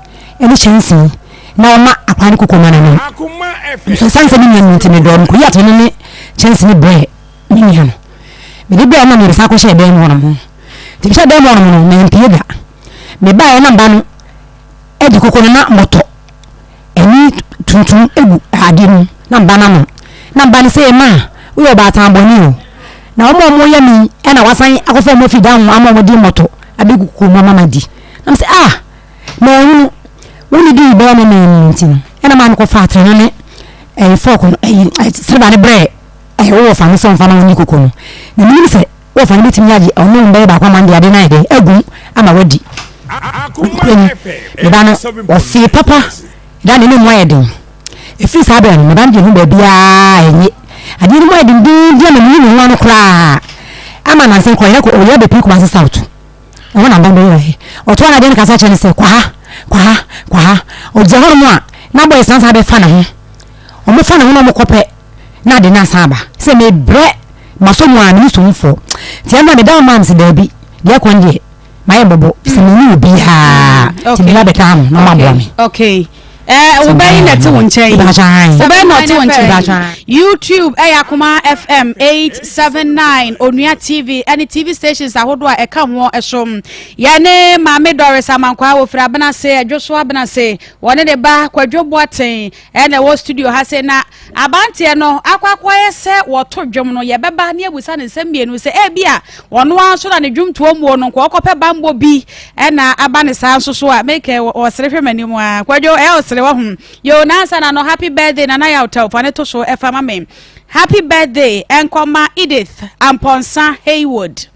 ne kyɛnsee na ɔmma akwadaa no koko ma no nom. Nso ɛsiane sɛ me nua no nti medɔɔ no, mekɔyii atere no ne kyɛnsee no brɛɛ me nua no. Mede brɛɛ no na mede san kɔhyɛɛ dan mu hɔnom. Nti mehyɛɛ dan mu hɔnom no, mampue da. Mebaeɛ na mba no de koko no na mɔtɔ. Ani tuntum gu adeɛ no mu na mba no ano na mba no sɛ ma woyɛ ɔbaatan bɔne o na wɔn a wɔyɛ me yi ɛna wasan akɔfa wɔn afi dan ho ama wɔn de mmɔtɔ abɛgu kuo mu ama ma di na sɛ ah na ɛhunu wo ne di bɛyɛ ne nan mu nti no ɛna maa mekɔfa atere no ne ɛyɛ fɔk no ɛyi siriba no brɛ ɛyɛ wowɔ fa no sɛ ɔmfa ma wo ne koko no na menim sɛ Wɔfa no bɛtumi agye ɔne wo bɛyɛ baako ama no de ade no ayɛ dɛn agu ama wadi. Nokorɛ ni, me ba no, ɔfee papa da ne ne mu ayɛ den. Ɛfiri saa berɛ no, me ba no deɛ ho baabiara ɛnye. Adeɛ no mu ayɛ dendeenden ama meyi me ho ano koraa. Ama nansa kɔ ɔyera kɔ ɔyera bɛpie Kumasi South. Ɛhɔ na mba no bɛyeraeɛ. Ɔtoa no adeɛ no kasa kyerɛ no sɛ, kɔ ha, kɔ ha, kɔ ha. Ɔgyina hɔnom a, na boys no asan abɛfa ne ho. Wɔfa ne ho na wɔkɔpɛ na ade no asan aba. Sɛ mebrɛ masɔ mu a mene somfoɔ nti ɛno a meda wo maa me sɛ daabi deɛ ɛkɔ no deɛ mayɛ mmɔbɔ sɛ menni obiaa nti meba bɛka no na ɔmaboa me. Okay. Eh, wobɛyi na ɛte wo nkyɛn wobɛyi na ɔte wo nkyɛn youtube ɛyɛ akoma fm 879 onua tv ɛne tv stations ahodoɔ a ɛka ho ɛso yɛne maame doris amankwaa wɔfiri abenase ɛdwo so abenase wɔne ne ba kwadwo boaten Ɛna ɛwɔ studio ha sei na abanteɛ no akɔ akɔyɛ sɛ wɔto dwom no yɛbɛba ne abusa ne nsɛm mmienu sɛ ebi a ɔno ara nso na ne dwomtoɔ muo no nka ɔkɔpɛ bambɔ bi ɛna aba ne saa nso so a mekɛ ɔsere hwɛ m'anim a kwadwo ɛyɛ ɔsere wɔ ho yo nansa na no happy birthday nana yawtɛw fa ne to so ɛfa ma me happy birthday ɛnkɔma Edith Ampɔnsa Haywood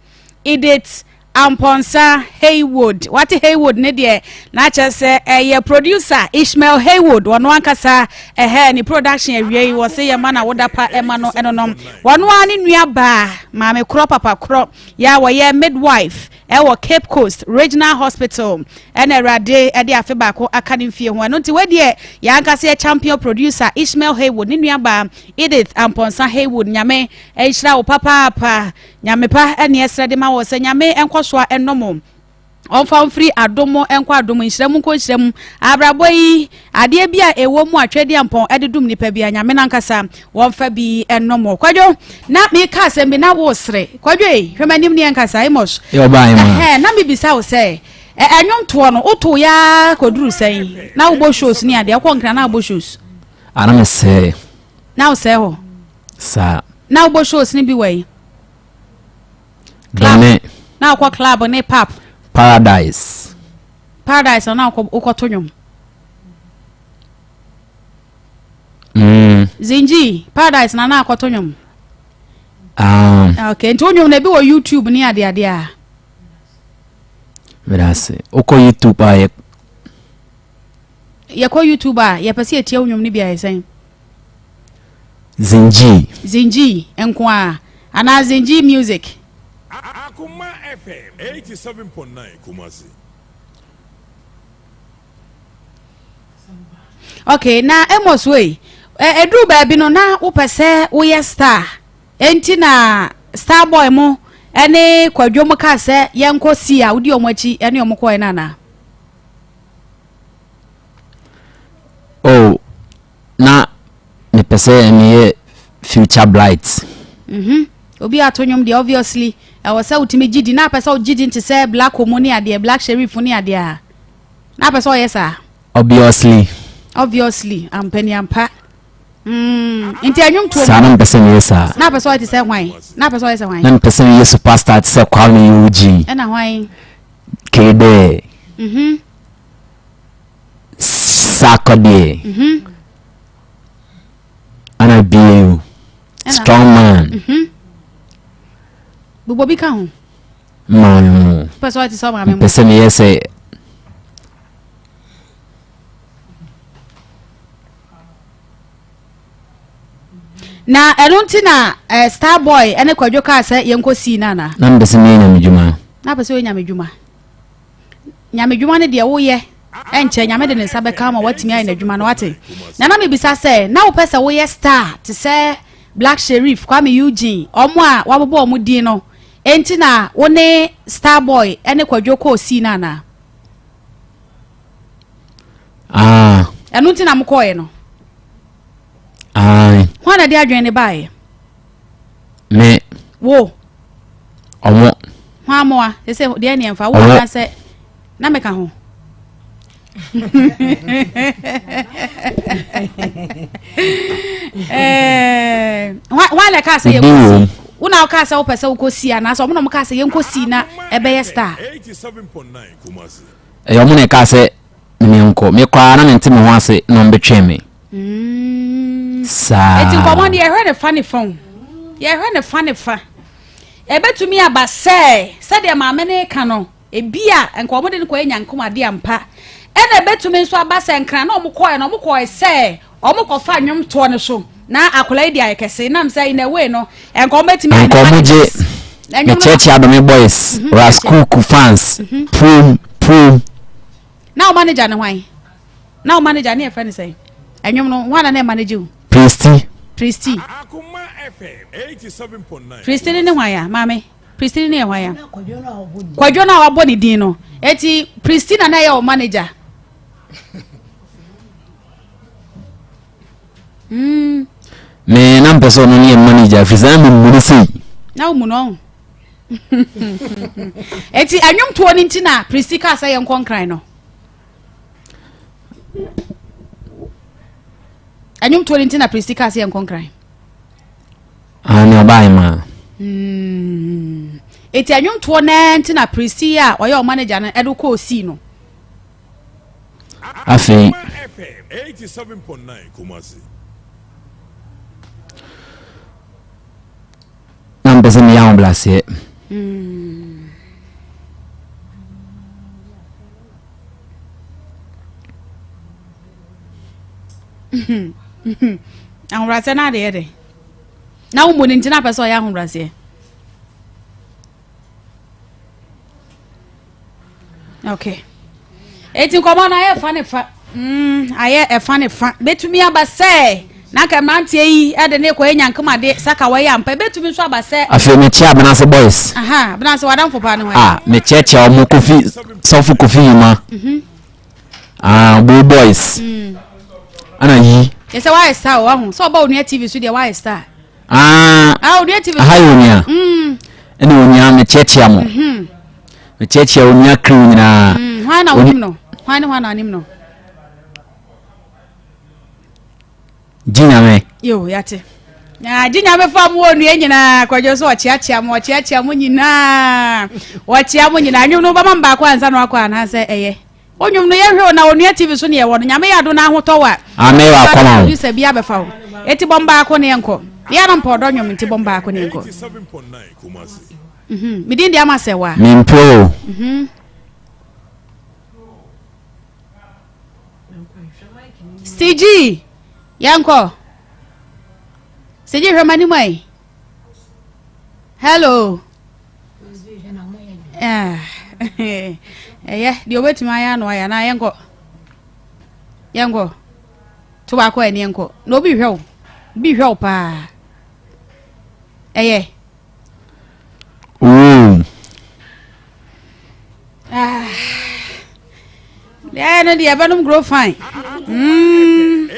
Edith. Amponsah Haywood. Wate Haywood ne deɛ na kyerɛ sɛ ɛyɛ producer Ishmael Haywood ɔno ankasa ɛhɛ ne production awie yi wɔse yɛ ma na woda pa ɛma no ɛno nom wɔno ara ne nua baa maame korɔ papa korɔ yɛ a wɔyɛ midwife ɛwɔ Cape Coast Regional Hospital ɛna awurade ɛde afe baako aka ne mfie ho ɛno nti wedeɛ yɛ ankasa yɛ champion producer Ishmael Haywood ne nua baa Edith Amponsah Haywood nyame nhyira wo papaapa Nyame pa ne ɛsrɛ de ma wɔ sɛ Nyame nkɔsoa ɛnɔ mo ɔmfa mfiri adom mu nkɔ adom mu nhyira mu nkɔ nhyira mu abrabɔ yi adeɛ bi a ɛwɔ mu a Twedeampɔn ɛde dom nipa bi a Nyame nankasa wɔmfa bi ɛnɔ mo Kwadwo na meka asɛm bi na wosere Kwadwo ei hwɛ m'anim ne yɛnkasa Amos ɛhɛn na mebisa wo sɛ ɛnwomtoɔ no woto ya kɔduru sɛn na wobɔ shows ne adeɛ wokɔ nkra na wobɔ shows ana mesɛe na wosɛe hɔ saa na wobɔ shows ne bi wɔ yi Club. Na wokɔ club ne pub. Paradise. Paradise na wokɔ wokɔto nnwom. Zinji, Paradise na na akɔto nnwom. Okay, nti wo nnwom na ebi wɔ YouTube ne adeade a. Meda ase. Wokɔ YouTube a yɛ. Yɛkɔ YouTube a yɛpɛ sɛ yɛtie wo nnwom no bi a yɛ sɛn? Zinjii. Zinjii nko ara anaa Zinjii music. Akoma FM 87.9 Kumasi. Okay, na Amos wei, ɛduru baabi no na wopɛ sɛ woyɛ star, enti na star boy mo ɛne kwadwo mo kaa sɛ yɛnkɔ si a wodi wɔn akyi ɛne wɔn kɔɛ no anaa? Oh, na mepɛ sɛ meyɛ future blight. Mm-hmm. Obi ato nnwom deɛ obviously ɛwɔ sɛ wotumi gye di na apɛ sɛ wogye di nte sɛ black homo ne adeɛ black sheriff ne adeɛ a na apɛ sɛ ɔyɛ saa. Obviously. Obviously ampa ni ampa. Mm, nti ɛnwom tuo. Saa na mpɛ sɛ meyɛ saa. Na apɛ sɛ ɔyɛ te sɛ hwan? Na apɛ sɛ ɔyɛ sɛ hwan? Na mpɛ sɛ meyɛ superstar te sɛ Kwame Eugene. Ɛna hwan? Kede. Mhm. Sarkodie. Mhm. Ana BAU. Strong man. Mhm. Bobɔ bi ka ho. Maame mu. Pɛ sɛ ɔte sɛ maame mu. Pɛ sɛ meyɛ sɛ. Na ɛno nti na eh, star boy ɛne kwadwo kaa sɛ yɛnkɔ sii no anaa? Na mpɛ sɛ meyɛ nyame dwuma. Na pɛ sɛ ɔyɛ nyame dwuma. Nyame dwuma no deɛ woyɛ ɛnkyɛ Nyame de ne nsa bɛka ma woatumi ayɛ n'adwuma no wate. Na na mebisa sɛ na wopɛ sɛ woyɛ star te sɛ Black Sherif, Kwame Eugene, ɔmo a wabobɔ ɔmo din no enti na wo ne Star Boy ne Kwadwo kɔɔ sea no anaa? Ah. Ɛno nti na mokɔɔɛ no? Ae. Hwan na ɛde adwene no baeɛ? Me. Wo. Ɔmo. Hwan amoa? Sɛ sɛ deɛ neɛ mfa wo anaasɛ na meka ho. Eh, hwan na ɛkaa sɛ yɛnkɔsi wo na wokaa sɛ wopɛ sɛ wokɔsi anaasɛ ɔmo na ɔmo kaa sɛ yɛnkɔsi na ɛbɛyɛ star ɛyɛ ɔmo na ɛkaa sɛ menkɔ mekɔ a na mente me ho ase na ɔmbɛtwɛn me mm. saa eti nkɔmɔ no yɛhwɛ ne fa ne fa o yɛhwɛ ne fa ne fa ɛbɛtumi aba sɛ sɛdeɛ maame no ka no ebi a nka wɔn de no kɔyɛ nyankom adeɛ ampa ɛna ɛbɛtumi nso aba sɛ nkran na wɔn kɔɛ no wɔn kɔɛ sɛ wɔn kɔfa nnwomtoɔ no so na akwadaa yi de ayɛ kɛse nam sɛ in a way no nka wɔn bɛtumi ayɛ nka wɔn gye mekyerɛkyerɛ adome boys mhm, raskuku fans mhm. pum pum. Na wo manager ne hwan? Na wo manager ne yɛfrɛ ne sɛn? Ɛnwom no hwan na na ɛmanage wo? Pristi. Pristi. Pristi ne ne hwan ya maame? Pristi ne yɛ hwan ya? Kwadwo no a wabɔ ne din no. Eti Pristi na na ɛyɛ wo manager. Mm. Me na mpɛ sɛ ɔno ne yɛ manager firi sɛ na memu no sei. Na wo mu no ɔho. Eti ɛnwomtoɔ no nti na Pristi kaa sɛ yɛnkɔ nkran no. Ɛnwomtoɔ no nti na Pristi kaa sɛ yɛnkɔ nkran. Ah, ne ɔbaa ma. Mm. Eti ɛnwomtoɔ no nti na Pristi a ɔyɛ ɔmanager no ɛde kɔɔ sii no. Afei. Na mpɛ sɛ meyɛ ahobrɛaseɛ. Mm. Ahobrɛaseɛ no adeɛ de. Na wo mmɔ ne nti na apɛ sɛ ɔyɛ ahobrɛaseɛ. Okay. Eti nkɔmɔ no ayɛ fa ne fa. Mm, ayɛ ɛfa ne fa. Betumi aba sɛ na nka mmeranteɛ yi de ne kɔ anya nkomade saka wɔyɛ ampa. Ebetumi nso aba sɛ. Afei mekyia Abenase boys. Aha, Abenase wadamfo paa ne hwan? Ah, mekyerɛkyerɛ wɔn Kofi sɔfo Kofi Yuma. Mhm. Ah, Bo boys. Mm. Ana yi. Yɛ sɛ wayɛ star o, wahu. Sɛ ɔba onua TV so deɛ wayɛ star. Ah, ah onua TV. Aha yɛ onua. Mm. Ɛna onua mekyerɛkyerɛ mo. Mhm. Mekyerɛkyerɛ onua crew nyinaa. Mm, hwan na wonim no? Hwan ne hwan na anim no? Gye Nyame. Yo, yate. Na gye Nyame fa mo onua nyinaa kwadwo so ɔkyeakyea mo ɔkyeakyea mo nyinaa ɔkyea mo nyinaa nwom no bɛma mbaako ansa na wakɔ anaasɛ ɛyɛ onwom no yɛhwɛ o na onua tv so ne yɛwɔ no nyame yɛ ado na ahotɔ wa ame wa kɔma o producer bi abɛfa wo eti bɔ mbaako ne yɛnkɔ yɛ no mpɔ ɔdɔ nwom nti bɔ mbaako ne yɛnkɔ mhm medin de ama sɛ wa mempɛ o mhm Siji, yɛnkɔ. Siji hwɛ m'anim ayi. Hello. Ah, ɛyɛ deɛ obetumi ayɛ ano ayɛ anaa yɛnkɔ. Yɛnkɔ. To baako ani yɛnkɔ. Na obi hwɛ wo. Obi hwɛ wo paa. Ɛyɛ. Ooh. Ah. Deɛ no deɛ yɛbɛnom grow fine. Mm.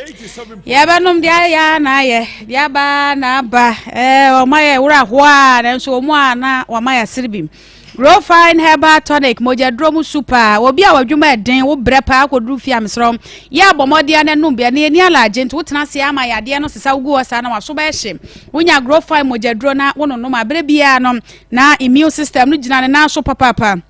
Yɛbɛnom deɛ ayɛ na ayɛ deɛ aba na aba. Ɛɛ wɔn ayɛ wura hoa nanso wɔn a na wɔn ayɛ asere bi. Grow fine herbal tonic mogya duro mu su paa. Obi a wadwuma ɛden wo brɛ paa akɔduru fie amesrɛ yɛ abɔ mmɔden ano nom bi ɛne ani alaagye nti wotena ase ama yadeɛ no sesa wogu hɔ saa na waso bɛhye. Wonya grow fine mogya duro na wononom a berɛ biara no na immune system no gyina ne nan so papaapa.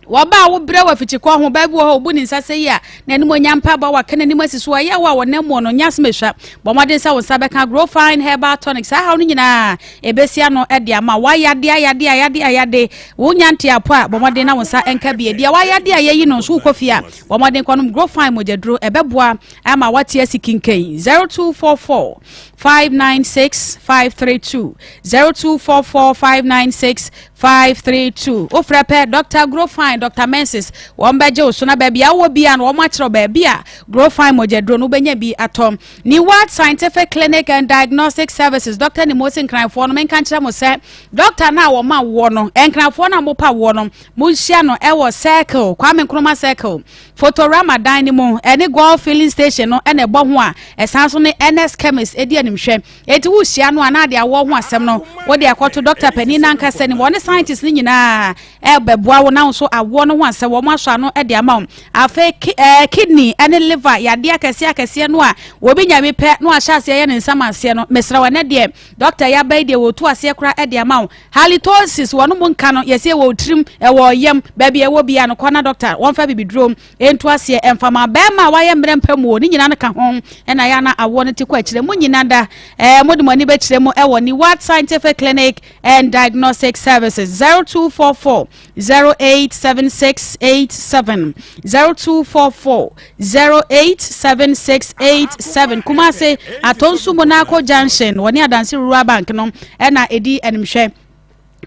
Wɔba a wobrɛ wɔ afikyikɔ ho, baa bi wɔ hɔ obu ne nsa sɛ yi a, n'animuonyam mpaebɔ a waka n'anim asi so, ɛyɛ wo a wɔnam mu no, nyɛ asɛm esua. Bɔ mmɔden sɛ wo nsa bɛka Grow Fine Herbal Tonic. Saa haw no nyinaa, ebesi ano de ama wo. Wayade, ayade, ayade, ayade. Wonya nteapɔ a, bɔ mmɔden na wo nsa nka bi. Deɛ wayade a yɛyi no nso wokɔ fie a, bɔ mmɔden kɔnom Grow Fine mogyaduro. Ɛbɛboa ama woate asi kinkan. 0244 596 532 0244 596 532 Wofrɛ pɛ Dr. Grofine, Dr. Menses, wɔn bɛgye wo so na baabi a wowɔ bia no wɔn akyerɛw baabi a Grofine mogyaduro no wobɛnya bi atɔ. Neward Scientific Clinic and Diagnostic Services, Dr. Nimosi Nkranfoɔ no menka nkyerɛ mo sɛ dɔkta no a wɔma woɔ no, Nkranfoɔ no a mopa woɔ no, monhyia no ɛwɔ Circle, Kwame Nkrumah Circle, Photorama dan no mu, ɛne Gold Filling Station no ɛna ɛbɔ ho a ɛsan so ne Ernest Chemist ɛdi animhwɛ. Enti worehyia no a na ade awɔ ho asɛm no wode akɔto dɔkta panin no ankasa anim. Wɔne scientist no nyinaa ɛrebɛboa wo na wo nso awoɔ no ho asɛm wɔn asɔ ano de ama wo. Afei ki, eh, kidney ne liver yadeɛ akɛseɛ akɛseɛ no a obi nya bi pɛ na wahyɛ aseɛ yɛ ne nsam aseɛ no, mesrɛ wo ɛnɛ deɛ dɔkta yi aba yi deɛ wɔtu aseɛ koraa de ama wo. Halitosis wɔn mo nka no yɛsɛ ɛwɔ tirim, ɛwɔ yam, baabi a ɛwɔ biara no kɔ na dɔkta wɔmfa bibiduro Nto aseɛ ɛmfa ma bɛɛma a wayɛ mmerɛ mpa mu o, ne nyina no ka ho ɛna yɛ ana awoɔ no te kɔ akyire. Mo nyina da ɛɛ mode mo ani bɛkyerɛ mu ɛwɔ Niwat Scientific Clinic and Diagnostic Services 0244 087687 0244 087687 Kumase Atonsu Monaco Junction wɔne Adanse Rural Bank no ɛna ɛdi animhwɛ.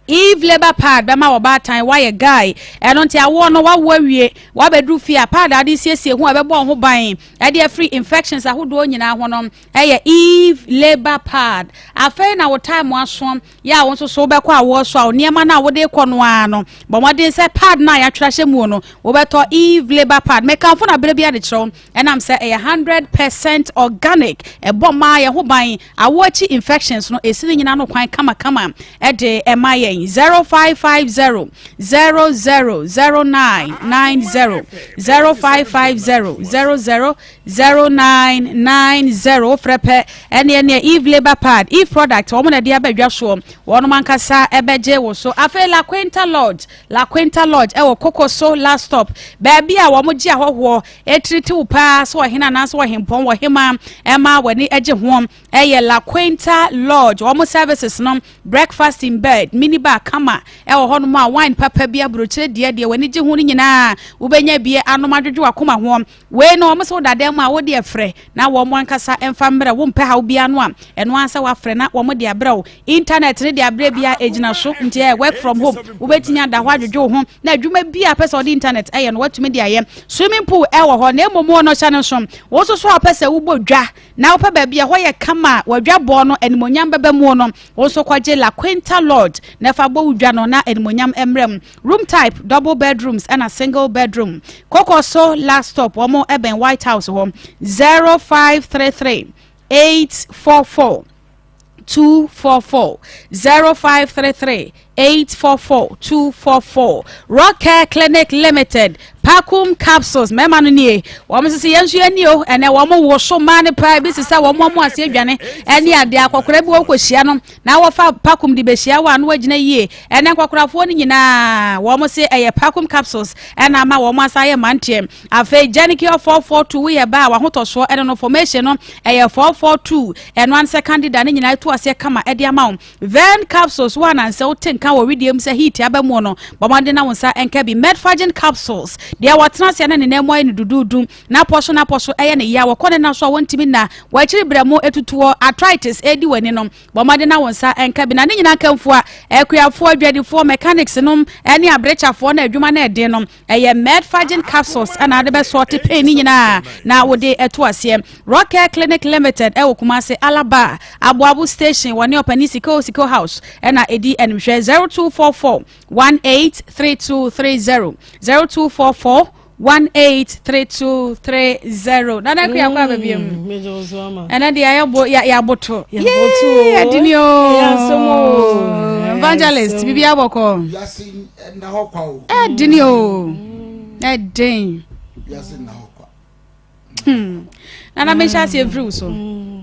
Eve labour pad bɛma ɔbaatan woayɛ guy ɛno nti awoɔ no wawo awie wabɛduru fie a pad a wode siesie ho a ɛbɛbɔ wo ho ban ɛde afiri infections ahodoɔ nyinaa ho no ɛyɛ Eve labour pad afei na wo time aso yɛ a wo nso so wobɛkɔ awoɔ so a wo nneɛma no a wode kɔ no ara no bɔ mmɔden sɛ pad no a yɛatwerɛ ahyɛ muo no wobɛtɔ Eve labour pad mekamfo no aberɛ bi ade kyerɛ wo Ɛnam sɛ ɛyɛ 100% organic, ɛbɔ mmaa yɛn ho ban, awo akyi infections no, ɛsi ne nyinaa no kwan kamakama de ɛma yɛn. 0550 000990 0550 000990 wofrɛ pɛ ɛne ɛneɛ Eve Labor Pad, Eve product wɔn na ɛde aba dwa soɔ, wɔnom ankasa ɛbɛgye wo so. Afei La Quinta Lodge La Quinta Lodge wɔ Kokoso Last Stop, baabi a wɔgye ahɔhoɔ tiritiw paa sɛ ɔhene anaasɛ ɔhempɔn, ɔhemmaa ɛma w'ani gye ho yɛ La Quinta Lodge. Wɔn services no, breakfast in bed, mini bar. bar kama ɛwɔ hɔnom a wine papa bi aburokyire deɛ deɛ w'ani gye ho no nyinaa wobɛnya bi anom adwodwo w'akoma ho. Wei no wɔn sɛ woda dan mu a wode ɛfrɛ na wɔn ankasa mfa mmerɛ wo mpɛ haw biara no a ɛno ara sɛ wafrɛ na wɔn de abrɛ wo. Internet ne de abrɛ biara ɛgyina so nti ɛyɛ work from home wobɛtumi ada hɔ adwodwo wo ho na adwuma bi a pɛ sɛ ɔde internet ɛyɛ no watumi de ayɛ. Swimming pool ɛwɔ hɔ na mmom wɔ no hyɛ no nso wo nso so a wopɛ sɛ wobɔ dwa na wopɛ baabi a ɛhɔ yɛ kama a wadwabɔ no animonyam bɛba mu no wo nso kɔgye La Quinta Lodge na fa bɔ wo dwa no na animonyam mmerɛ mu. Room type double bedrooms ɛna single bedroom. Kɔkɔ so last stop wɔn ɛbɛn White House hɔ 0533 844 244 0533 844 244 Rock Care Clinic Limited Pacum capsules mmarima no nie wɔn nso sɛ yɛn nso yɛn nie o ɛnɛ wɔn woso mmaa no paa ebi sisa wɔn wɔn ase adwane ɛne adeɛ akɔkora bi wɔn kɔ hyia no na wɔfa Pacum de bɛhyia wɔ ano agyina yie ɛnɛ nkɔkorafoɔ no nyinaa wɔn se ɛyɛ Pacum capsules ɛna ama wɔn asa ayɛ mmanteɛ afei Genicure 442 woyɛ ba a wahotɔsoɔ ɛne no formation no ɛyɛ 442 ɛno ano sɛ candida ne nyinaa ɛto aseɛ kama ɛde ama wo Vern capsules wo anansɛ wote nka wɔ wedeɛ mu sɛ heat aba mu no bɔ mmɔden na wo nsa nka bi. Medfagin capsules deɛ wɔtena aseɛ na ne nan mu ayɛ no duduudu na apɔ so na apɔ so ɛyɛ ne ya wɔkɔ ne nan so a wɔntumi nna wɔakyiri brɛ mu etutuɔ arthritis edi w'ani no bɔ mmɔden na wo nsa nka bi na ne nyinaa nkamfua akuafoɔ adwadifoɔ mechanics nom ɛne aberekyafoɔ na adwuma no ɛden no Ɛyɛ Medfagin capsules ɛna ade bɛsɔɔte pain ne nyinaa na wode ɛto aseɛ. Rock Care Clinic Limited ɛwɔ Kumasi Alaba Aboabo Station wɔne ɔpanin Siko Siko House ɛna ɛdi animhwɛ 0244 183230 0244 183230 Nana Akua akɔ aba biam. Ɛnɛ deɛ yɛabo yɛaboto. Yee ɛdini o. Evangelist bibi abɔkɔ. Ɛnna hɔ kwa o. Ɛden o. Ɛden. Wiase nna hɔ kwa. Hmm. Nana mehyɛ aseɛ mfiri wo so. Hmm.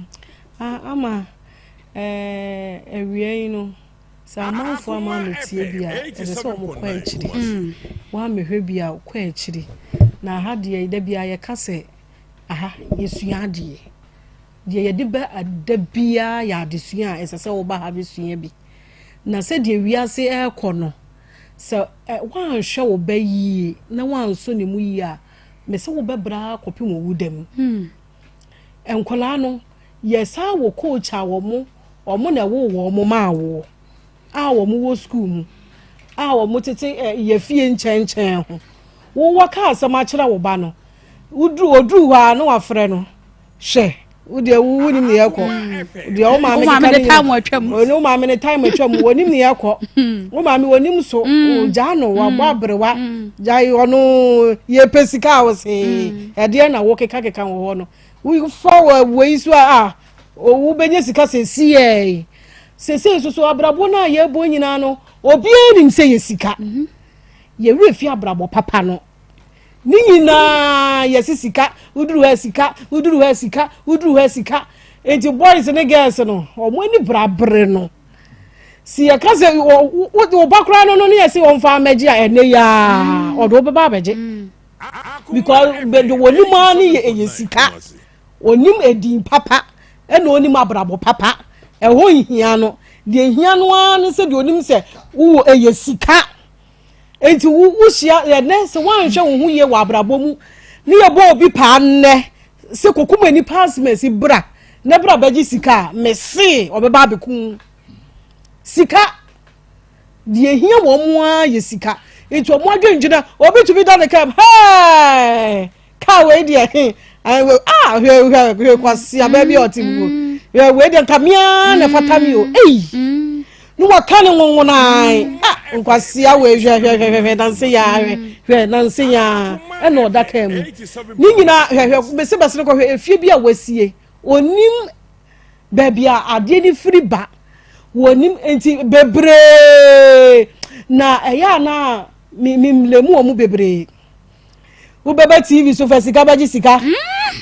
Ah, ama eh, awia yi no sɛ amanfoɔ ama ametie bi a ɛsɛ sɛ wɔn kɔ akyiri. Hmm. Wɔamehwɛ bi a kɔ akyiri. Na aha deɛ da bi a yɛka sɛ aha yɛsua adeɛ. Deɛ yɛde ba da biara yɛ adesua a ɛsɛ sɛ woba ha bɛsua bi. Na sɛdeɛ wiase rekɔ no, sɛ woanhwɛ wo ba yie na woansɔ ne mu yie a, mese wobɛbrɛ ara kɔpem owu da mu. Hmm. Nkwadaa no, yɛsan wɔ coach a wɔn wɔn na ɛwoo wɔn maa woɔ a wɔn wɔ sukuu mu a wɔn tete yɛ fie nkyɛnkyɛn ho. Wowɔ ka asɛm akyerɛ wo ba no, woduru oduru hɔ a na wafrɛ no. Hwɛ, wo deɛ wo wonim nea ɛkɔ. Deɛ wo maame keka ne time atwam. Ɔne wo maame ne time atwam. Wɔnim nea ɛkɔ. Hmm. Wo maame wɔnim so. Hmm. Gyaa no wabɔ hmm. aberewa. Gyae ɔno yɛpɛ sika a ɔse. Ɛdeɛ na wokeka keka wɔ hɔ no. Wofa wɔ wei so a wobɛnya sika sɛsiɛ. Sɛsɛ nso so abrabɔ no a yɛbɔ nyinaa no obiara nim sɛ yɛ sika. Mhm. Yɛwerɛ fi abrabɔ papa no. Ne nyinaa yɛse sika, woduru hɔ a sika, woduru hɔ a sika, woduru hɔ a sika. Nti boys ne girls no, wɔn ani brabere no. Si yɛka sɛ wo ba koraa no no ne yɛse wɔmfa amɛgye a ɛnɛ yi a ɔde wo bɛba abɛgye. Mm. Because de wɔnim ara ne yɛ ɛyɛ sika. Onim edin papa ɛna onim abrabɔ papa. Ɛhɔ nhia no. Deɛ nhia no ara ne sɛ deɛ onim sɛ wowɔ ɛyɛ sika. Enti wo wohyia ɛnɛ sɛ woanhwɛ wo ho yie wɔ abrabɔ mu ne yɛbɔ obi paa nnɛ sɛ kɔkum nipa asemasi bra na bra bɛgye sika a mese ɔbɛba abɛkum sika deɛ ehia wɔn mu ara yɛ sika nti wɔn adwendwena obi tumi da ne kam hɛɛ kaa wei deɛ he ah hwɛ hwɛ hwɛ kwasi abɛɛ bi a ɔte mu mm. hwɛ wei deɛ nka mea na ɛfata mi o mm. eyi mm. ne waka ne nwonwonan ah nkwasia wei hwɛ hwɛ hwɛ hwɛ nanse yaa hwɛ hwɛ nanse yaa ɛna ɔda kaa mu ne nyinaa hwɛ hwɛ bɛsɛ bɛsɛ no kɔ hwɛ efie bi a wasie onim baabi a adeɛ no firi ba wɔnim nti bebree na ɛyɛ ana mi mi mlemu wɔn bebree. Wobɛba TV so fa sika bɛgye sika.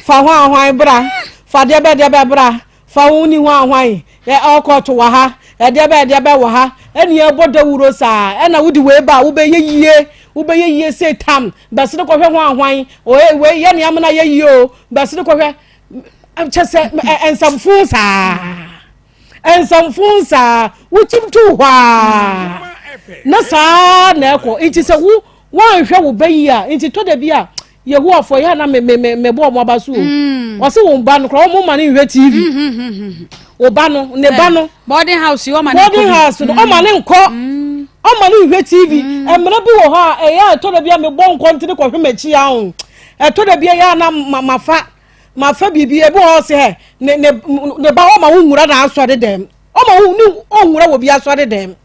Fa hwan hwan bra. Fa deɛ bɛ deɛ bɛ bra. Fa wo ni hwan hwan. Ɛ ɔkɔto wɔ ha. Ɛdeɛ bɛ ɛdeɛ bɛ wɔ ha. Ɛne ɛbɔ dawuro saa. Ɛna wode wei ba a wobɛyɛ yie. Wobɛyɛ yie sei tam. Bɛsene kɔhwɛ hwan hwan. Oe wei yɛ nea amena yɛ yie o. Bɛsene kɔhwɛ. Kyɛ sɛ nsɛmfo saa. Nsɛmfo saa. Wokyim tu hɔ a. Na saa na ɛkɔ. Nti sɛ wo woanhwɛ wo ba yi a, nti tɔ da bi a Yehowafoɔ yɛ a na me me me mebɔ wɔn aba so o. Mm. Wɔse wɔn ba no koraa wɔn ma no nhwɛ TV. Mm-hmm. Wo ba no ne ba no. Boarding house yi ɔma ne nkɔ. Boarding house no ɔma ne nkɔ. Mm. Ɔma ne nhwɛ TV. Mm. Mmerɛ bi wɔ hɔ a ɛyɛ a ɛtɔ da bi a mebɔ nkɔntene kɔhwɛ m'akyi ahom. Ɛtɔ da bi a ɛyɛ a na mafa mafa biribi ebi wɔ hɔ sɛ hɛ ne ne ne ba ɔma wo nwura na asɔre dɛm. Ɔma wo ne ɔnwura wɔ bi asɔre dɛm.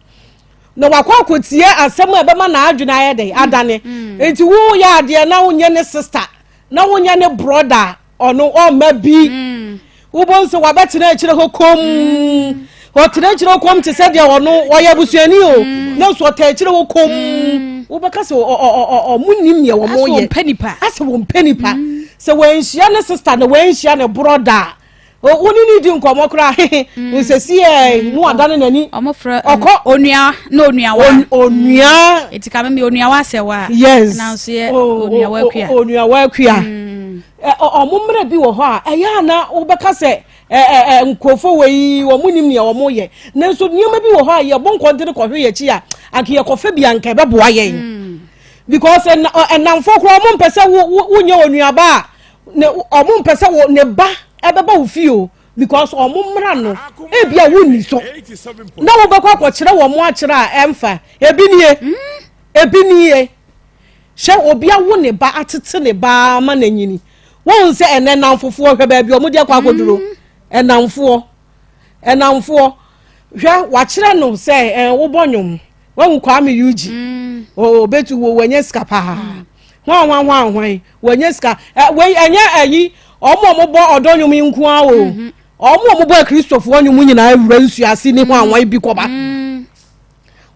Na wakɔ akɔtie asɛm a ɛbɛma n'adwene ayɛ dɛn adane. Mm. Nti woyɛ adeɛ na wonyɛ ne sister na wonyɛ ne brother ɔno ɔmma bi. Mm. Wobɛhu sɛ wabɛtena akyire hɔ komm. Mm. Ɔtena akyire hɔ komm te sɛ deɛ ɔno ɔyɛ abusuani o. Na nso ɔtena akyire hɔ komm. Wobɛka sɛ ɔmo nim deɛ wɔn yɛ. Asɛ wɔn mpɛ nipa. Sɛ wɔanhyia ne sister na wɔanhyia ne brother a Wo ne ne di nkɔmmɔ koraa hehe mm. nsɛsi ɛ mm. ne wadane n'ani ɔkɔ onua na onuawa onua eti ka mi onuawa asɛ wa yes nanso yɛ onuawa akua onuawa akua ɔmo mmerɛ bi wɔ hɔ a ɛyɛ ana wobɛka sɛ ɛ nkurɔfoɔ wɔ yi wɔn nim nea wɔn yɛ nanso nneɛma bi wɔ hɔ a yɛbɔ nkɔntene kɔhwe yɛn akyi a anka yɛkɔfɛ bi anka ɛbɛboa yɛn because ɛnamfoɔ koraa wɔn mpɛ sɛ wo wo nyɛ onuaba a ne ɔmo mpɛ sɛ wɔ ne ba ɛbɛba wo fie o because ɔmo mmra no ebi a wonni so na wobɛkɔ akɔkyerɛ wɔn akyerɛ a ɛmfa ebi nie mm. ebi nie hyɛ obi awo ne ba atete ne ba ama n'anyini wɔn sɛ ɛnɛ namfofoɔ hwɛ baabi ɔmo de akɔ akɔduro mm. ɛnamfoɔ ɛnamfoɔ hwɛ wakyerɛ no sɛ ɛn wobɔ nwom wɔn Kwame Eugene mm. obetu wo wɔnyɛ sika paa. Mm. Hwan hwan hwan hwan wɔnyɛ sika ɛ wei ɛnyɛ ɛyi ɔmo a ɔmo bɔ ɔdɔ nnwom yi nko ara o mhm. ɔmo a ɔmo bɔ akristofoɔ nnwom nyinaa awura nsuo ase ne hwan hwan bi kɔba mm.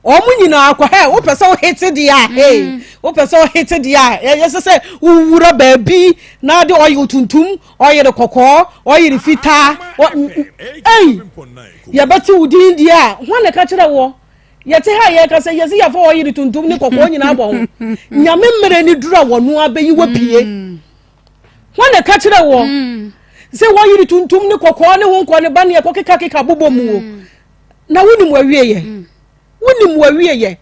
ɔmo nyinaa kɔ hɛ wopɛ sɛ wohete deɛ a mm. ee wopɛ sɛ wohete deɛ a ɛyɛ sɛ sɛ wowura baabi na de ɔyɛ tuntum ɔyere kɔkɔɔ ɔyere fitaa ei yɛbɛte wo din deɛ a hwan na ɛka kyerɛ woɔ Yɛte ha a yɛka sɛ yɛsi yɛfa ɔyere tuntum ne kɔkɔɔ nyinaa bɔ ho. Nyame mmerɛ ne duru a wɔno abɛyi wapue. Mm. Hwan na ɛka kyerɛ wɔ mm. sɛ wɔyere tuntum ne kɔkɔɔ ne ho nkɔ ne ba ne ɛkɔ keka keka bobɔ mu o. Mm. Na wonim wawieyɛ. Wonim wawieyɛ.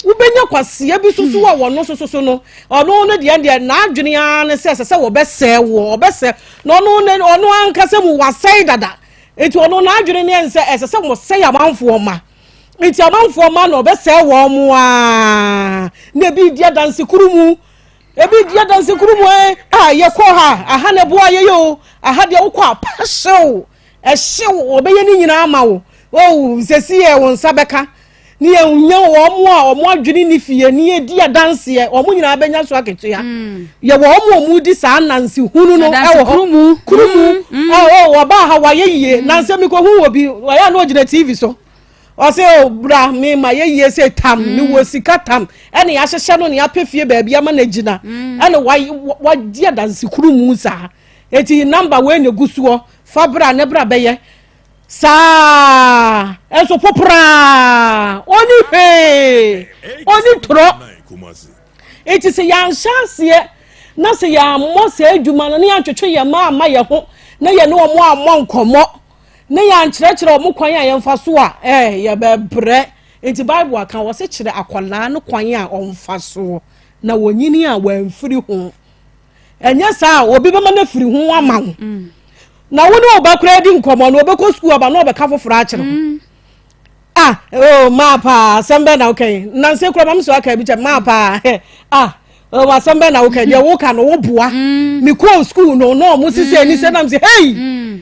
Wobɛnya kwaseɛ bi soso a wɔno soso no ɔno no deɛ deɛ n'adwene ara ne sɛ ɛsɛ sɛ wɔbɛsɛe woɔ ɔbɛsɛ na ɔno ne ɔno ankasa mu wasɛe dada nti ɔno n'adwene ne sɛ ɛsɛ sɛ wɔsɛe amanfoɔ ma nti amanfoɔ ma na ɔbɛsɛe wɔn mo aa na ebi di adanse kuru mu ebi di adanse kuru mu ɛ a yɛkɔ ha aha na ɛboa yɛyɛ o aha deɛ wokɔ a pa hyew ɛhyew ɔbɛyɛ ne nyinaa ma wo o sɛsi yɛ wɔn nsa bɛka ne yɛn nya wɔn mo a wɔn adwene ne fie ne yɛ di adanseɛ wɔn nyinaa bɛnya so akatua mm. yɛ wɔn mo a wɔn di saa nansi hunu no ɛwɔ hɔ kuru mu mm, mm. ɔ ɔbaa ha wayɛ yie nansi mi kɔ hu wɔ bi wɔyɛ a na ɔgyina tv so. Ɔse o bra me ma yɛ yie sɛ tam mm. me wɔ sika tam ɛna yɛahyehyɛ no na yɛapɛ fie baabi ama no agyina mm. ɛna wagye adansekuru mu saa eti namba wei na egu soɔ fa bra ne bra bɛyɛ saa ɛnso poporaa ɔni hwee ɔni torɔ eti sɛ yɛanhyɛ aseɛ na sɛ yɛammɔ saa adwuma no na yɛantwetwe yɛn mma amma yɛn ho na yɛne wɔn ammɔ nkɔmmɔ ne yɛankyerɛkyerɛ wɔn kwan a yɛmfa so a, ɛɛ, yɛbɛbrɛ. Nti Bible aka, wɔse kyerɛ akwadaa no kwan a ɔmfa soɔ, na wɔnyini a wɔamfiri ho. Ɛnyɛ saa a, obi bɛma no afiri ho ama wo. Mm. Na wo ne wo ba koraa di nkɔmmɔ no, ɔbɛkɔ sukuu aba na ɔbɛka foforɔ akyerɛ wo. Mm. Ah, oh, maa paa, asɛm bɛn na woka yi? Nansa kura ma me so aka bi kyɛ, maa paa, ah, oh, asɛm bɛn na woka yi? Deɛ woka no, woboa. Mm. Mekɔɔ sukuu no, na ɔmo sisi ani sɛ nam sɛ, hey! Mm.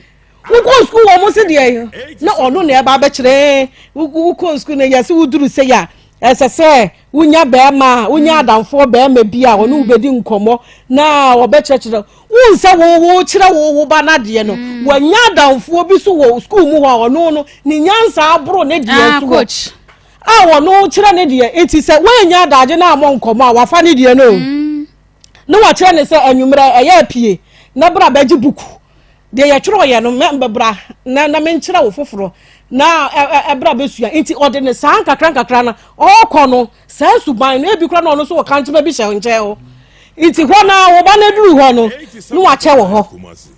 Wokɔɔ sukuu wɔ mo se deɛ na ɔno na ɛba abɛkyerɛ wokɔɔ sukuu no yɛse woduru sɛ yɛ a ɛsɛ sɛ wonya bɛrima a wonya mm. adamfoɔ bɛrima bi a ɔne wobɛdi nkɔmmɔ na ɔbɛkyerɛkyerɛ wohu sɛ wokyerɛ wo wo ba no adeɛ no mm. wanya adamfoɔ bi so wɔ sukuu mu hɔ a ɔno no ne nyansa aboro ne deɛ ah, so wɔ a ɔno kyerɛ ne deɛ nti sɛ woanya adagye no ammɔ nkɔmmɔ a wafa ne deɛ no mm. na wakyerɛ ne sɛ anwummerɛ ɛyɛ apue na bra bɛgye buku Deɛ yɛtwerɛeɛ no, mɛ bra na na menkyerɛ wo foforɔ na ɛbra bɛsua. Nti ɔde ne saa nkakra nkakra no ɔrekɔ no saa suban no ebi kora na ɔno nso wɔ kankyema bi hyɛ nkyɛn hɔ. Nti hɔ no ara wo ba no aduru hɔ no na wakyɛ wɔ hɔ.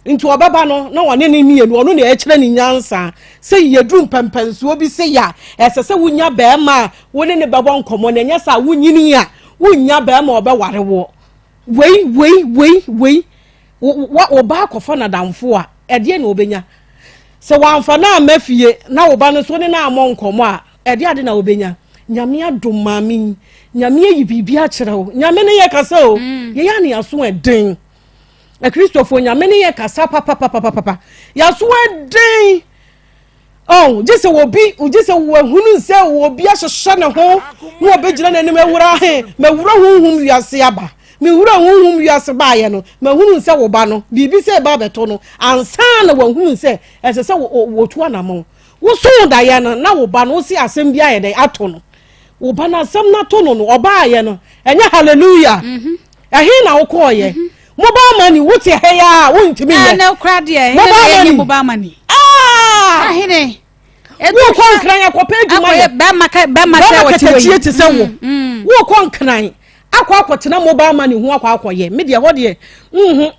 Nti ɔbɛba no na ɔne ne mmienu ɔno na ɛkyerɛ ne nyansa sɛ yɛduru mpɛmpɛnsoɔ bi sɛ yɛ a ɛsɛ sɛ wonya bɛrima a wo ne ne bɛbɔ nkɔmmɔ na ɛnyɛ sɛ a wonyini a wonnya bɛrima a ɔbɛware woɔ. Wei wei wei wei wo ba akɔfa n'adamfo a ɛdeɛ na ɔbɛnya? Sɛ wamfa no amma fie na wo ba no nso ne no ammɔ nkɔmmɔ a Ɛde ade na wobɛnya. Nyame adom maame yi. Nyame ayi biribi akyerɛ wo. Nyame ne yɛ kasa o. Mm. Yɛyɛ ane aso ɛden. Akristofoɔ Nyame ne yɛ kasa papapapapapa. Yɛaso ɛden. Oh, gye sɛ obi, gye sɛ wahunu sɛ obi ahyehyɛ ne ho na ɔbɛgyina n'anim awura he, mawura honhom wiase aba. Mewura honhom wiase baeɛ no, mahunu sɛ wo ba no, biribi sɛ ɛba abɛto no, ansa na wahunu sɛ ɛsɛ sɛ wɔtu anammɔn. Wosoo daeɛ no na wo ba no wose asɛm bi ayɛ dɛn ato no. Wo ba no asɛm no ato no no ɔbaayɛ no ɛnyɛ hallelujah. Mhm. Ɛhe na wokɔɔyɛ? Mhm. Mobile money wote ha yi a wontumi nyɛ. Ɛnɛ kora deɛ ɛhe na mobile money. Ah! Ahene. Wokɔ nkran akɔpɛ adwuma yɛ. Bɛrima bɛrima sɛ wɔte wɔ yi. Bɛrima te sɛ wo. Mm, mm. Wokɔ nkran akɔ akɔtena mobile money ho akɔ akɔyɛ. Me deɛ hɔ deɛ nhu.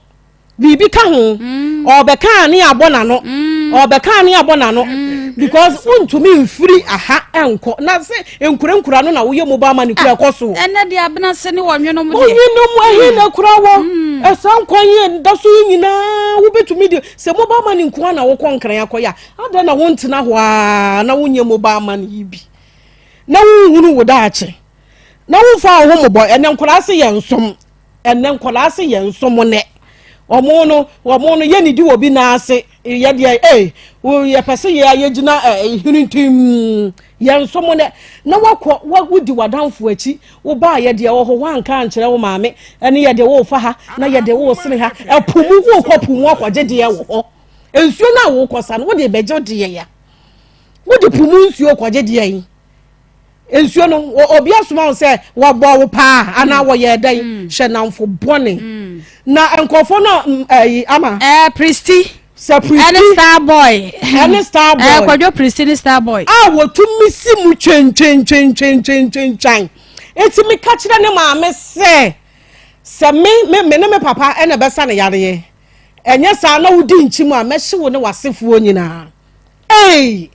biribi ka ho mm. ɔbɛka ne abɔ n'ano mm. ɔbɛka ne abɔ n'ano mm. because wontumi mfiri aha nkɔ na sɛ nkurankura no na woyɛ mobile money kura ɛkɔ so. ɛnɛ de abena se ne wɔnwenom deɛ. wɔnwenom ɛhe na kura wɔ ɛsan kwan yɛ da so yi nyinaa wobɛtumi de sɛ mobile money nkoa na wokɔ nkran akɔyɛ a adɛn na wontena hɔ a na wonyɛ mobile money yi bi na wonhunu wo daakye na womfa wo ho mmobɔ ɛnɛ nkwadaa se yɛ nsom Ɛnɛ nkwadaa se yɛn nso mo nɛ. Wɔn no wɔn no yɛ nidi wɔ bi nan ase yɛ deɛ ee yɛ pɛ se yɛ yɛ gyina ɛɛ hirintim yɛn nso mo nɛ na wakɔ wodi wadanfo akyi wo baa yɛ deɛ wɔ hɔ wanka ankyerɛ wo maame ɛne yɛ deɛ wɔrefa ha na yɛ deɛ wɔresene ha ɛpo mu wɔrekɔ po mu akɔgye deɛ wɔ hɔ nsuo no a wɔrekɔ sa no wode bɛgye deɛ ya wode po mu nsuo kɔgye deɛ yi. nsuo no obi asoma wo sɛ wɔbɔ wo paa anaa mm. wɔyɛ dɛn mm. hyɛ namfo bɔne mm. na nkurɔfoɔ no ɛyi ama. ɛɛ pristi sɛ pristi ɛne star boy ɛne star boy ɛɛ kwadwo pristi ne star boy. a wɔtumi si mu twentwentwentwentwentwan eti mi ka kyerɛ ne maame sɛ sɛ me me me ne me papa ɛna ɛbɛsa ne yareɛ ɛnyɛ saa na wodi nkyim a mɛhye wo ne w'asefoɔ nyinaa ee.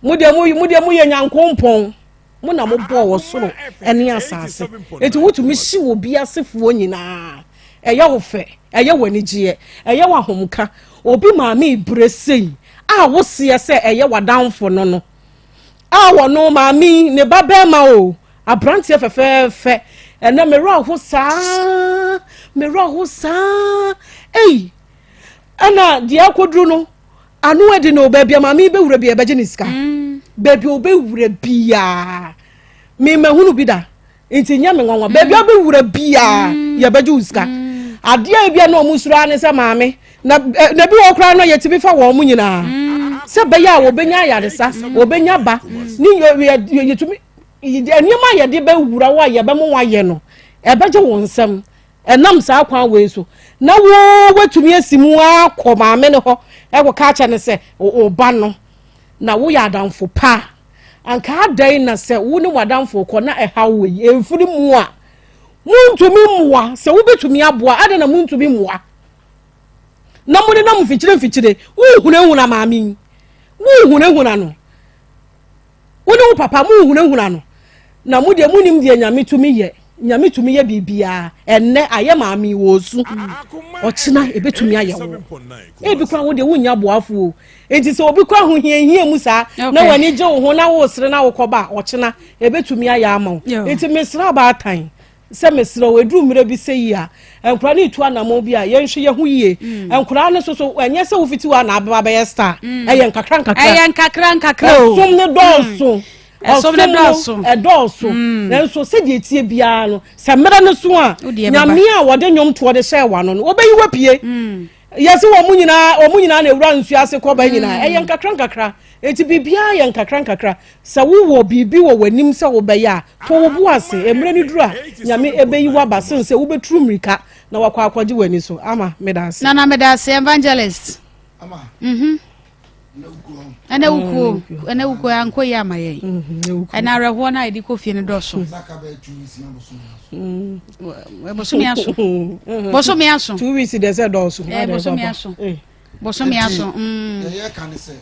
Mo deɛ mo mo deɛ moyɛ nyankompɔn mo na mobɔɔ wɔ soro ne asase eti wotumi hye wɔ bi asefoɔ nyinaa ɛyɛ wo fɛ ɛyɛ wɔ anigyeɛ ɛyɛ wɔ ahomka obi maame ibere sei a woseɛ sɛ ɛyɛ w'adamfo no no a wɔno maame ne ba bɛrima o aberanteɛ fɛfɛɛfɛ ɛnɛ mmerɛ aho saa mmerɛ aho saa ei ɛna deɛ akɔduru no Ano adi no, baabi a maame yi bɛwura biara ɛbɛgye ne sika. Mm. Baabi a ɔbɛwura biara, memahunu bi da. Nti nyɛ me nwanwa. Baabi a ɔbɛwura biara, mm. yɛbɛgye wo sika. Mm. Adeɛ a ebia na wɔn suro ara ne sɛ maame, na eh, na bi wɔ koraa no yɛtumi fa wɔn nyinaa. Sɛ bɛyɛ a wɔbɛnya ayaresa, wɔbɛnya ba, ne yɛtumi nneɛma a yɛde bɛwura wo a yɛbɛmo wɔayɛ no, ɛbɛgye wɔn nsam. Ɛnam saa kwan wei so na wo woatumi asi mu akɔ maame no hɔ ɛkɔka akyɛ no sɛ wo ba no na woyɛ adamfo pa a, anka adɛn na sɛ wo ne w'adamfo kɔ na ɛhaw wei ɛmfiri mu a montumi mmoa sɛ wobɛtumi aboa adɛn na montumi mmoa na mo nenam mfikyire mfikyire wohunahuna maame yi wohunahuna no Wo ne wo papa mo hunahuna no na mo deɛ monim deɛ Nyame tumi yɛ. Nyame tumi yɛ biribiara. Ɛnnɛ ayɛ maame yi wɔresu. Ɔkyena ɛbɛtumi ayɛ wo. Ebi koraa wo deɛ wonnya boafo o. Enti sɛ obi kɔ ahohiahia mu saa na w'ani gye wo ho na woresere na wokɔba a, ɔkyena ɛbɛtumi ayɛ ama wo. Enti mesrɛ abaatan sɛ mesrɛ wo, ɛduru mmerɛ bi sɛ yi a, nkwadaa no retu anammɔn bi a, yɛnhwɛ yɛn ho yie. Mm. Nkwadaa no nso so, ɛnyɛ sɛ wofiti hɔ a na abɛba bɛyɛ star. Mm. Ɛyɛ nkakra nkakra. Ɛyɛ nkakra nkakra o. Ɛsom no dɔɔso. Mm. Ɛsom no dɔɔso. Ɛdɔɔso. Nanso sɛdeɛ etie biara no, sɛ mmerɛ no so a, nyame a wɔde nnwom toɔ de hyɛɛ wano no, wɔbɛyi wapue. Yɛse wɔn nyinaa wɔn nyinaa na ewura nsuo ase kɔba nyinaa. Ɛyɛ nkakra nkakra. Eti biribiara yɛ nkakra nkakra. Sɛ wowɔ biribi wɔ w'anim sɛ wobɛyɛ a, to wo bo ase. Mmerɛ no duru a, Nyame ɛbɛyi wo aba sen sɛ wobɛturu mmirika na wakɔ akɔgye w'ani so. Ama, meda ase. Nana meda ase, Evangelist. Ama, Mhm. Ɛnɛ wukuo, ɛnɛ wukuo ankɔ yie ama yɛn. Ɛnɛ awerɛhoɔ no a yɛde kɔ fie no dɔɔso. Bosome aso. Bosome aso. 2 weeks deɛ sɛ dɔɔso. Ɛɛ bosome aso. Bosome aso. Ɛyɛ ka ne sɛ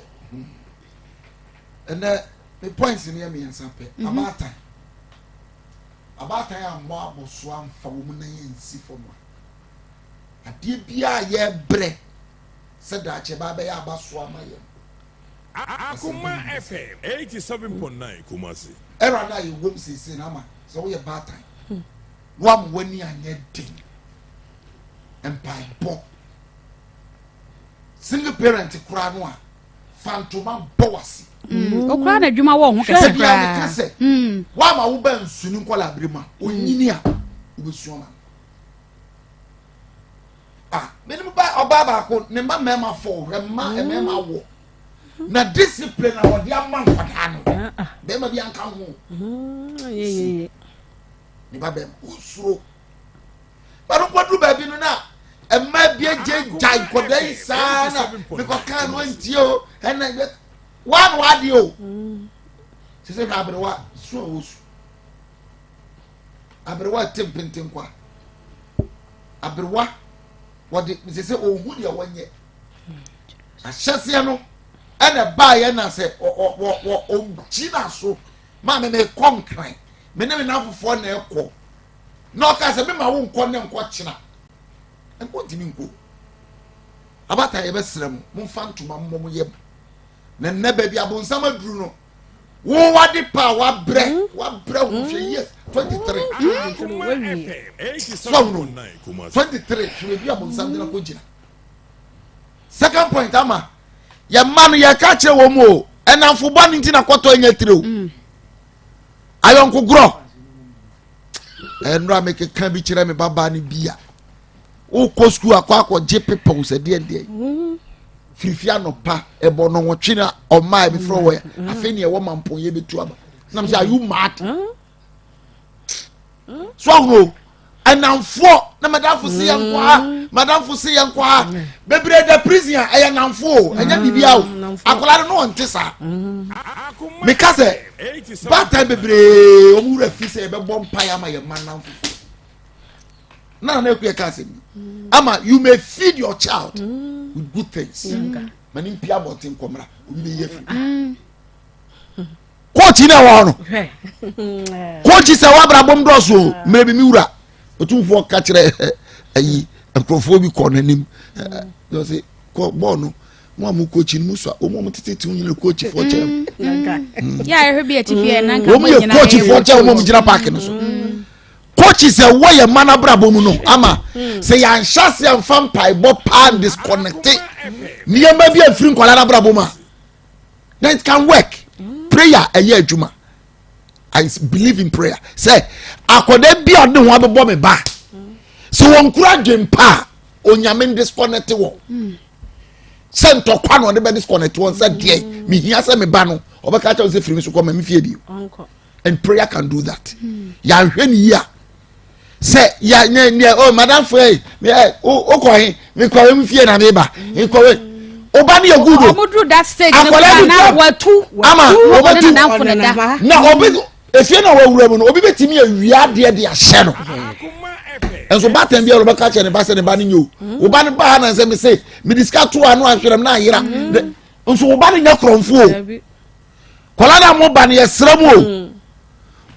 ɛnɛ me points no yɛ mmiɛnsa pɛ. Abaatan. Abaatan ammɔ abɔso amfa wɔn nan ansi fam a, adeɛ biara a yɛrebrɛ sɛ daakye ɛbaa bɛyɛ abasoɔ ama yɛn. Akoma FM 87.9 Kumasi. Era no a yɛwom seesei no ama sɛ woyɛ baatan na woama w'ani anyɛ den, mpaebɔ, single parent koraa no a, fa ntoma bɔ w'ase. Okura na adwuma wɔ ho kɛse koraa. Ebi a meka sɛ, woama wo ba nsu ne nkɔla abere mu a, onyini a, wobɛsu ama no. Ah, menim ba ɔbaa baako, ne mma mmarima fɔ, hwɛ mma mmarima wɔ. Na discipline a wɔde ama nkwadaa no, bɛrima bi anka ho. Ne ba bɛrima, wosuro. Bɛno nkɔduru baabi no na mmaa bi agyagya nkwadaa yi saa na mekɔkaa no antie o, ɛna waa na wadeɛ o. Sɛ sɛ hwɛ aberewa, su a wɔsu. Aberewa te mpentenkwa. Aberewa wɔde sɛ sɛ ɔhu deɛ wɔnyɛ. Ahyɛseɛ no ɛna ɛbaeɛ na sɛ ɔgyina so maame mekɔ nkran me ne me nafofoɔ na ɛkɔ na ɔka sɛ mema wo nkɔ ne nkɔ kyena nkɔ ntumi nkɔ abata yɛbɛsrɛ mo momfa ntoma mmɔ mo yam na nnɛ baabi abonsam aduru no wo wade pa a wabrɛ hmm? wabrɛ wo hwɛ hmm? years 23 so ahono 23 hwɛ baabi abonsam gyina kɔ gyina second point ama yɛ mma no yɛka kyerɛ wɔn mu o ɛnamfo bɔ ne nti na kɔtɔ anya tire o hmm. Ayɔnkogorɔ. Ɛnora mekeka bi kyerɛ me babaa no bi a wokɔ sukuu akɔ akɔgye pepɔw sɛ deɛ deɛ mm. firifi anɔpa ɛbɔ no nwɔtwe na ɔmaa mi frɛ wɔ mm. afei ne ɛwɔ mampɔn yɛ bɛtu aba nam sɛ are you mad mm. so ahono ɛnamfoɔ na madamfo se yɛn nkɔ ha mm. madamfo se yɛn nkɔ ha mm. bebree da prison a ɛyɛ namfo o ɛnyɛ mm. biribi o akwadaa no no ɔnte saa meka sɛ baatan bebree wɔn wura fi sɛ yɛbɛbɔ mpaeɛ ama yɛn mma namfo na nana ekuya ka asɛm bi ama you may feed your child with good things ma ne mpia abɔnten nkɔmra obi bɛ yɛ firi. Coach na ɛwɔ hɔ no coach sɛ wabrabɔ mu dɔɔso o mmerɛ bi mi wura otumfoɔ ka kyerɛ ayi nkurɔfoɔ bi kɔ n'anim ɔsɛ kɔ bɔɔl no mo a mo coach no mo sua wɔn a mo tete te nyina coach foɔ kyɛn wɔn yɛ coach foɔ kyɛn wɔn a mo gyina paaki no so coach sɛ wɔ yɛ mma n'abrabɔ mu no ama sɛ yɛanhyɛ ase anfa mpaebɔ paa disconnecte nneɛma bi afiri nkwadaa n'abrabɔ mu a. Then it can work. Mm. Prayer ɛyɛ adwuma. I believe in prayer. Sɛ akwadaa bi a ɔde ho abɛbɔ me ba. Sɛ wɔn kura adwempa a onyame disconnect wɔn. Mm. Sɛ ntɔkwa na ɔde bɛ disconnect wɔn sɛ deɛ mm. mehia sɛ me ba no ɔbɛka kyɛw sɛ firi mi so kɔ ma mi fie bi. And prayer can do that. Mm. Yɛahwɛ ne yie a sɛ ya ne ne o madam fo yi ɛ o kɔ he mi kɔ mi fie na mi ba mi kɔ we o ba ni yɛ gudo ɔmo duru that stage ne kura na watu ama ɔbɛtu na obi efie na wawura mu no obi bɛ tumi awia adeɛ de ahyɛ no nso baatan bi a ɔbɛka kyerɛ ne ba sɛ ne ba ne nye o o ba ne ba ha na nsɛm se mi de sika to ano ahwerɛm na ayera nso o ba ne nyɛ korɔnfo o. Kɔla na mo ba no yɛsrɛ mu o mm.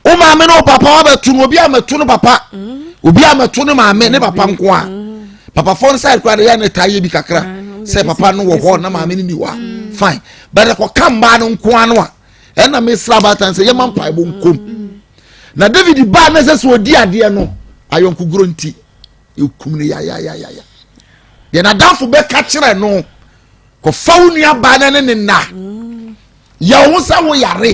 wo maame ne wo papa wabɛto no obi a mɛto no papa mm. obi a mɛto no maame ne papa nko a mm. papafoɔ no side koraa de yɛ ne taa yɛ bi kakra sɛ papa no wɔ hɔ na maame no ni hɔ a fine but ɛkɔka mmaa no nko ano a ɛna mesra abaatan sɛ yɛma mpaebɔ nkom na david baa na ɛsɛ sɛ ɔdi adeɛ no ayɔnkogorɔ nti ɛkum no yayayayaya deɛ n'adamfo bɛka kyerɛ no kɔfa wo nuabaa no ne ne nna yɛ wo ho sɛ wo yare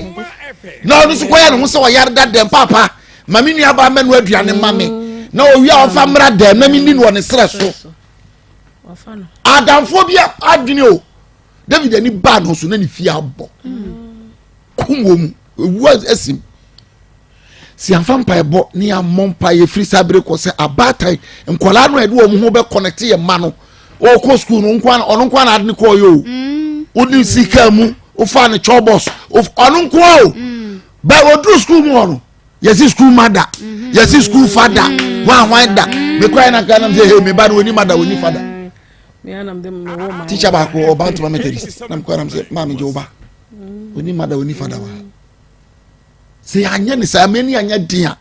na ɔno nso kɔyɛ ne ho sɛ ɔyare da dɛm paapa ma me nuabaa mɛno aduane ma me na owie a ɔfa mmra dɛm na menni no wɔ ne serɛ so adamfoɔ bi adwene o david ani baa no so na ne fie abɔ kum wɔ mu ewu asim si anfa mpaebɔ ne ammɔ mpaeɛ firi saa bere kɔ sɛ abaatan nkwadaa no a yɛde wɔn ho bɛ kɔnɛte yɛn mma no ɔkɔ sukuu no nko ɔno nko na ade ne kɔɔ yɛ o mm. wode si kaa mu wofa ne chɔbɔs ɔno nko a o mm. bɛ oduru sukuu mu hɔ no yɛsi sukuu ma da mm-hmm. yɛsi sukuu fa da mm. hwan hwan da mekɔ yɛ nanka nam sɛ hey me ba no oni ma da oni fa da teacher baako ɔba ntoma methodist na mekɔ yɛ nam sɛ maame gye wo ba mm. oni ma da oni fa da wa sɛ yɛanyɛ ne saa mɛni anyɛ den a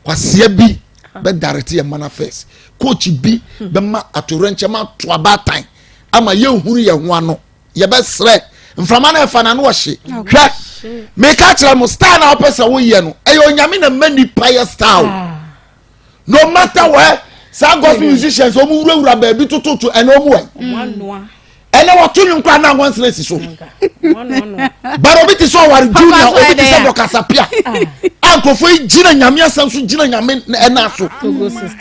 kwasia bi bɛdarete yɛ mana first coach bi bɛma atowerɛnkyɛm ato abaatan ama yɛnhunu yɛn ho ano yɛbɛsrɛ mframa no ɛfa n'ano ɔhye hwɛ meka kyerɛ mo star na wopɛ sɛ woyɛ no ɛyɛ onyame na ma nipa yɛ star o ah. no matter where saa gospel musicians wɔn wurawura baabi tototo ɛna wɔn wɛ ɛnɛ wɔto nwom koraa na anwansena si so but obi te sɛ ɔware junior obi te sɛ dɔkasapia a nkurɔfoɔ yi gyina nyame asɛm so gyina nyame ɛna so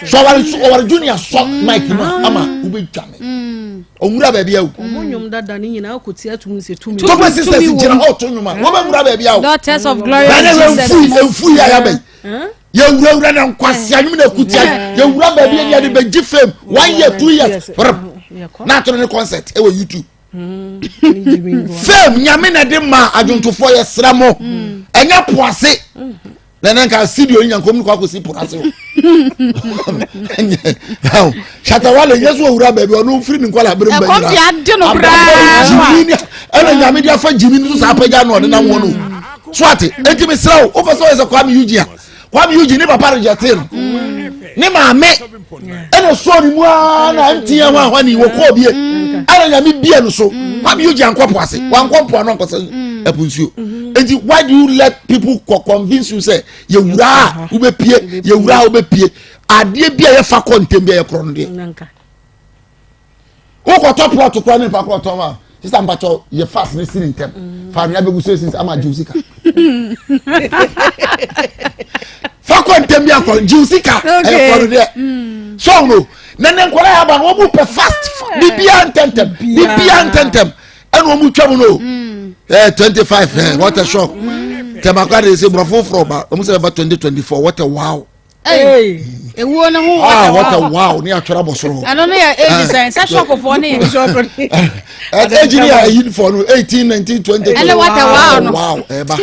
so ɔware so ɔware junior sɔ mm. mic mu ama wobɛdwa me mm. ɔnwura baabi awo togo sisters gyina hɔ ɔto nwom a wɔbɛwura baabi awo bɛne ɛmfui ɛmfui ayabɛn yɛwurawura na nkwasea nwom na ɛkutia yɛwura baabi ɛni yɛde bɛgye fam one year two years rep na ato ne concert ɛwɔ youtube fame nyame na ɛde ma adwontofoɔ yɛsrɛ mo ɛnyɛ poase na ne nka studio yi nyankom no kɔ akɔsi po ase hɔ shatawale nyɛ so owura baabi ɔno firi ne nkwala abere mba nyina ɛna nyame de afa gyimi no so saa apagya no ɔde nam hɔ no so ate enti mesrɛ wo wopɛ sɛ ɔyɛ sɛ Kwame Eugene a Kwame Eugene ne papa rejectee no ne maame ɛna sɔɔ ne mu aa na mtn ho ahwa ne wɔkɔɔ bie ɛna nyame bie no so Kwame Eugene ankɔ po ase wankɔ mpo ano ankɔsɛ ɛpo nsuo enti why do you let people convince you sɛ yɛwura a wobɛpie yɛwura a wobɛpie adeɛ bi a yɛfa kɔ ntɛm bi a yɛkorɔ no deɛ wokɔtɔ plɔt kora ne nipa korɔ tɔn ma sista mpatsɔ yɛ fast ne siri ntɛm fa anwea bɛgu so esi ama gyew sika fa kɔ ntɛm bi akɔ gyew sika ɛyɛ kɔ no deɛ mm. so no na ne nkɔla yɛ aba no wɔn mu pɛ fast bibia ntɛntɛm bibia ntɛntɛm ɛna wɔn mu twɛ mu no ɛɛ 25 ɛɛ what a shock tɛmakɔ adi sɛ borɔfo foforɔ ba wɔn sɛ ɛba 2024 what a wow. ewuo no ho ah what a wow ne atwere abɔ soro hɔ ɛno no yɛ age sɛn sɛ sɔkofoɔ ne yɛ age ne yɛ ayi fɔ no 18 19 20 ɛne what a wow no wow ɛba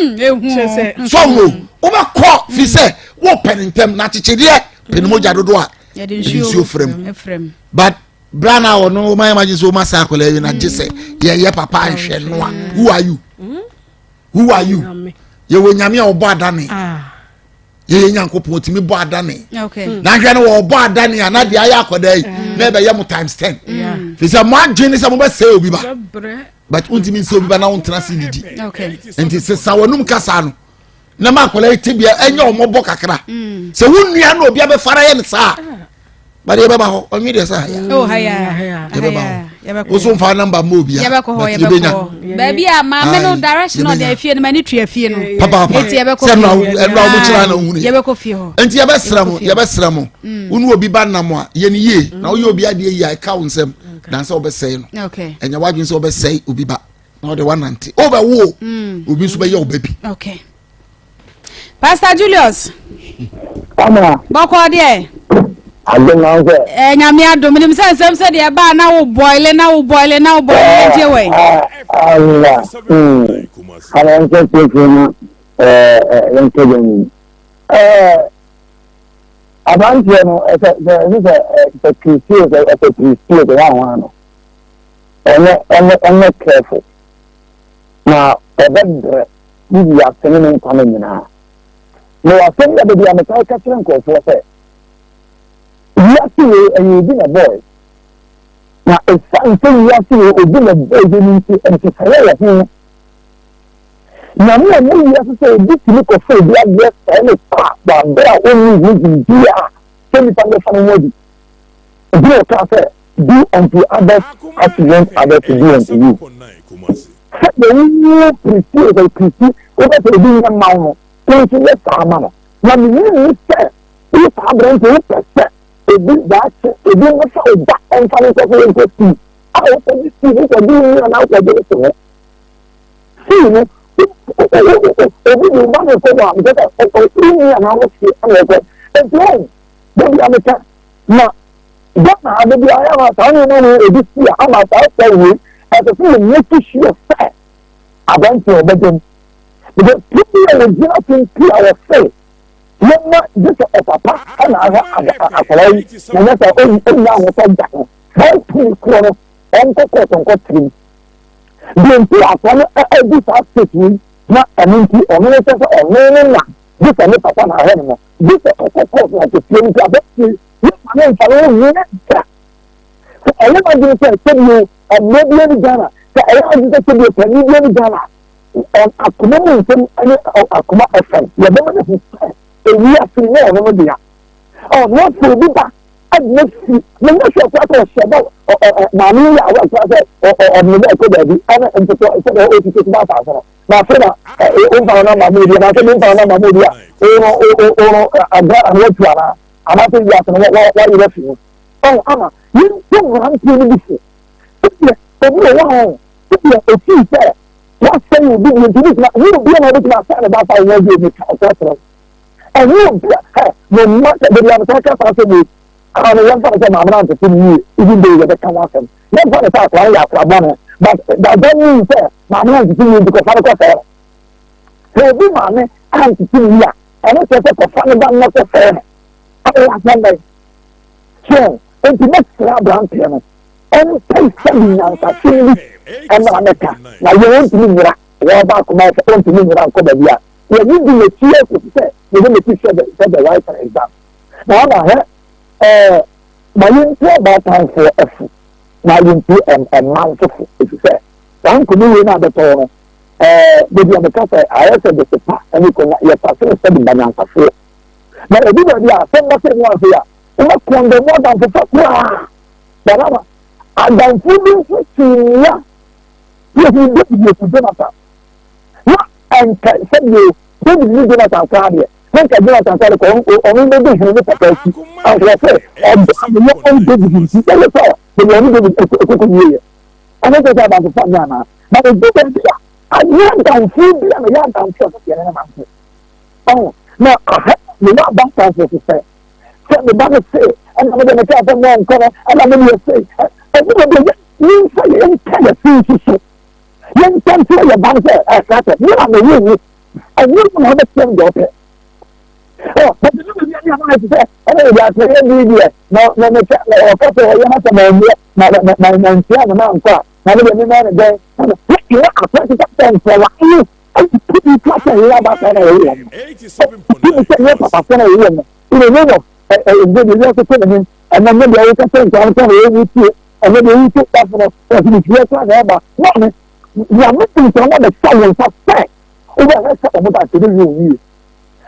sɔn o wobɛkɔ fi sɛ wopɛ ne ntɛm na akyekyedeɛ pɛ ne mogya dodo a yɛde nsuo frɛ but bra na ɔno wɔn ayɛ ma gye sɛ wɔn asa akwadaa yi na gye sɛ yɛyɛ papa nhwɛ no a who are you who are you yɛwɔ nyame a ɔbɔ adane. Ah. Yɛyɛ nyankopɔn otumi bɔ adane na ahwɛ no wɔbɔ adane a na deɛ ayɛ akwadaa yi mm. na ɛbɛyɛ mo times ten fi sɛ mo adwene ne sɛ mobɛsɛe obi ba but wontumi nsɛ obi ba na wontena se didi nti sesa w'anum kasa no na ma akwadaa yi tebea ɛnyɛ ɔmɔbɔ kakra mm. sɛ wo nua na obi abɛfara yɛ no saa bade yɛbɛba hɔ ɔnwe deɛ sɛ haya yɛbɛba hɔ wo so mfa namba ma obia yɛbɛnya baabi a maame no direction ɔde afie no ma ne tua fie no papaapa sɛ ɛnura wo kyerɛ na wohunu yɛbɛkɔ fie hɔ nti yɛbɛsrɛ mo yɛbɛsrɛ mo mm. wo ne obi ba nam a yɛ ne yie na woyɛ obi adeɛ yie a ɛka wo nsɛm dan sɛ wobɛsɛe no ɛnyɛ w'adwene sɛ wobɛsɛe obi ba na wode wanante wobɛwo mm. obi nso bɛyɛ wo ba bi Pastor Julius. Ama. Bɔkɔ deɛ. Adom na nsɛ. Ɛ nyame adom nim sɛ nsɛm sɛ deɛ ɛbaa na wo bɔile na wo bɔile na wo bɔile yɛn tie wɔ yi. Ala hmm ala nsɛ tiefo na ɛɛ yɛn kɛ dɛm yi. Ɛɛ abanteɛ no ɛsɛ sɛ ɛsɛ sɛ sɛ kristio sɛ ɛsɛ kristio sɛ wɔn ahoa no ɔnyɛ ɔnyɛ ɔnyɛ careful na ɔbɛbrɛ. ne wiase ne ne nkwa no nyinaa. Mewɔ asɛm bi a baabi a metaa ka kyerɛ nkurɔfoɔ sɛ, wiase wei ɛyɛ obi na ɛbɔɔe. Na ɛsiane sɛ wiase wei obi na ɛbɔɔe yɛ no nti, nhyehyɛeɛ wɔ ho. Nyame a ɛmɔ wiase sɛ obi tumi kɔfa obi adeɛ sɛe no kwa wɔ aberɛ a ɔnni ho biribiara sɛ nnipa no bɛfa no ho adi. Nti na ɔkaa sɛ, Do unto others as you want others to do unto you. Sɛdeɛ wowu Kristi sɛ Kristi wopɛ sɛ obi nyɛ mma wo no, wo nso yɛ saa ma no. Na menni nni sɛ wo saa aberante wopɛ sɛ obi daakye obi mmɛfa wo ba ɔmfa no nkɔ sɛ yɛnkɔ sukuu a wokɔgye sukuu no wokɔgye wo nua na wokɔgye no to hɔ. Sukuu no obi de wo ba no kɔ hɔ a mesɛ sɛ wo nua na wo fie ɛna ɛkɔ. Nti wɔn dabi a meka na Ghana ha dabi a yɛ ama saa nneɛma wei ebi si a ama saa sɛ wei. Ɛsɛ sɛ yɛ make sure sɛ aberanteɛ ɔbɛgye mu. Because tumi a wɔgyina so nti a wɔse yɛma gye sɛ ɔpapa na ahwɛ akwadaa yi na nyɛ sɛ ɔnnya ahotɔ da no, saa tumi korɔ no ɔnkɔ kɔɔto nkɔ tirim. Deɛ nti akwadaa no adu saa state yi na ɛno nti ɔno no kyɛ sɛ ɔno no na gye sɛ ne papa na ahwɛ no no, gye sɛ ɔkɔ kɔɔto akɔtie nti aberanteɛ yi yɛmfa no mfa no ho nyɛ da. Sɛ ɛyɛ n'adwene sɛ sɛdeɛ mmerɛ bi ne Ghana, sɛ ɛyɛ n'adwene sɛ sɛdeɛ panin bi ne Ghana, akoma mu nsɛm ne akoma fm yɛbɛma no hu sɛ ewi ase nyɛ ɔno no dea. Ɔno afei obi ba ɛde fi menyɛ sɛ ɔkora sɛ ɔhyɛ bɔ maame yi a ɔkora sɛ ɔde ne bɛ ɛkɔ baabi ɛne mpotɔ sɛ ɔtiti ba asase no na afei na ɔmfa no namba mu obi anaasɛ memfa no namba mu obi a ɔno ɔno Ghana no watu anaa anaasɛ wiase no wayerɛ fi mu. Ɔn ama yɛntu mmeranteɛ no bi fo. Sɛdeɛ obi wɔ hɔ a ɔn sɛdeɛ ofii sɛ wasɛe obi deɛ nti obɛtumi ɛnyɛ obi a na obɛtumi asɛe ne ba afa wɔn adwene mu ka ɔka kyerɛ wo. Ɛnyɛ obi a ɛ mo mma sɛ baabi a metaa ka saa asɛm yi a no yɛmfa no sɛ maame no antete no yie even though yɛbɛka ho asɛm yɛmfa no sɛ akora no yɛ akora bɔne but does that mean sɛ maame no antete no yie nti kɔfa no kɔsɛe no? Sɛ obi maame antete no yie a ɛno kyerɛ sɛ kɔfa no ba no kɔsɛe no ɛyɛ asɛm bɛn? So enti mɛsrɛ aberanteɛ no ɔmpɛ sɛbi nyansasɛm bi ɛmmra mɛka na yɛn ɔntumi nyera wɔba akoma sɛ ɔntumi nyera nkɔ baabi a yɛne di n'akyi akɔsi sɛ yɛde n'akyi sɛ the sɛ the right exam na ama hɛ ɛɛ ma yɛntu ɔbaatanfoɔ afu na yɛntu mma nso fo ɛfiri sɛ saa nkɔmmɔ wei no abɛtɔ no ɛɛ baabi a meka sɛ ayɛ sɛ de sepa ɛne kɔnya yɛfa sɛ sɛbi ba nyansafoɔ Na edu baabi a asɛm ba sɛ mu ase a, wobɛkɔndɛm adamfofa koraa. Baraba, adamfo bi nso sii nnua yɛhu David yɛhu Jonathan. Na ɛnka sɛdeɛ David ne Jonathan koraa deɛ, na nka Jonathan koraa deɛ ɔno bɛdi hene ne papa akyi. Anka sɛ ɔdɔ a meyɛ ɔne David nti, ɛyɛ sɛ baabi ɔne David ɛkɔkɔ wieɛ. Ɛno nkyɛ sɛ adamfofa nyɛ anaa. Na edu baabi a, anyɛ adamfo bi a meyɛ adamfo a sɛ yɛne no nante. Ɔho, na aha mewɔ abatanfo so sɛ, sɛ me ba no se, ɛna me de me kaa sɛ mo nkɔ no, ɛna me deɛ se, ɛne baabi a yɛmfa yɛnka yɛ se nso so, yɛnka nkyerɛ yɛ ba no sɛ, ɛka sɛ, me na mewɔ wo, ɛnyɛ wo na wobɛkyerɛ me deɛ ɔpɛ. Ɔ, bɛte no baabi a ne ama ayɛ te sɛ, ɛna yɛde asɛyɛ bi deɛ, na na meka, na ɔka sɛ ɔyɛ na sɛ mannuɛ, na na na na ntia no na ankɔ a, na me deɛ memɛɛ no dɛn, na na akɔyɛ te sɛ sɛ nkɔlaa no Tumi ka sɛ yɛyɛ abaatan na yɛyɛ wɔn no. Tumi sɛ yɛyɛ papafoɔ na yɛyɛ wɔn no. In the name of ɛɛ deɛ wiase kɔ n'anim ɛnna ne deɛ wɔka sɛ nkwadaa no na wɔn tie ɛnna deɛ wɔtie staff no wɔsi ne fie kora na ɛba maame nyame ti nkwadaa no abɛsa wɔn nsa sɛ wobɛhwɛ sɛ wɔn da ase ne wie wɔn yie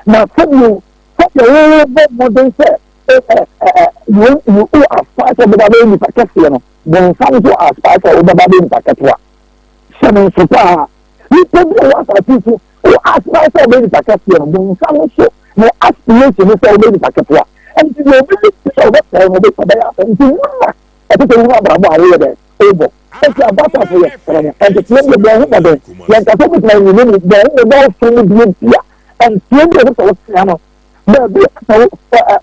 na sɛdeɛ sɛdeɛ wɔbɔ mmɔden sɛ ɛ ɛ ɛ you you aspire sɛ wɔbɛba bɛyɛ nipa kɛseɛ no bɔnsam nso aspire sɛ wɔbɛba bɛyɛ nipa ketewa hyɛ no nso paa. Nipa bi a ɔwɔ asase so, o aspire sɛ ɔbɛyɛ nipa kɛseɛ no, bonsam nso ne aspiration ne sɛ ɔbɛyɛ nipa ketewa. Nti deɛ obi de sɛ ɔbɛsɛe no, ɔbɛyɛ asɛm. Nti wo na ɛsɛ sɛ wohu abrabɔ a woyɛ dɛn wobɔ. Nti abatafo yɛ srɛ no, nteteɛ deɛ bɔ ho mmɔden. Yɛnka sɛ wobɛtumi ayɛ ne mu, bɔ ho mmɔden wofiri mu deɛ bi a, nteɛ bi a ɛsɛ sɛ wotea no, baabi a ɛsɛ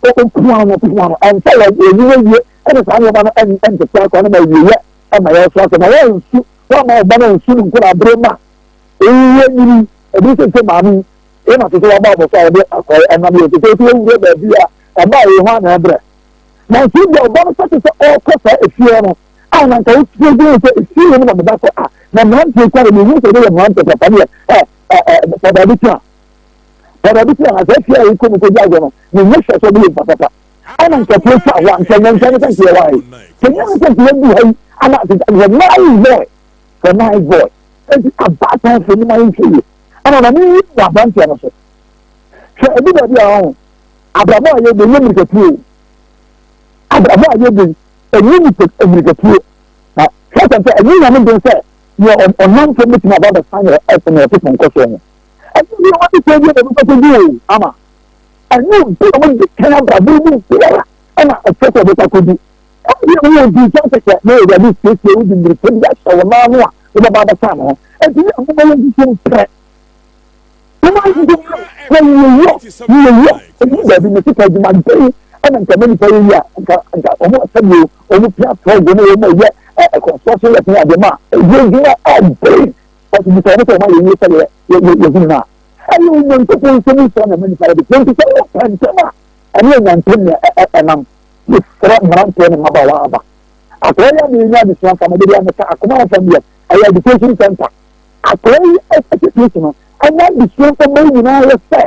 sɛ wopua no, pua no. Ɛnsɛ wɔnyi awie ɛne saa nneɛma no ɛntete akɔ no ma awieɛ ɛma yɛso asɛ na wɔnsu Woamma wo ba no ansu ne nkwadaa-bere ma ɔrewu anyini. Ɛbere sɛ sɛ maame yi, yɛ na sɛ sɛ wabɔ abɔso a wɔde akɔe ɛnam yɛ sɛ sɛ sɛ wawura baabi a ɛma ɛyɛ hɔ a na ɛbrɛ. Nanso ebia ɔba no sɛ sɛ ɔrekɔ saa efie hɔ no a na nka wotie dwen sɛ efie wɔ mu na meba kɔ a na mmeranteɛ kura no mehu sɛ ne yɛ mmeranteɛ papa ne yɛ ɛ ɛ ɛ pɛ baabi tena pɛ baabi tena na saa efie a yɛkɔ mu kɔdi agorɔ no menyɛ sɛ sɛ ɔbɛyɛ nipa papa. Ɛna nka fie sa hɔ a nka nyɛ nka ne sɛ nka yɛwɔ ha yi. Sɛ nyɛ ne sɛ nka yɛdu ha yi ama sɛ nice boy for nice boy. Enti abaatan fo no ma yɛnhwɛ yie. Ɛna na meyi wɔ aberanteɛ no so. Hwɛ ebi baabi a ɔho abrabɔ a yɛbɔ nyɛ mmirikatuo o. Abrabɔ a yɛbɔ yi ɛnyɛ nipa mmirikatuo. Na hwɛ sɛ sɛ ɛnyɛ nyame den sɛ nea ɔnam fam bɛtumi aba abɛsan nea ɔte pɔnkɔ soɔ ho. Ɛnyɛ bi a wɔde sɛ bi a wɔbɛkɔ akɔgu o ama. Ɛnyɛ obi a wadi kan abrabɔ mu biara na ɛsɛ sɛ ɔbɛkɔ akɔdi. Ebia wowɔ ntintan kɛkɛ na Awurade siesie wo de mmirika bi ahyɛ wo nan ano a wobɛba abɛsan ne ho. Enti yɛ momma yɛnsusu mprɛ. Momma yɛnsusu mprɛ na yiyeyɔ, yiyeyɔ, ɛdu baabi me sika adwuma den ɛna nka ma nipa yɛ yi a nka nka wɔn asɛdeɛ wɔn pia tɔɔgo ne wɔn ɛyɛ. construction work ne adeɛ ma ɛyɛ adwuma ɛbere ɔsi bisa wɔn sɛ wɔn ayɛ yie sɛ yɛ yɛ yɛhunu no a ɛyɛ Onyankopɔn nsɛm nsɛm na ɛma nipa yɛ de nti sɛ wɔpɛ ntɛm a ɛne anyantam na ɛnam. Mesrɛ mmeranteɛ ne mmabaawa aba akɔrɔ yi a menya adesua mfa ma bɛbi a meka akoma mfa bi a ɛyɛ education center akɔrɔ yi education no ɛna adesua mfa ma nyinaa yɛ sɛ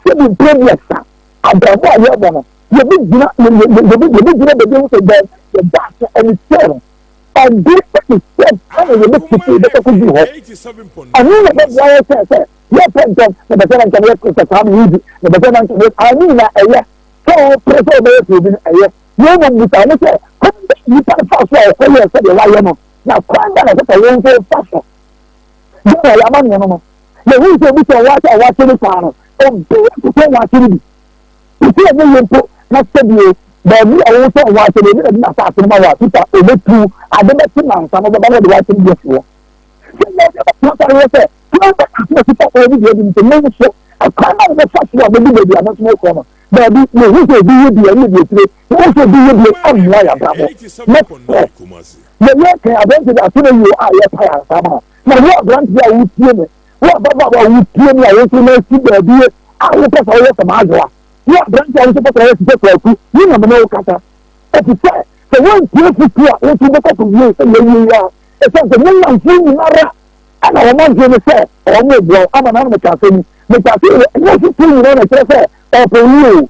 sɛbi mpere mmiɛnsa abrabɔ a yɛbɔ no yɛbɛgyina yɛbɛgyina baabi ho sɛ dɛn yɛda ase ɛne sɛ no ɛde ɛne sɛ ɛna yɛbɛtete yɛbɛkɔ kɔdu hɔ ɛno na ɛbɛboa yɛ sɛ sɛ yɛpɛ ntɛm na bɛsɛ na ntɛm yɛ saa no yɛdi na bɛsɛ na ntɛm yɛ ano na ɛyɛ sɛ ɔpere sɛ ɔbɛyɛ sɛ obi no ɛyɛ na mmom bisa ho sɛ kwan bɛn nipa no fa so a ɔkɔyɛɛ sɛdeɛ wayɛ no na kwan bɛn na ɛsɛ sɛ wo nso wofa so dɛn na ɛyɛ amanneɛ no no yɛhu sɛ obi sɛ ɔwɔ a wɔakyɛ no saa no obi akotɔ wɔn akyɛ no bi ɛsɛ ɛnyɛ yɛ mpo na sɛdeɛ baabi a wotɔ wɔn akyɛ no obi na de n'asase no ma wɔ a peter ɔbɛtu ade bɛte nansa no ɔbɛba na ɔde wɔakyɛ no bi afi hɔ sɛ yɛ ɔbɛtena sɛ kwan bɛ na asoma sika ɔwɔ bi deɛ bi nti me nso ɛkwan na wɔbɛfa so a bɛdu baabi a me nso mekɔ no baabi mehu sɛ obi yɛ bi ɛne bi akyire mehu sɛ obi yɛ bi ammoa yɛ abrabɔ mɛsrɛ yɛyɛ kan aberante de ato no yie a yɛpa yɛ ansa ma na wo aberante a wotie me wo ababaawa a wotie me a wo nso na asi baabi a wopɛ sɛ woyɛ sɛ maazoa wo aberante a wo nso pɛ sɛ woyɛ sɛ kwaku wo na mene wo kasa ɛfiri sɛ sɛ woantie fotu a wo nso wobɛkɔ kɔwie sɛ yɛwie yi a ɛsiane sɛ mo nnamfoɔ nyinara Ɛna wɔn adwene ne sɛ wɔn reboa wo ama n'ano meka asɛm yi. Meka asɛm yi ɛnyɛ afotuo nyinaa na ɛkyerɛ sɛ ɔpɛ wo yie o.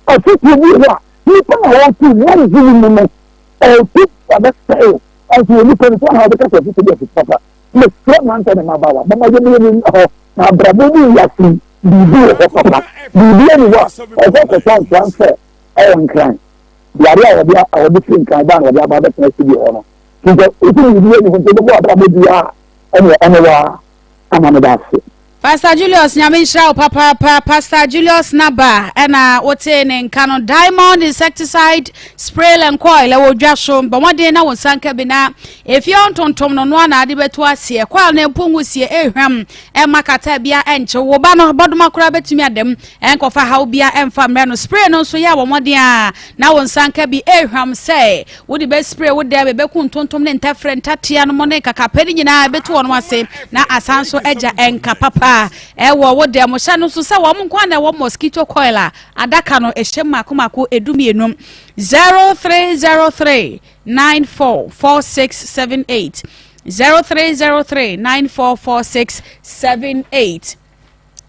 Afotuo bi wɔ hɔ a nipa na ɔretu n'adwene mu no ɔretu abɛsɛe o. Ɛnso wɔ nipa no so aha ɔbɛka sɛ afotuo bi afotu papa. Mesrɛ mmeranteɛ ne mmabaawa mama yɛn yɛn ani hɔ na abrabɔ mu wiase yi biribi wɔ hɔ papa. Biribi ani hɔ a ɔkɔ kɔtɔ transfer ɛwɔ Nkran. Yare a wɔde a wɔde firi Nkran baa na wɔde aba abɛtena studio hɔ no. Nti sɛ wosi biribi ani hɔ nti wobɛbɔ abrabɔ biara ɛne ɛne waa ama meda ase. Pastor Julius Nyame nhyira wo papaapa Pastor Julius Naba ɛna wotee ne nka no Diamond insecticide spray and coil ɛwɔ dwa so bɔ mmɔden na wo nsa nka bi na efie hɔ ntontom no noa na ade bɛto aseɛ coil no mpo nwusie ɛhwam ɛma kata bia ɛnkyew wo ba no bɔdoma koraa bɛtumi adam ɛnkɔfa haw bia ɛmfa mmerɛ no spray no nso yɛ wɔ mmɔden a na wo nsa nka bi ɛhwam sɛ Wode bɛ spray wo dɛm, ɛbɛku ntontom ne ntɛfrɛ, ntatea no mo ne nkakapɛ no nyinaa ɛbɛtu wɔn ase na asan nso agya nka papa ɛwɔ wo dɛm. Hyɛ no nso sɛ wɔn nko na ɛwɔ mosquito coil a adaka no ɛhyɛ mu mako mako edumienu. 0303 944678 0303 944678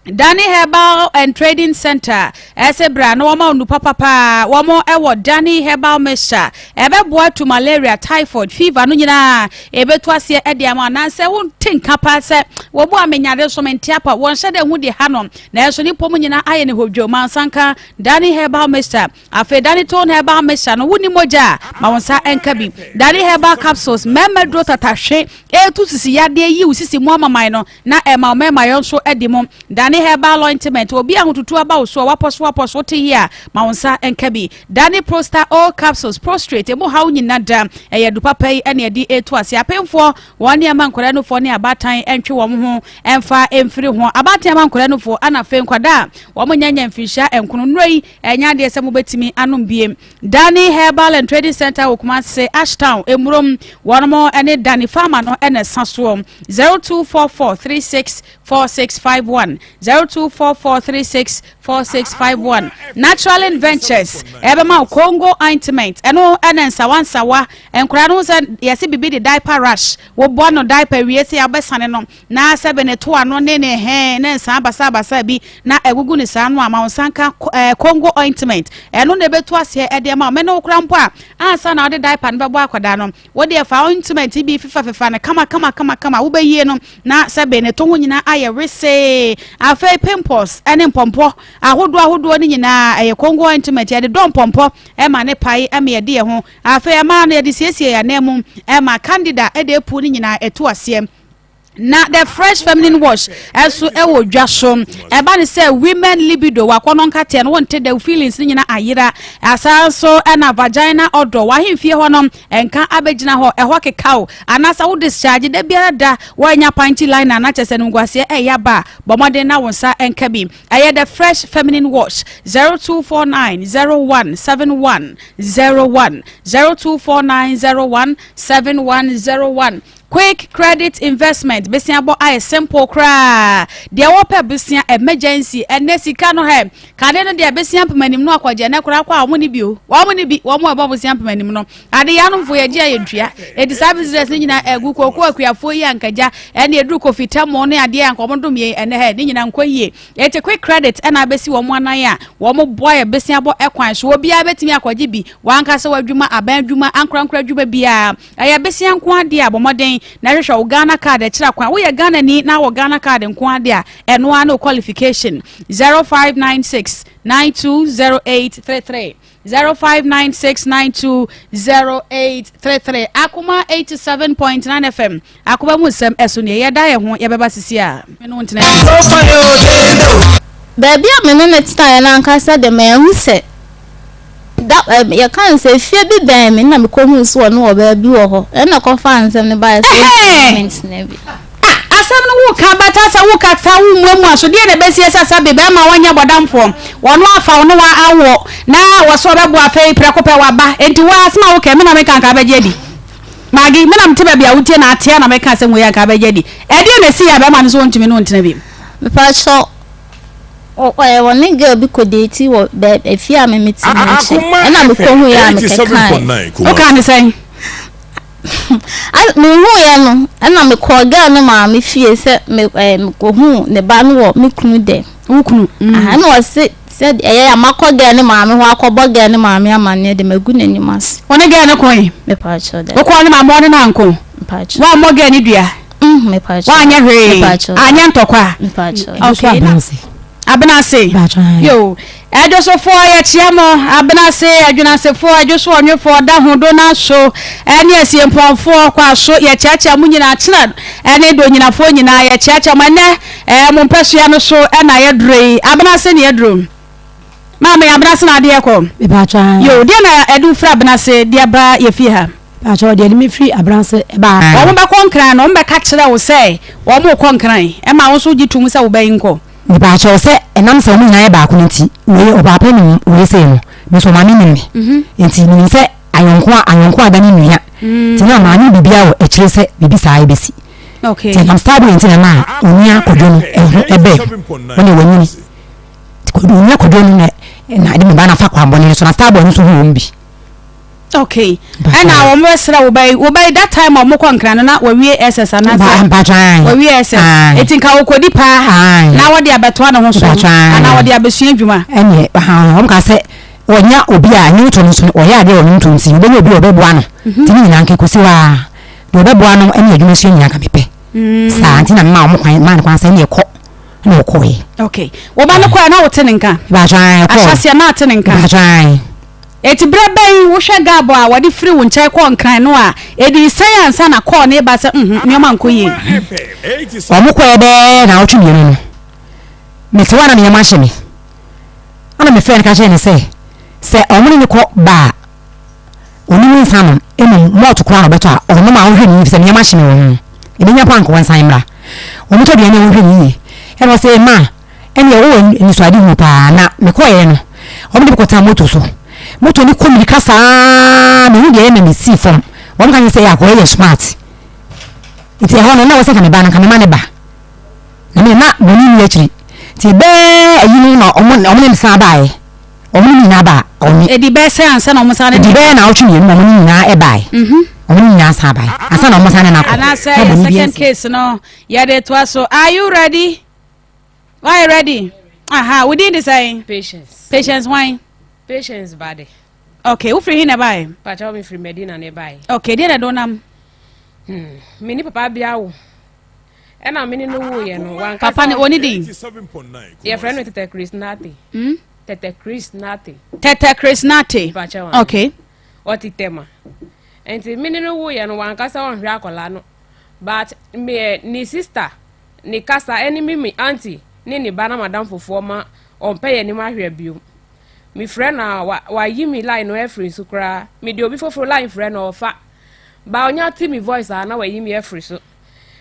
Danny Herbal and Trading Center ɛsɛ bra na wɔma onu papa paa wɔn ɛwɔ Danny Herbal Mixture ɛbɛboa tu malaria typhoid fever no nyinaa ɛbɛtu aseɛ ɛde ama anaasɛ wonte nka paa sɛ wɔbu a menyade so mente apa wɔnhyɛ dɛ ho di ha no nanso ne pɔm nyinaa ayɛ ne hodwo mansanka Danny Herbal Mixture Afei Danitone herbal mixture no wonni mogya a, ma wo nsa nka bi. Dani herbal capsules, mmarima duro tatahwe, ɛretu sisi yadeɛ, yi wo sisi mu amaman no na ɛma wo mmarima yɔ nso adi mu. Dani herbal ointment, obi a ahotutuo aba wo so a wapɔ so wapɔ so wote yie a, ma wo nsa nka bi. Dani Prosta O capsules, prostrate, emu haw nyina da, ɛyɛ adu papa yi ɛna ɛde ɛretu aseɛ. Apemfoɔ, wɔn ne ɛma nkwadaa nufoɔ ne abaatan ntwe wɔn ho mfa mfiri ho. Abaatan ma nkwadaa nufoɔ ɛna afei nkwadaa a wɔn nyɛ nyɛ mfinhyia nkono. Nnuro yi Ɛnyɛ adeɛ sɛ mobɛtumi anom biem. Danny Herbal and Trading Center wɔ Kumasi, Ashtown, Emurom. Wɔnom ne Danny Farmer no na ɛsa soɔ. 0244364651, 0244364651. Naturalin Ventures ɛbɛma wo Congo ointment. Ɛno ɛna nsawansawa. Nkwadaa no ho sɛ yɛse bibi de diaper rash. Wobɔ no diaper wie sɛ yɛabɛsane no. Na sɛbe ne toa no ne ne hɛn ne nsaa basabasa bi na ɛgugu ne saa no a, ma wo nsa nka eh, Congo ointment. Ɛno na ɛbɛtu aseɛ ɛde ama wo. Me ne wo kora mpo a, ansa na wode diaper no bɛbɔ akwadaa no, wo deɛ fa ointment bi fefafefa no kama kama kama kama, wobɛyie no na sɛbe ne to ho nyinaa ayɛ wesee. Afei pimples ne mpɔmpɔ ahodoɔ ahodoɔ no nyinaa, ɛyɛ Congo ointment. Yɛde dɔ mpɔmpɔ ɛma ne pae ɛma yɛde yɛn ho. Afei ɛmaa no yɛde siesie yɛn anan mu ɛma candida ɛde apu no nyinaa ɛtu aseɛ. Na the fresh feminine wash ɛso ɛwɔ dwa so. Ɛba ne sɛ women libido wakɔnɔ nkateɛ no wonte dɛ feelings no nyina ayera. Asan nso ɛna vagina odor wahemfie hɔ no ɛnka abɛgyina hɔ ɛhɔ kekaw anaasɛ wo discharge da biara da woanya panty liner na kyɛ sɛ nimguaseɛ ɛyɛ aba a bɔ mmɔden na wo nsa ɛnka bi. Ɛyɛ the fresh feminine wash 0249 01 71 01 0249 01 7101. Quick credit investment besia bɔ ayɛ simple koraa deɛ wɔpɛ besia emergency ɛnɛ sika no hɛ kane no deɛ besia mpemanim no akɔgye ɛnɛ koraa kɔ a wɔn ne bi o wɔn ne bi wɔn a ɛbɔ besia mpemanim no ade yɛ anomfo yɛ gye a yɛntua eti saa business ne nyinaa ɛgu koko akuafoɔ yi ankagya ɛne eduru kofi tɛmo ne adeɛ anka wɔn dom yɛn ɛnɛ hɛ ne nyinaa nkɔ yie eti quick credit ɛna abɛsi wɔn anan a wɔn boa yɛ besia bɔ ɛkwan so obiara bɛtumi akɔgye bi wɔn ankasa wɔ adwuma aban adwuma ankorankora adwuma biara. Ɛyɛ besia nko ara deɛ a, bɔ mmɔden na hwehwɛ wo Ghana card ɛkyerɛ kwan. Woyɛ Ghanani na wɔ Ghana card nko ara deɛ a, ɛno ara ne wo qualification. 0596 920833 0596 920833 Akoma 87.9 FM Akoma mu nsɛm ɛso nie yɛda yɛn ho yɛbɛba sisi a. Me ne wo ntena bi. Baabi a me ne no tenaeɛ no ankasa de manhu sɛ Da ɛm yɛka no sɛ efie bi bɛn me na mekɔhuu sɛ ɔne ɔbaa bi wɔ hɔ ɛna kɔfaa nsɛm no baeɛ sɛ Ɛhɛɛ! ɔntumi ntena bi. Ah, asɛm no woka bata sɛ woka saa wommuamua so deɛ na ɛbɛsi ɛsɛ sɛ be bɛrima wɔnyɛ bɔdamfoɔ wɔno afa wo ne wa awoɔ na wɔ sɛ ɔbɛboa afei prɛko pɛ waba enti wo asɛm a woka me na meka nka abɛgye adi Maggie me na mete baabi a wotie na atea na meka asɛm wei anka abɛgye adi ɛdeɛ na ɛsi yɛ a bɛrima no sɛ wɔntumi ne wo ntena bi. Mepakyɛw Ɔyɛ wɔne girl bi kɔ date wɔ bɛ efie a me me te mu akyi. Ɛna me kɔ hu yɛ a me kɛkae. Wo kaa ne sɛn? Me hu yɛ no ɛna me kɔɔ girl no maame fie sɛ me ɛɛ me kɔ hu ne ba no wɔ me kunu dɛm. Wo kunu? Mm. Aha ɛna ɔse sɛ ɛyɛ a makɔ girl no maame hɔ akɔ bɔ girl no maame amaneɛ de magu n'anim ase. Wo ne girl no kɔe? Me pa kyɛw dɛ. Wo kɔɔ ne maame hɔ ne no anko? Mepa kyɛw. Woammɔ girl no dua? Mm, mepa kyɛw. Woanyɛ hwee? Mepa kyɛw. Anyɛ ntɔkwa? Mepa kyɛw. Okay. Abenase. Yo. Ɛdwosofoɔ yɛkyea mo. Abenase, adwenasefoɔ, ɛdwoso ɔnwefoɔ, da ho do na so, ɛne asiempɔnfoɔ, kwaso, yɛkyeakyea mo nyinaa, kyena ɛne donyinafoɔ nyinaa yɛkyeakyea mo. Ɛnɛ, ɛɛ mo mpɛsoa no so ɛna yɛduro yi. Abenase ne yɛduro. Maame, Abenase na adeɛ kɔ. Mepa kyɛw. Yo, deɛ na ɛde wo firi Abenase de aba yɛ fie ha? Pakyɛw deɛ ɛde me firi Abranse baa. Wɔn bɛkɔ Nkran no, wɔn bɛka kyerɛ wo sɛ wɔn rekɔ Nkran, ɛma wo nso wogye tom sɛ wo ba yi nkɔ. Mepakyɛw sɛ ɛnam sɛ wɔn nyinaa yɛ baako no nti, wei ɔpaapa nim wei sei no, me nso ɔmaame nim me. Nti menim sɛ ayɔnko a ayɔnko a adane nua. Nti na maame biribiara wɔ akyire sɛ biribi saa ɛbɛsi. Nti ɛnam saa bere nti na ɛmaa onua Kwadwo no ɛho ɛbɛɛ mu. Wɔne wanyini. Nti onua Kwadwo no na na ɛde me ba no afa kwammɔne no so na Starboy no nso hu wɔn bi. Okay. Ɛna wɔn bɛ srɛ wo bɛyi wo bɛyi that time a wɔn kɔ nkran no na wɔwie ss anaasɛ wɔwie ss eti nka wɔkɔdi paa na wɔde abɛtoa ne ho so anaa wɔde abɛsua adwuma. Ɛnneɛ wɔn ka sɛ wɔnya obi a nnwonto no nso no ɔyɛ adeɛ wɔ nnwonto nti wɔbɛnya obi a ɔbɛboa no nti ne nyinaa nka ɛkɔsi hɔ ara deɛ ɔbɛboa no ne adwuma sua nyinaa nka mepɛ saa nti na mema wɔn kwan maa no kwan sɛ ɛnneɛ kɔ na ɔkɔɛ. Okay wo ba no kɔɛ na wote ne nka. Ahyɛseɛ na ate ne nka. Enti berɛ bɛn wohwɛ Gab a wɔde firi wo nkyɛn kɔɔ Nkran no a, ɛdii sɛn ansa na kɔɔ no reba sɛ nhmm nneɛma nkɔ yie? Wɔn kɔɛ bɛyɛ naawɔtwe mmienu no, mete hɔ a na me yam ahye me. Ɛna mefrɛɛ no ka kyerɛɛ no sɛ, sɛ wɔn ne no kɔ ba a, ɔnnim nsa nom, mmom malt koraa na ɔbɛtɔ a ɔnom a ɔnhwɛ no yie efisɛ me yam ahye me wɔ ho. Ɛbɛnya mpo a anka wɔnsan mmra. Wɔtɔ aduane a wɔnhwɛ no yie. Ɛna ɔse, ma Ɛnneɛ wowɔ anisoadehunu paa. Na mekɔeɛ no, wɔde me kɔtenaa moto so. Moto no kɔ mmirika saa ara, mehu deɛ ɛyɛ na mesii fam. Wɔn ka kyerɛ sɛ akoa yi yɛ smart. Nti ɛhɔ no, na ɛwɔ sɛ nka me ba no, nka mema ne ba. Na me na bɔne nni akyiri. Nti bɛɛ ayi no na wɔn wɔn ne me san baeɛ. Wɔn ne me nyinaa baa ɔne. Ɛdi bɛɛ sɛ ansa na wɔn san ne Ɛdi bɛɛ na awotwe mmienu na wɔn ne nyinaa ɛbaeɛ. Wɔn ne nyinaa san baeɛ ansa na wɔn san ne no akɔ. Anaasɛ Na yɛ bɔne biara second nsi. case no yɛde toa so. Are you ready? Why ready? Aha, wo din de sɛn? Patience. Patience hwan? Patience Bade. Okay, wo firi he na ɛbae? Pakyɛ me firi Medina na ɛbae. Okay, deɛ na ɛde wo nam? Hmm, me ne papa bia wo. Ɛna me ne no wo yɛ no. Wankasa. Papa ne oni din? Yɛfrɛ no Tete Chris Nate. Hmm? Tete Chris Nate. Tete Chris Nate. Pakyɛ wa. Okay. Ɔte Tema. Nti me ne no wo yɛ no wankasa ɔnhwɛ akwadaa no. But me ne sister ne kasa ɛne me me aunty ne ne ba na madamfofoɔ ma ɔmpɛ yɛn anim ahwɛ biom. Me frɛ no a wa wayi me line no afiri so koraa. Me de obi foforo line frɛ no ɔfa. Ba ɔnya te me voice a na wayi me afiri so.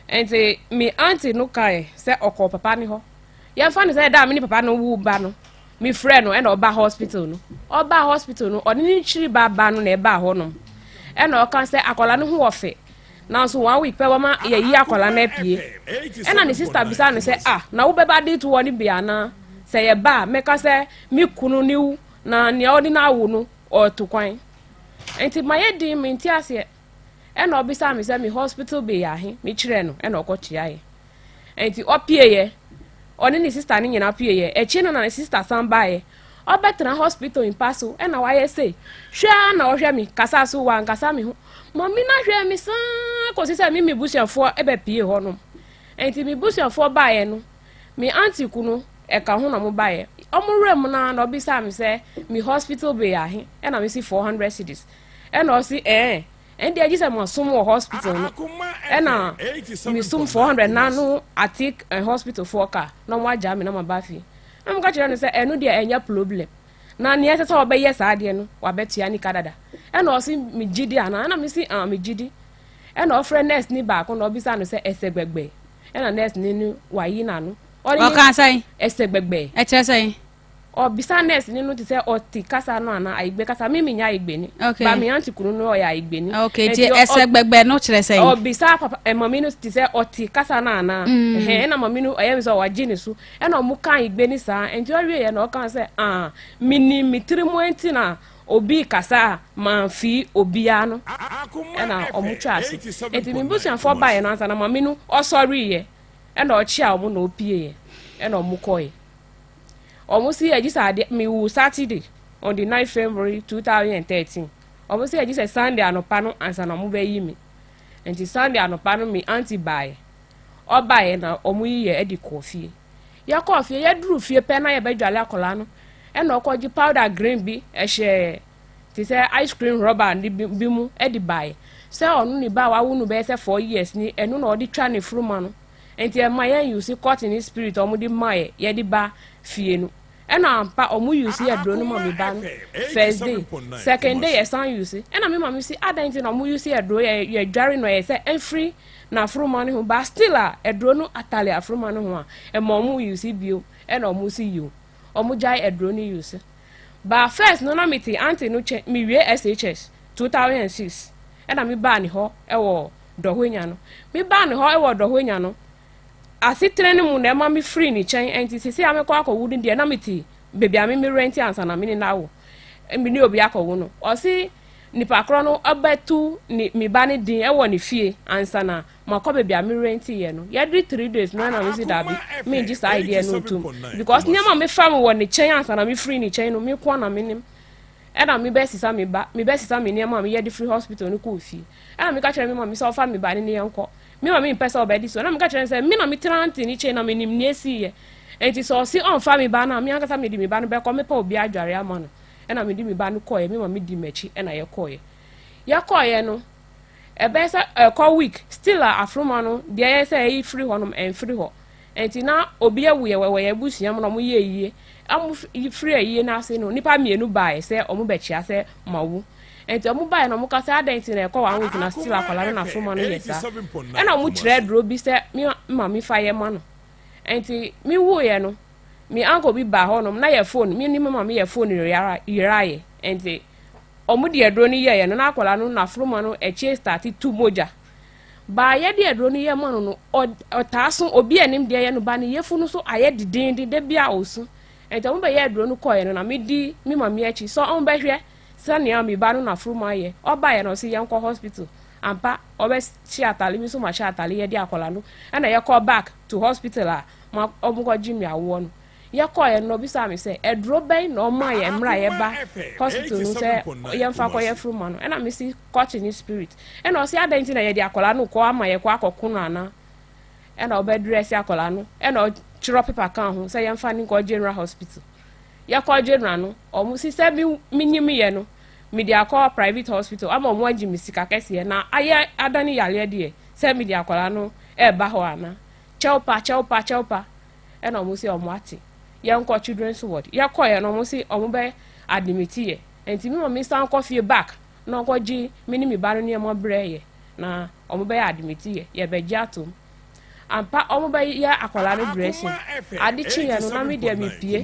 Nti me aunty no kae sɛ ɔkɔɔ papa ne hɔ. Yɛmfa no sɛ da a me ne papa no wo ba no, me frɛ no ɛna ɔba hospital no. Ɔbaa hospital no, ɔne ne kyiri ba ba no na ɛbaa hɔnom. Ɛna ɔka sɛ akwadaa no ho wɔ fɛ. Nanso one week pɛ wɔma yɛyi akwadaa no apue. Ɛna ne sister bisa no sɛ ah na wobɛba de to hɔ no bi anaa? Sɛ yɛba a mɛka sɛ me kunu ne wo na nea ɔde no awo no ɔreto kwan. Nti mayɛ din mente aseɛ. Ɛna ɔbisaa me sɛ me hospital bill yɛ ahe? Mekyerɛɛ no ɛna ɔkɔtuaeɛ. Enti ɔpieeɛ, ɔne ne sista no nyinaa pieeɛ. Akyire no na ne sista san baeɛ. Ɔbɛtena hospital mpa so ɛna wayɛ sei. Hwɛ ara na ɔhwɛ me, kasa so wankasa me ho. Mami no ahwɛ me saa kɔsi sɛ me me busuafoɔ bɛpie hɔnom. Enti me busuafoɔ baeɛ no, me auntie kunu ɛka ho na ɔmo baeɛ. Ɔmo werɛ mu no ara na ɔbisaa me sɛ me hospital bill yɛ ahe? Ɛna mesi 400 cedis. Ɛna ɔsi ɛɛ. Ɛndeɛ gye sɛ masom wɔ hospital no ɛna mesum 400 na no ate eh, hospital foɔ ka na wɔn agya me na maba fie na meka kyerɛ no sɛ ɛno deɛ ɛnyɛ problem na nea ɛsɛ sɛ ɔbɛyɛ saa adeɛ no wabɛtua ne ka dada ɛna ɔse megye di anaa ɛna mese ah megye di ɛna ɔfrɛ nurse ni baako na ɔbisa no sɛ ɛsɛ gbɛgbɛ ɛna nurse ni no wayi n'ano ɔka sɛn ɛsɛ gbɛgbɛ ɛkyerɛ sɛn Ɔbisa nurse ni no te sɛ ɔte kasa no anaa Ayigbe kasa. Me menyɛ Ayigbe ni. Okay. Ba me auntie kunu no ɔyɛ Ayigbe ni. Okay, nti ɛsɛ gbɛgbɛ no kyerɛ sɛn? Ɔbisa papa eh, mami no te sɛ ɔte kasa no anaa. Mm. Ɛhɛn, ɛna mami no ɔyɛ me sɛ wagye ne so. Ɛna ɔmo ka Ayigbe ni saa. Nti ɔwie yɛ na ɔka sɛ ah, menim me tiri mu nti na obi kasa a manfi obiara no. Ɛna ɔmo twa ase. Nti me busuafoɔ baeɛ no ansa na mami no ɔsɔreeɛ. Ɛna ɔkyea ɔmo na ɔpieeɛ. Ɛna ɔmo kɔeɛ. Ɔmo se yɛgye sɛ adeɛ, me wuu Saturday on the 9 February 2013. Ɔmo se yɛgye sɛ Sunday anɔpa no ansa na ɔmo bɛyi me. Nti Sunday anɔpa no me auntie baeɛ. Ɔbaeɛ na ɔmo yi yɛ ɛde kɔɔ fie. Yɛkɔɔ fie, yɛduru fie pɛ na yɛbɛdwale akwadaa no. Ɛna ɔkɔgye powder green bi ɛhyɛ te sɛ ice cream rubber ne bi mu ɛde baeɛ. Sɛ ɔno ne ba a wawo no bɛyɛ sɛ 4 years ni, ɛno na ɔde twa ne furuma no. Nti ɛma yɛn use cotton ne spirit a wɔn de ma yɛ yɛde ba fie no. Ɛna ampa wɔn use aduro no ma me ba no first day, second day yɛsan use. Ɛna me maame si adan nti na wɔn use aduro yɛ yɛ dware no ɛyɛ sɛ ɛnfiri n'aforoma no ho ba still a aduro no atale aforoma no ho a ɛma wɔn use bio ɛna wɔn si yiw wɔn gyae aduro no use. Ba first no na me te aunty no kyɛn me wie SHS 2006 ɛna me baa ne hɔ ɛwɔ Dɔhwenya no. Me baa ne hɔ wɔ Dɔhwenya no asetena no mu na ɛma me firii ne kyɛn ɛnti sesei a mekɔ akɔwo no deɛ na mete baabi a me me rɛnti ansa na me ne no awo me ne obi akɔwo no ɔse nipa korɔ no ɔbɛto ne me ba no din ɛwɔ ne fie ansa na makɔ baabi a me rɛnti yɛ no yɛde 3 days no ɛna me se daabi mengye saa idea no ntom because nneɛma mefa mu wɔ ne kyɛn ansa na me firi ne kyɛn no me ko na me nim Ɛna me bɛ sesa me ba, me bɛ sesa me nneɛma a me yɛ de firi hospital no kɔɔ fie. Ɛna me ka kyerɛ me maame sɛ ɔfa me ba no ne yɛn kɔ. Me maame mpɛ sɛ ɔbɛdi so. Ɛna me ka kyerɛ no sɛ me na me tena auntie no kyɛn na me nim nea esi yɛ. Enti sɛ ɔse ɔnfa me ba no a, me ankasa me de me ba no bɛkɔ, me pɛ obi adware ama no. Ɛna me de me ba no kɔɔɛ, me maame di m'akyi ɛna yɛ kɔɔɛ. Yɛ kɔɔɛ no, ɛbɛyɛ sɛ ɛkɔ week, still a afroma no deɛ ɛyɛ sɛ ɛyi firi hɔ nom ɛnfiri hɔ. Enti na obi awu yɛ wɔ yɛn abusua mu na wɔyɛ ayie. Wɔfiri ayie no ase no, nnipa mmienu baeɛ sɛ wɔbɛkyea sɛ mawu. Enti wɔbaeɛ na wɔka sɛ adɛn nti na ɛkɔ one week na still akwadaa no n'aforoma no yɛ saa. Ɛna wɔkyerɛ aduro bi sɛ me maame fa yɛ ma no. Enti mewuiɛ no, me uncle bi baa hɔnom na yɛ phone, me ne me maame yɛ phone yeraeɛ. Enti wɔde aduro no yɛeɛ no na akwadaa no n'aforoma no akyire starte tu mogya. Baa yɛde aduro no yɛ ma no no, ɔtaa so, obi anim deɛ yɛ no ba ne yefunu so ayɛ dedeenden, da bi a ɔsu. Nti ɔmo bɛyɛ aduro no kɔɛ no na medi me mame akyi sɛ ɔmo bɛhwɛ sɛnea me ba no n'afuru mu ayɛ. Ɔbaeɛ no ɔse yɛnkɔ hospital. Ampa ɔbɛhyɛ atale, me nso mahyɛ atale yɛde akwadaa no ɛna yɛkɔ back to hospital a ma ɔmo kɔgye me awoɔ no. Yɛkɔeɛ no na ɔbisaa me sɛ aduro bɛn na ɔmaa yɛn mmerɛ a yɛba hospital no sɛ yɛmfa kɔyɛ furuma no. Ɛna mese kɔkye ne spirit. Ɛna ɔse adɛn nti na yɛde akwadaa no kɔ ama yɛkɔ akɔko no anaa? Ɛna ɔbɛdrɛse akwadaa no ɛna ɔtwerɛ pepa kaa ho sɛ yɛmfa no nkɔ general hospital. Yɛkɔ general no ɔmo se sɛ me menyim yɛ no mede akɔ private hospital ama ɔmo agye me sika kɛseɛ na ayɛ adane yareɛ deɛ. sɛ mede akwadaa no ɛreba hɔ ana. Kyɛw pa, kyɛw pa, kyɛw pa. Ɛna ɔmo se ɔmo ate. Yɛnkɔ children's ward. Yɛkɔeɛ no ɔmo se ɔmo bɛ admit yɛ. Nti me maame san kɔ fie back na ɔkɔgye me ne me ba no nneɛma brɛ yɛ na ɔmo bɛyɛ admit yɛ. Yɛbɛgye atom. Ampa ɔmo bɛyɛ akwadaa no dressing. Ade kyeeɛ no na me deɛ mepie.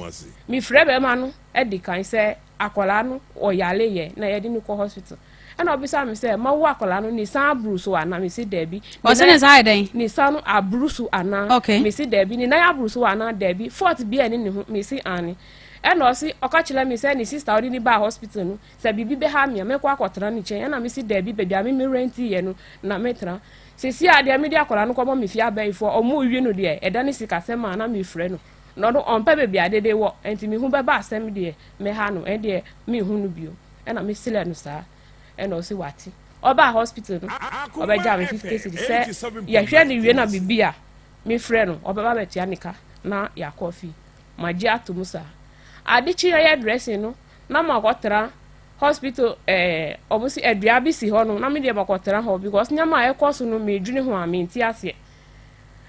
Mefrɛ bɛrima no di kan sɛ akwadaa no ɔyare yɛ na yɛde no kɔ hospital. Ɛna ɔbisa me sɛ mawo akwadaa no ne nsa aburu so anaa? Mese daabi. Ɔse ne nsa ayɛ dɛn? Ne nsa no aburu so anaa? Okay. Mese daabi. Ne nan aburu so anaa? Daabi. Fault biara nni ne ho? Mese aane. Ɛna ɔse ɔka kyerɛ me sɛ ne sister a ɔde no baa hospital no sɛ biribi bɛha me a mɛkɔ akɔtena ne nkyɛn. Ɛna mese daabi baabi a me me rent yɛ no na mɛtena. Seesei a deɛ mede akwadaa no kɔma me fie abayifoɔ ɔmo rewie no deɛ ɛda ne sikasɛm a na mefrɛ no na ɔno ɔmpɛ baabi a dede wɔ nti me ho bɛba asɛm deɛ mɛha no ɛndeɛ menhu no bio ɛna me selɛ no saa ɛna ɔse wate. Ɔbaa hospital no ɔbɛgyaa me 50 cedis sɛ yɛhwɛ no wie na biribi a mefrɛ no ɔbɛba abɛtua ne ka na yɛakɔ fie. Magye ato mu saa. Ade kye yɛyɛ dressing no na makɔtra hospital eh, ɔmo si adua bi si hɔ no na me deɛ makɔtra hɔ because nneɛma a ɛkɔ so no medwene ho a mente aseɛ.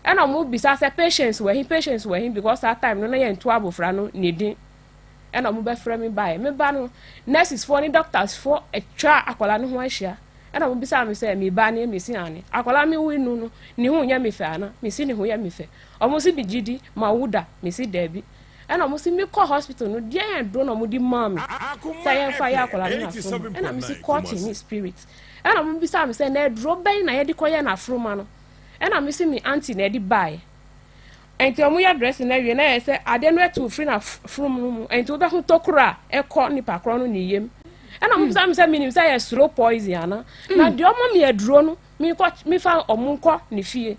Ɛna ɔmo bisa sɛ patients wɔ he, patients wɔ he because saa time no na yɛnto abofra no ne din. Ɛna ɔmo bɛfrɛ me baeɛ. Me ba no nurses foɔ ne doctors foɔ atwa akwadaa no ho ahyia. Ɛna ɔmo bisa me sɛ me ba nie, mesi aane. Akwadaa me wo nu no ne ho nyɛ me fɛ ana? Mesi ne ho yɛ me fɛ. Ɔmo se megye di, mawu da? Mese daabi. Ɛna ɔmo se mekɔ hospital no deɛn aduro na ɔmo de maa me sɛ yɛmfa yɛ akwadaa no n'aforoma? Ɛna mese cotton ne spirit. Ɛna ɔmo bisaa me sɛ na aduro bɛn na yɛde kɔyɛ n'aforoma no? Ɛna mese me aunty na ɛde baeɛ. Ɛnti ɔmo yɛ dressing no awie na ɛyɛ sɛ adeɛ no atu firi n'aforom no mu ɛnti wobɛho tokuro a ɛkɔ nipa korɔ no ne yam. Ɛna ɔmo bisaa me sɛ menim sɛ ɛyɛ slow poison ana? Na deɛ ɔma me aduro no menkɔ mefa ɔmo nkɔ ne fie.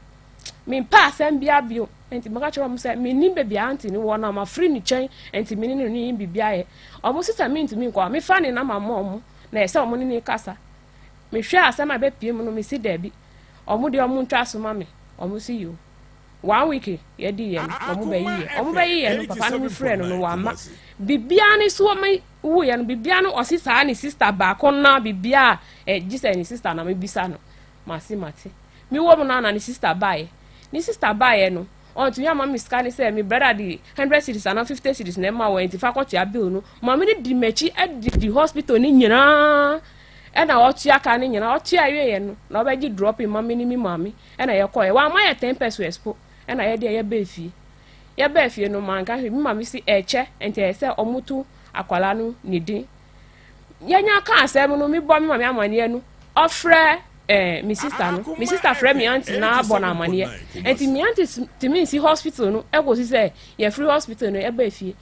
Mempɛ asɛm biara bio. Enti meka kyerɛɛ wɔn sɛ, Mennim baabi a aunty no wɔ na mafiri ne nkyɛn, enti me ne no nni biribiara yɛ. Wɔn se sɛ mentumi nkɔ a, mefa ne namba mma wɔn, na ɛsɛ sɛ wɔne no kasa. Mehwɛɛ asɛm a ɛbɛpue mu no, mese dabi. Wɔn deɛ wɔntwa so ma me. Wɔn se yoo. One week yɛdiiɛ no, wɔn bɛyeeɛ. Wɔn bɛyeeɛ no, papa no mefrɛɛ no no, wamma. Biribiara ne so me wuiɛ no, biribiara no ɔse saa ne sister baako no ara biribiara a, gye sɛ ne sister na mebisa no. Mase mate. Me wɔ mu no ara na ne sister baeɛ. Ne sister baeɛ no, ɔntumi amma me sika ne sɛ me brother de hundred cedis anaa fifty cedis na ɛma wɔ nti fa kɔtua bill no. Maame no di m'akyi didi hospital no nyinaa ɛna ɔtua ka no nyinaa. Ɔtua wieɛ no na ɔbɛgye dropping ma me ne me maame ɛna yɛkɔeɛ. Wamma yɛ ten pesewas po ɛna yɛdeɛ yɛbaa fie. Yɛbaa fie no manka hwee. Me maame se ɛkyɛ nti ɛyɛ sɛ ɔmoto akwadaa no ne din. Yɛnya ka asɛm no, mebɔ me maame amaneɛ no, ɔfrɛ eh, me sister no. Me sister frɛ me aunty na abɔ no amaneɛ. Nti me aunty tumi nsi hospital no ɛkɔsi sɛ yɛfiri hospital no ɛba efie.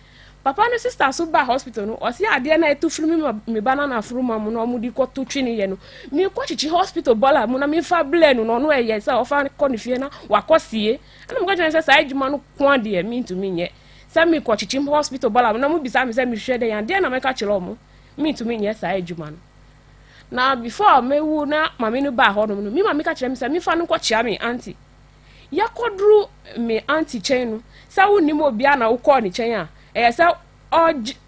Papa no sister so ba hospital no, ɔsi adeɛ na ɛtu firi me me ba na n'aforoma mu na wɔn de kɔto twene yɛ no. Mekɔ kyekye hospital bɔla mu na mefa blɛ no na ɔno ɛyɛ sɛ ɔfa kɔ ne fie na wakɔ sie. Ɛna mekɔ kyerɛ sɛ saa adwuma no ko adeɛ mentumi nyɛ. Sɛ mekɔ kyekyem hospital bɔla mu na wɔn bisa me sɛ mehwehwɛ dɛn a, deɛn na mɛka kyerɛ wɔn? Mentumi nyɛ saa adwuma no. Na before mewu na maame no baa hɔnom no, me maame ka kyerɛ me sɛ mefa no nkɔkyea me aunty. Yɛkɔduru me aunty kyɛn no, sɛ wonnim obiara na wokɔɔ ne kyɛn a, ɛyɛ sɛ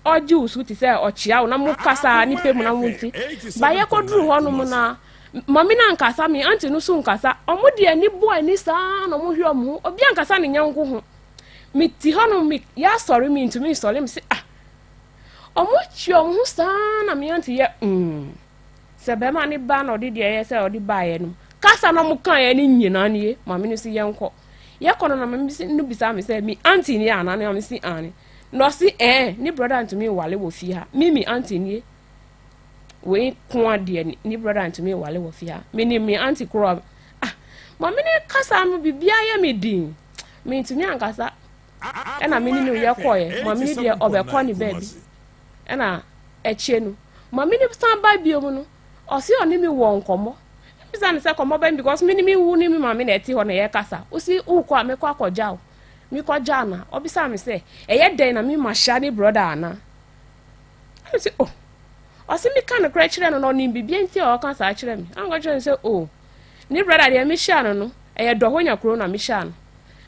ɔgye wo so te sɛ ɔkyea wo na mo kasa ne pɛ mu na mo nti. Ba yɛkɔduru hɔnom na maame no ankasa, me aunty no so nkasa. Ɔmo de ani bɔ ani saa na ɔmo hwɛ ɔmo ho. Obi ankasa ne nyɛnko ho. Mete hɔnom, me yɛasɔre mentumi nsɔre, mese ah Ɔmo twe ɔmo ho saa na me aunty yɛ mm. Sɛ bɛrima ne ba na ɔde deɛ ɛyɛ sɛ ɔde baeɛ no, kasa na ɔmo kaeɛ no nyinaa nie, maame no se yɛnkɔ. Yɛkɔ no na maame no bisa me sɛ me aunty nie anaa na me se aane. Na ɔse ɛɛ, ne brother ntumi nwale wɔ fie ha, me me aunty nie. Wei ko adeɛ ne brother ntumi nwale wɔ fie ha. Me nim me aunty korɔ. Ah, maame no kasa no biribiara yɛ me din. Mentumi ankasa. Ɛna me ne no yɛ kɔɛ. Maame no deɛ ɔbɛkɔ ne baabi. Ɛna akyire no, maame no san ba bio mu no, ɔse ɔne me wɔ nkɔmmɔ. Bisa no sɛ kɔmmɔ bɛn because me ne me wu ne me maame na ɛte hɔ na yɛkasa. Ɔsi wokɔ a mɛkɔ akɔgya wo. Mekɔgya no a, ɔbisa me sɛ ɛyɛ dɛn na me ma hyia ne brother anaa? Ɛna sɛ oh. Ɔse meka nokorɛ kyerɛ no na ɔnim biribi nti a ɔka saa kyerɛ me. Ɛna meka kyerɛ no sɛ oh, ne brother deɛ mehyia no no, ɛyɛ Dɔhonya kuro na mehyia no.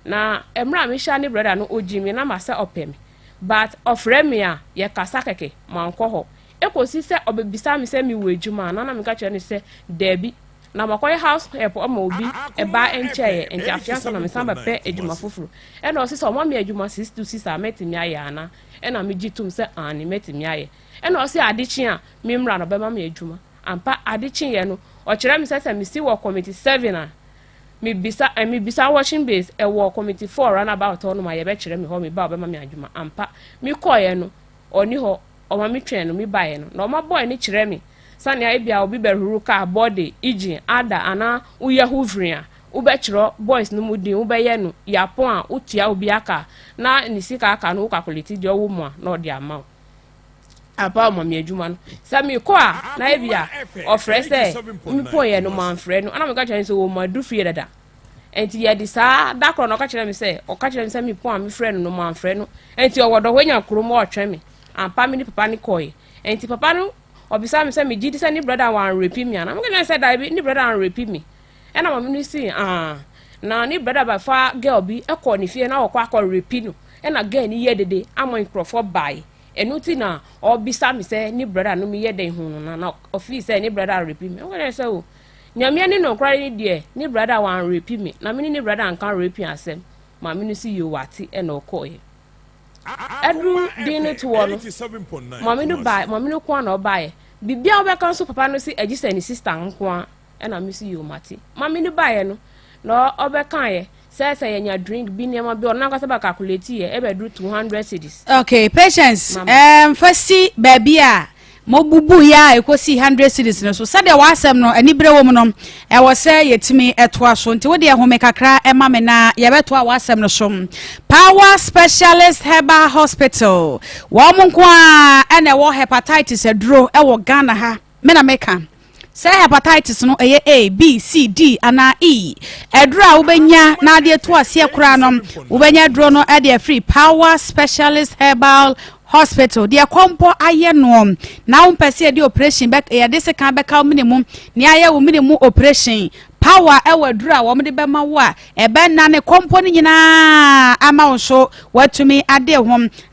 Na mmerɛ a mehyia ne brother no ɔgyi me na ma sɛ ɔpɛ me but ɔfrɛ me a yɛkasa kɛkɛ mankɔ hɔ ɛkɔsi sɛ ɔbɛbisa me sɛ mewɔ adwuma anaa na meka kyerɛ no sɛ daabi. Na makɔyɛ house help ama obi ɛba ɛnkyɛeɛ nti afe ansa na mesan bɛpɛ adwuma foforo. Ɛna ɔse sɛ ɔma me adwuma 6 to 6 a mɛtumi ayɛ ana? Ɛna megye tom sɛ aane mɛtumi ayɛ. Ɛna ɔse ade kye a memmra na ɔbɛma me adwuma. Ampa ade kyeeɛ no ɔkyerɛ me sɛ sɛ mesi wɔ committee 7 a mebisa eh, mebisa washing base ɛwɔ committee 4 runabout hɔ nom a yɛbɛkyerɛ me hɔ meba a ɔbɛma me adwuma. Ampa mekɔeɛ no ɔni hɔ ɔma me twɛn no mebaeɛ no na ɔma boy no kyerɛ me sɛnea ebia obi bɛhoro kaa body engine ada anaa woyɛ hoovering a wobɛkyerɛ boys no mu din wobɛyɛ no yapɔn a wotua obi aka na ne sika aka no wo calculate deɛ ɔwɔ mu a na ɔde ama wo. Apa ɔma me adwuma no sɛ mekɔ a na ebia ɔfrɛ sɛ mepɔnyɛ no mamfrɛ no ɛna meka kyerɛ no sɛ wɔ madu fie dada nti yɛde saa da korɔ no ɔka kyerɛ me sɛ ɔka kyerɛ me sɛ mepɔn a mefrɛ no no mamfrɛ no nti ɔwɔ dɔ hɔ nya kurom ɔretwɛn me ampa me ne papa no kɔe nti papa no ɔbisa me sɛ megye di sɛ ne brother wanrape me ana meka kyerɛ sɛ daabi ne brother anrape me ɛna maame no si ah na ne brother bɛfa girl bi ɛkɔ ne fie na ɔkɔ akɔ rape no ɛna girl no yɛ dede ama nkurɔfoɔ bae ɛno ti na ɔbisa me sɛ ne brother no meyɛ dɛn hu no na na ɔfii sɛ ne brother rape me ɔka kyerɛ sɛ o nyame ne nɔkora ne deɛ ne brother wanrape me na me ne ne brother nka rape asɛm maame no si yɛ wate ɛna ɔkɔɔyɛ ɛduru din no toɔ no maame no baa maame no ko a na ɔbaeɛ biribiara wobɛka nso papa no si agye sɛ ne sister nko a ɛna me si yɛ mate maame no baeɛ no na ɔbɛkaeɛ sɛ sɛ yɛnya drink bi nneɛma bi ɔno ankasa bɛ calculate yɛ ɛbɛduru 200 cedis. Okay, Patience, um, fa si baabi a mobubu yɛ a ɛkɔsi 100 cedis no so sɛdeɛ w'asɛm no anibere wɔ mu no ɛwɔ sɛ yɛtumi ɛtoa so nti wodeɛ home kakra ɛma me na yɛbɛtoa w'asɛm no so. Power Specialist Herbal Hospital, wɔn nko a ɛna ɛwɔ hepatitis aduro ɛwɔ Ghana ha. Me na meka sɛ hepatitis no ɛyɛ A, B, C, D anaa E. Aduro a wobɛnya na adeɛ to aseɛ koraa no, wobɛnya aduro no de afiri Power Specialist Herbal Hospital. Deɛ kɔmpɔ ayɛ noɔ na wompɛ sɛ yɛde operation bɛ yɛde sekan bɛka wo mene mu na yɛayɛ wo mene mu operation. Power ɛwɔ aduro a wɔde bɛma wo a ɛbɛnane kɔmpɔ no nyinaa ama wo so watumi ade ho.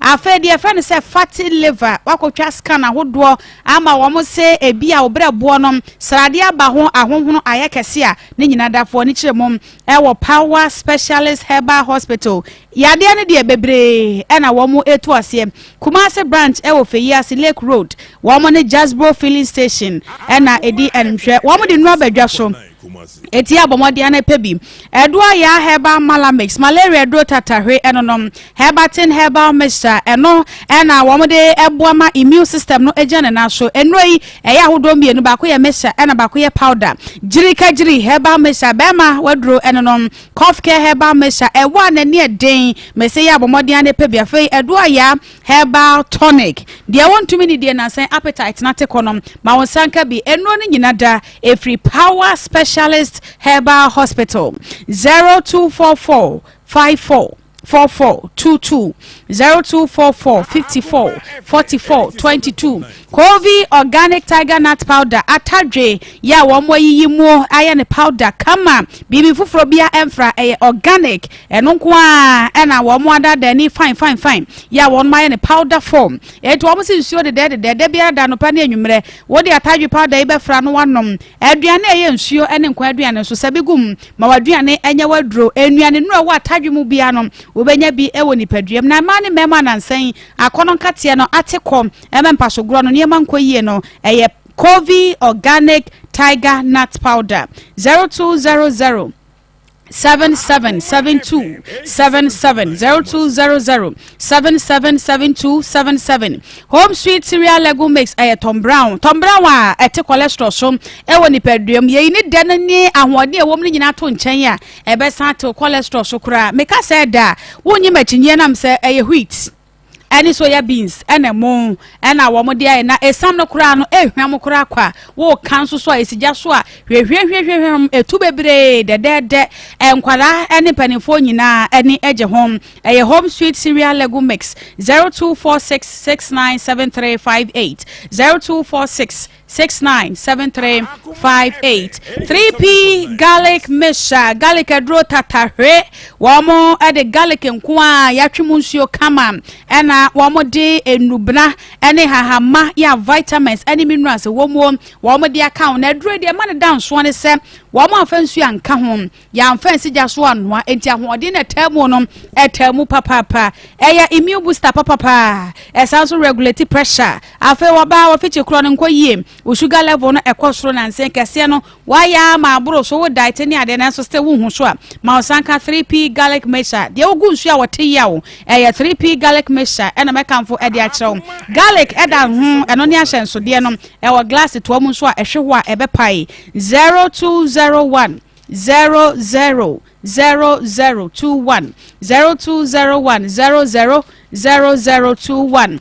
Afei deɛ yɛfrɛ no sɛ fatty liver, wakɔtwa scan ahodoɔ ama wɔn se ebi a wo berɛboɔ no sradeɛ aba ho ahonhono ayɛ kɛse a, ne nyinaa dafoɔ ne kyerɛ mu ɛwɔ Power Specialist Herbal Hospital. Yadeɛ no deɛ bebree ɛna wɔn ɛtu aseɛ. Kumasi branch ɛwɔ Feyiase Lake Road, wɔn ne Jasbro Filling Station ɛna ɛdi animhwɛ. Wɔn de nnuro aba dwa so. Eti a bɔ mmɔden ara pɛ bi. Ɛdoa yaa herbal malamix, malaria aduro tatahwe ɛnonom, herbatin herbal mixture, ɛno ɛna wɔn de ɛboa ma immune system no gyina ne nan so. Nnuro yi ɛyɛ ahodoɔ mmienu, baako yɛ mixture ɛna baako yɛ powder. Gyirika gyiri herbal mixture, bɛrima waduro ɛnonom, cough care herbal mixture, ɛwɔ a n'ani ɛden, mese yɛ abɔ mmɔden ara pɛ bi. Afei ɛdoa yaa herbal tonic, deɛ wɔntumi ne die nansan appetite na te kɔ no, ma wɔn nsa nka bi. Nnuro no nyina da ɛfiri Power Specialist Herbal Hospital. 0244 54 44 22, 0244 54 44 22. Kovi Organic Tiger Nut Powder, atadwe yɛ a wɔn ayiyi mu ayɛ ne powder kama, biribi foforɔ bia ɛmfra, ɛyɛ organic, ɛno nko a ɛna wɔn adada ani fine fine fine yɛ a wɔn ayɛ ne powder form. Etu wɔn si nsuo dedɛɛdedɛ da biara da anɔpa ne anwummerɛ wɔde atadwe powder yi bɛfra no wanom. Aduane a ɛyɛ nsuo ne nkwan aduane nso sɛ bi gum ma w'aduane nyɛ w'aduro. Nnuane nnuro a ɛwɔ atadwe mu biara no wobɛnya bi wɔ nipaduam. Na mmaa ne mmarima nansa yi akɔnɔ nkateɛ no ate kɔ ɛma mpasogorɔ no nneɛma nkɔ yie no, ɛyɛ Kovi Organic Tiger Nut Powder. 0200 7772 77, 0200 7772 77. Home Sweet Cereal Legume Mix, ɛyɛ Tom Brown, Tom Brown a ɛte cholesterol so ɛwɔ nipaduam. Yɛyi ne dɛ no ne ahoɔden a ɛwɔ mu no nyinaa to nkyɛn a, ɛbɛsan atew cholesterol so koraa. Meka sɛ ɛda a wonnye m'akyinnyeɛ nam sɛ ɛyɛ wheat ɛne soya beans ɛna ɛmo ɛna wɔn de ayɛ na esam no koraa no ehwam koraa kɔ a wɔreka nso so a esi gya so a hwehwehwehwehwam etu bebree dɛdɛɛdɛ. Nkwadaa ɛne mpanimfoɔ nyinaa ɛne ɛgye ho. Ɛyɛ Home Sweet Cereal Legume Mix. 0246697358, 0246 697358. 3P Garlic Mixture, garlic aduro tatahwe. Wɔn de garlic nko a yɛatwe mu nsuo kama ɛna Na wɔde nnubena ne nhahamma yɛ a vitamins ne minerals wɔ mu wɔde aka ho. Na aduro yi deɛ ɛma no da nsoɔ ne sɛ wɔamfa nsuo anka ho, yɛamfa ansi gya so annoa, enti ahoɔden na ɛtaa mu no ɛtaa mu papaapa. Ɛyɛ immune booster papapa, ɛsan nso regulate pressure. Afei wɔbaa wɔfikyi korɔ no nkɔ yie, wo sugar level no ɛkɔ soro nansa kɛseɛ no Wayɛ ama aboro so, wo diet ne adeɛ nanso still wo nhu so a, ma wo san ka 3P garlic mixture. Deɛ wogu nsuo a wɔte yaw, ɛyɛ 3P garlic mixture ɛna mɛkamfo ɛde akyerɛ wo. Garlic ɛda ho, ɛno ne ahyɛnsodeɛ no, ɛwɔ glass toa mu nso a ɛhwe hɔ a ɛbɛpae. 0201 00 0021 0201 00 0021.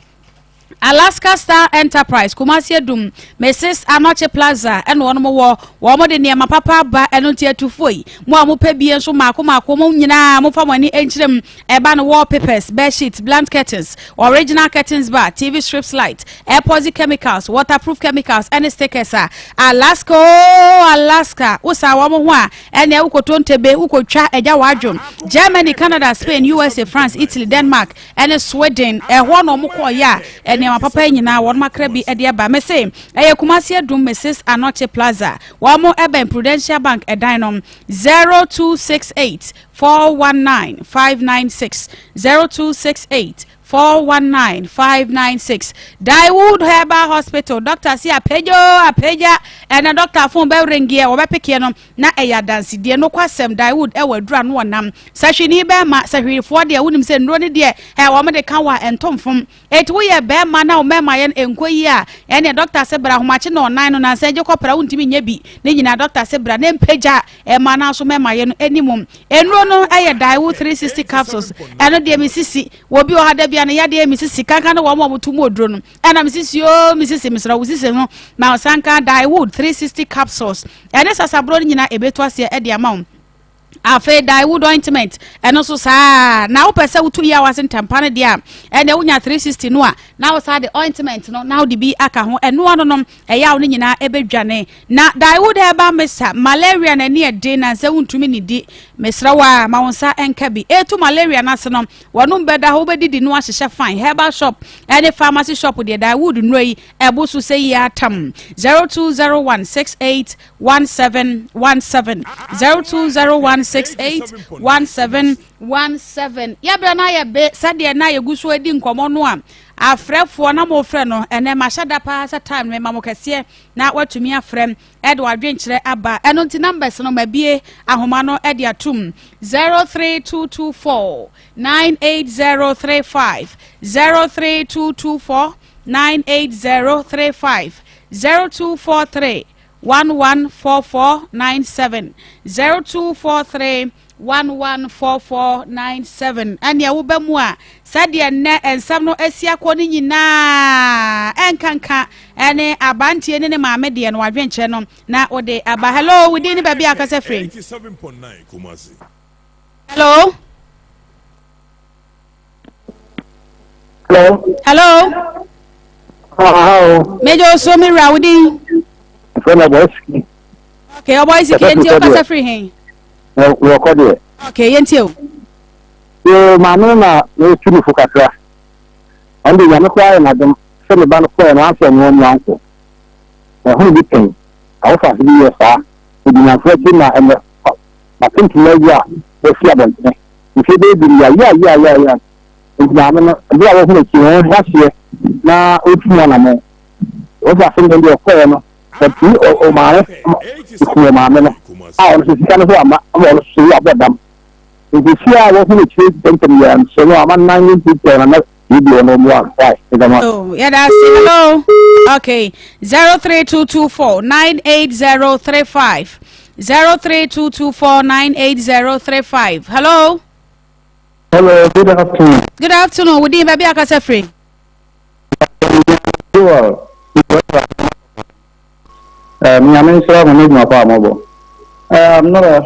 Alaska Star Enterprise, Kumasi Adum, Mrs. Anokye Plaza ɛna wɔn wɔ. Wɔn de nneɛma papa aba, ɛno nti atufoɔ yi, mo a mopɛ bie nso mmaako mmaako, mo nyinaa mofa mo ani nkyerɛ mu. Ɛba no wallpapers, bed sheets, blunt curtains, original curtains bar, TV strips light, epoxy chemicals, waterproof chemicals ɛne stickers a Alaska oo Alaska, wosa wɔn ho a ɛnea wokɔtɔ ntebe, wokɔtwa agya w'adwom. Germany, Canada, Spain, USA, France, Italy, Denmark, ɛne Sweden, ɛhɔ na wɔn kɔɔyɛ a nneɛma papa yi nyinaa wɔn akra bi de aba. Mese ɛyɛ Kumasi Adum Mrs Anokye Plaza, wɔn ɛbɛn Prudential Bank ɛdan no. 0268 419 596 0268 419 596. Daewood Herbal Hospital, doctor si apagya o apagya, ɛna doctor phone bɛ ringiɛ wɔbɛpekeɛ no Na ɛyɛ adansedie. Nokwasɛm, Dawood wɔ aduru ano ɔnam. Sahwini bɛɛma, sahwirifoɔ deɛ wonim sɛ nnuro no deɛ ɛ wɔn de ka wo a ɛnto mfom. Enti woyɛ bɛɛma na wo mɛɛma yɛ no ɛnkɔ yie a, ɛneɛ dɔkta se bra ahomakye na ɔnan no nansa gye kɔpra wontumi nyɛ bi. Ne nyinaa dɔkta se bra na mpagya ɛma no nso mɛɛma yɛ no anim. Nnuro no yɛ Daewoo 360 capsules. Ɛno deɛ me sisi, wɔ bi wɔ ha da bia no yadeɛ me sisi kankan ne wɔn a wɔto mu oduro no. Ɛna me sisi oo me sisi mesrɛ wo sisi ho ma ɔsanka Daewoo 360 capsules. Ɛne sasaborɔ no nyinaa ɛbɛtu aseɛ ɛde ama wo. Afei Daewood ointment ɛno nso saa na wopɛ sɛ wotu yaw ase ntɛmpa no deɛ a ɛnna wonya 360 no a na wo saa de ointment no na wode bi aka ho ɛno ano no ɛyaw no nyinaa ɛbɛdwane. Na Daewood herbal mixture malaria na ani ɛden na sɛ wontumi ne di mesrɛ wo a ma wo nsa nka bi ɛtu malaria no ase no wɔnom bɛda hɔ wobɛdidi no ahyehyɛ fine. Herbal shop ɛne pharmacy shop deɛ Daewood nnuro yi Ɛbo so sɛ yie atam. 0201 68 1717 0201 68 1717. Yɛbrɛ no ayɛ be sɛdeɛ na yɛgu so adi nkɔmmɔ no a afrɛfoɔ na mofrɛ no ɛnɛ mahyɛ da paa sɛ time no mema mo kɛseɛ na watumi afrɛ ɛde wadwenkyerɛ aba ɛno nti numbers no mabie ahoma no ɛde atum 03224 98035 03224 98035 0243 114497 0243 114497 ɛneɛ woba mu a sɛdeɛ nnɛ nsɛm no asi akɔ no nyinaa ɛnkanka ɛne abanteɛ ne ne maame deɛ no wadwenkyerɛ no na wode aba. Hello, wo din ne baabi a akasa firi? Hello. Hello. Hello. Ah, Mejo so mi wura wo din. Fẹ́ na ɔbɔ esiki. Okay, ɔbɔ esiki yɛn ti o kasa firi hin. Wɔ kɔ deɛ. Okay, yɛn ti o. Yoo maame na na etu ne fo kakra. Ɔno de nyame koraa yɛ n'adom sɛ ne ba no kɔɛ no amfɛ ne ɔmo ankɔ. Ɛho bi pɛn. Awofa ase bi yɛ saa. Odi namfo akyi na ɛnɛ matentena ayi a wɔasi abɔntene. Mfe bɛyɛ du ni yayayayaya. Nti maame no, bere a wahu akyi no, ɔnhwɛ aseɛ na ɔtu mu anammɔn. Wɔsi asɛm no deɛ ɔkɔɛ no, ɔtumi ɔmaame ɔkum ɔmaame no a ɔno nso sika no so ama ama ɔno nso so abɔ dam. Nti fie a wahu akyire ntɛmntɛm yɛ nso no ama nan ne nti na na biribi wɔ no mmoa why ɛdama. Oh, yeah, that's it. Hello. Okay. 03224 98035. 03224 98035. Hello. Hello, good afternoon. Good afternoon. Within baby akasa free. Joel. Nyame nhyira mo ne adwuma pa a mobɔ. Um, nora,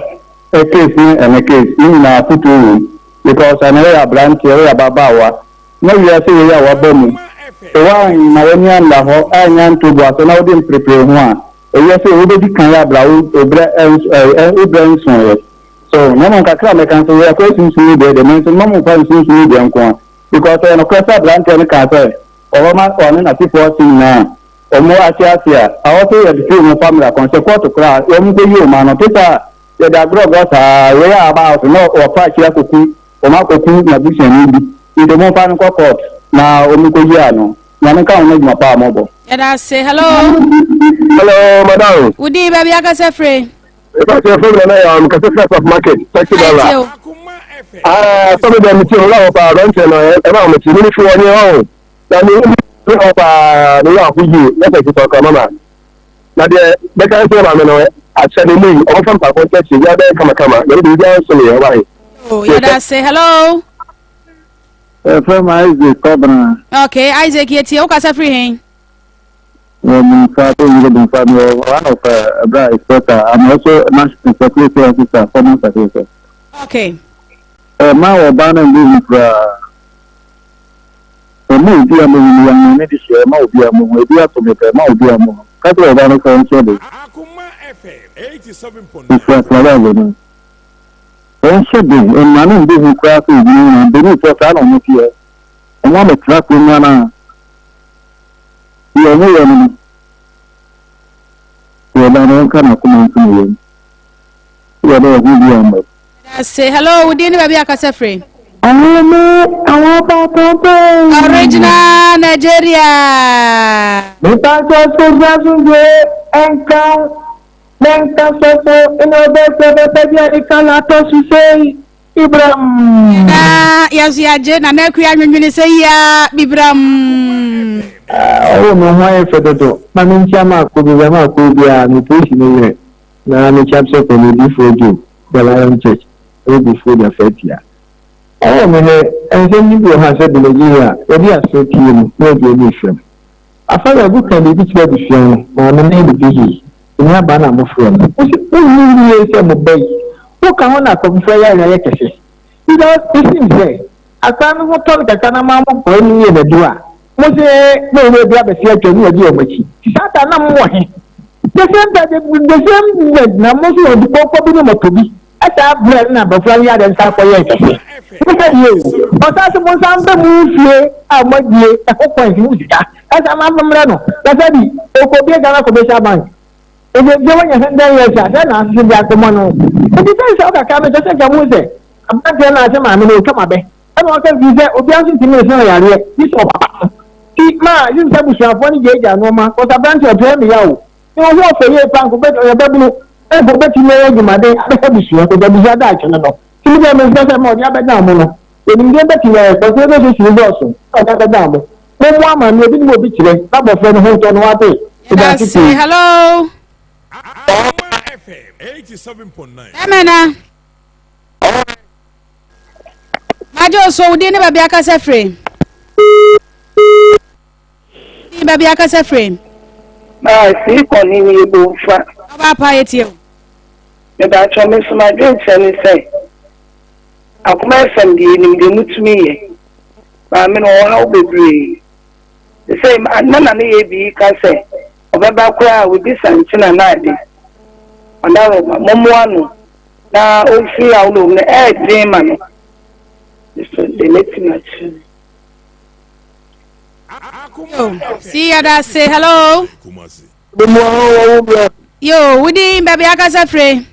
a case ne ɛne case ne nyinaa afotuo wom because ɛne woyɛ aberanteɛ woyɛ ababaawa na wiase wei a waba mu sɛ woanma w'ani anna hɔ annya ntoboase na wode mprepre ho a ewiase wei wobɛdi kan abra wo brɛ wo brɛ nsoeɛ. So, na mmom kakra a mɛka nso, yɛakɔ asunsum mu deɛ deɛ, nanso mma momfa nsunsum mu deɛ nko ara. Because ɛyɛ nokorɛ sɛ abranteɛ no kaa sɛ ɔbɛma ɔne n'asefoɔ ase nyinaa a wɔn ate ase a, awɔ sɛ yɛde firi wɔn fa mmra kɔn sɛ kɔɔto koraa a wɔn nkɔyi wɔn ano. Te saa a, yɛde agorɔgorɔ saa wei a aba house na wɔfa akyire akɔku wɔn akɔku n'abusuani bi. Nti momfa no nkɔ court na wɔn nkɔyi ano. Nyame nka ho no adwuma pa a mobɔ. Yɛda ase. Hello. Hello, madam. Wo din baabi akasa firi? Ɛba sɛ fɛn na yɛ am kasa fira saf market taxi driver. Ah, sɛ mi dɛ mi ti ho la hɔ paa aberanteɛ no ɛma wɔn ti mi ni fi wɔn nyɛ hɔ na mi mi hɔ paa mi yɛ aho yie na sɛ kitɔ kɔ mama na deɛ bɛka nsɛ maame no akyɛ ne mu yi ɔmo fa mpaako nkyɛnkyɛn bi abɛyɛ kamakama na ebi bi anso ne yɛ ɔba yi. Oh, yɛda ase. Hello. Ɛfɛ ma Isaac Kwabena. Okay, Isaac yɛtie wo kasa firi he? Wɔ Bumfa, so yere Bumfa, me wɔ one of uh, bra inspector. I'm also national security officer, former security. Okay. Eh, ma wɔ ba na mbi hu kura. Ɛma obi a mo hu yɛ ne de hyɛ, ɛma obi a mo hu, ebi ato me pɛ, ɛma obi a mo hu. Ka kyerɛ ɔba no sɛ ɔnhyɛ de. Nhyɛ asraba wɔ no. Ɔnhyɛ den, mma no mbi hu koraa sɛ ogyina mu na mpanimfoɔ saa na wɔn teɛ. Wɔn abɛtena kurom no anaa? Deɛ ɔmo yɛ no no, deɛ ɔba no ɔnka n'akoma nto ne yam, sɛdeɛ ɛbɛyɛ ho bi amma mu. Ase, hello, wo din ne baabi akasa firi? Ɔmo àwọn pàtàkì. Original Nigeria. Nípa sọ sọ́sọ́sọ́ ẹ̀ńká lẹ́ńká sọ́sọ́ ẹni ọbẹ̀ sẹ́fẹ́fẹ́ bí ẹ̀ka látọ̀ ṣiṣẹ́ Ibram. Na yɛn nso yɛagye Nana Akua anwenwene sɛ yia bibram. Ɔwɔ me ho ayɛ fɛ dodo. Ma menkyia m'akɔ bi bia m'akɔ biara me polisi ne werɛ na mekyia sɛ kɔ me difoɔ Job the Lion Church ɛwɔ Gufuo de afa atia. Ɔwɔ me hɛ nsɛm no bi wɔ hɔ a sɛ bi Nigeria yɛde aso tie mu na yɛde ani efira mu. Afa yɛ gu ka biribi kyerɛ abusua no, maame no adidi yie, nua baa no a mofrɛ no. Wo se wonnim yie sɛ mo ba yi, woka ho na akwafoforɔ yareɛ ayɛ kɛse. Because it seems sɛ akwadaa no ho tɔ no kakra na maa mo kɔɛ no yɛ n'aduro a, mo se na owura bi abɛse atwa mu adi wɔn akyi. Nti saa ta na mowɔ he? The same time, the, the same moment na mo nso wɔde pɔnkɔ bi ne moto bi Saa berɛ no na abɔfra no yareɛ no san kɔyɛɛ kɛse. Monhwɛ yie o, ɔsan se monsan mba mo fie a moadie ɛho coins ho sika ɛsan ma mommrɛ no. Na sɛbi ɔkɔbie Ghana Commercial Bank nti sɛ wanya 100 years a sɛ na asese de akɔma no. Nti sɛ nsɛm kakra no kyɛ sɛ nka mohu sɛ aberanteɛ no ase maame no ɔtwa mabɛ ɛna ɔka fii sɛ obiara nso ntumi nsa no yareɛ gye sɛ ɔpapa no. Nti maa ɛsɛ sɛ abusuafoɔ no gyaagyaa nnoɔma kɔs aberanteɛ ɔtoɛ me ya o. Ne ho ɔfɛ yie paa nka ɔbɛ ɔyɛ bɛbunu nka ɔbɛtumi ayɛ adwumaden abɛhwɛ abusua kɔsɛ abusua daakye no no nti me deɛ mesrɛ sɛ ma ɔde abɛdan mo no yɛnim deɛ bɛtumi ayɛ kɔsɛ yɛbɛsɛ sini dɔɔso na ɔde abɛdan mo mo mo ama no ebi ne mo obi kyerɛ na abɔfra no ho ntɔ no wate Yɛda ase hello. Bɛmɛ na. Magye oso wo din ne baabi akasa firi. Din baabi akasa firi. Maa sii kɔ ne nie bomfa. Ɔbaa paa yɛ tie o. Mebakyɛw me nso m'adwenkyerɛ ne sɛ Akoma FM deɛ yɛnim deɛ motumi yɛ. Maame no ɔwɔ haw bebree. Te sɛ na na ne yɛ bi ka sɛ ɔbɛba koraa a wabisa nkyena na ade. Ɔdaroma mommoa no na ɔmfiri haw no mu no ɛɛden ma no. Nso deɛ mɛtumi akyerɛ no. Yo, si yɛda ase hello. Yo, wodi baabi akasa firi.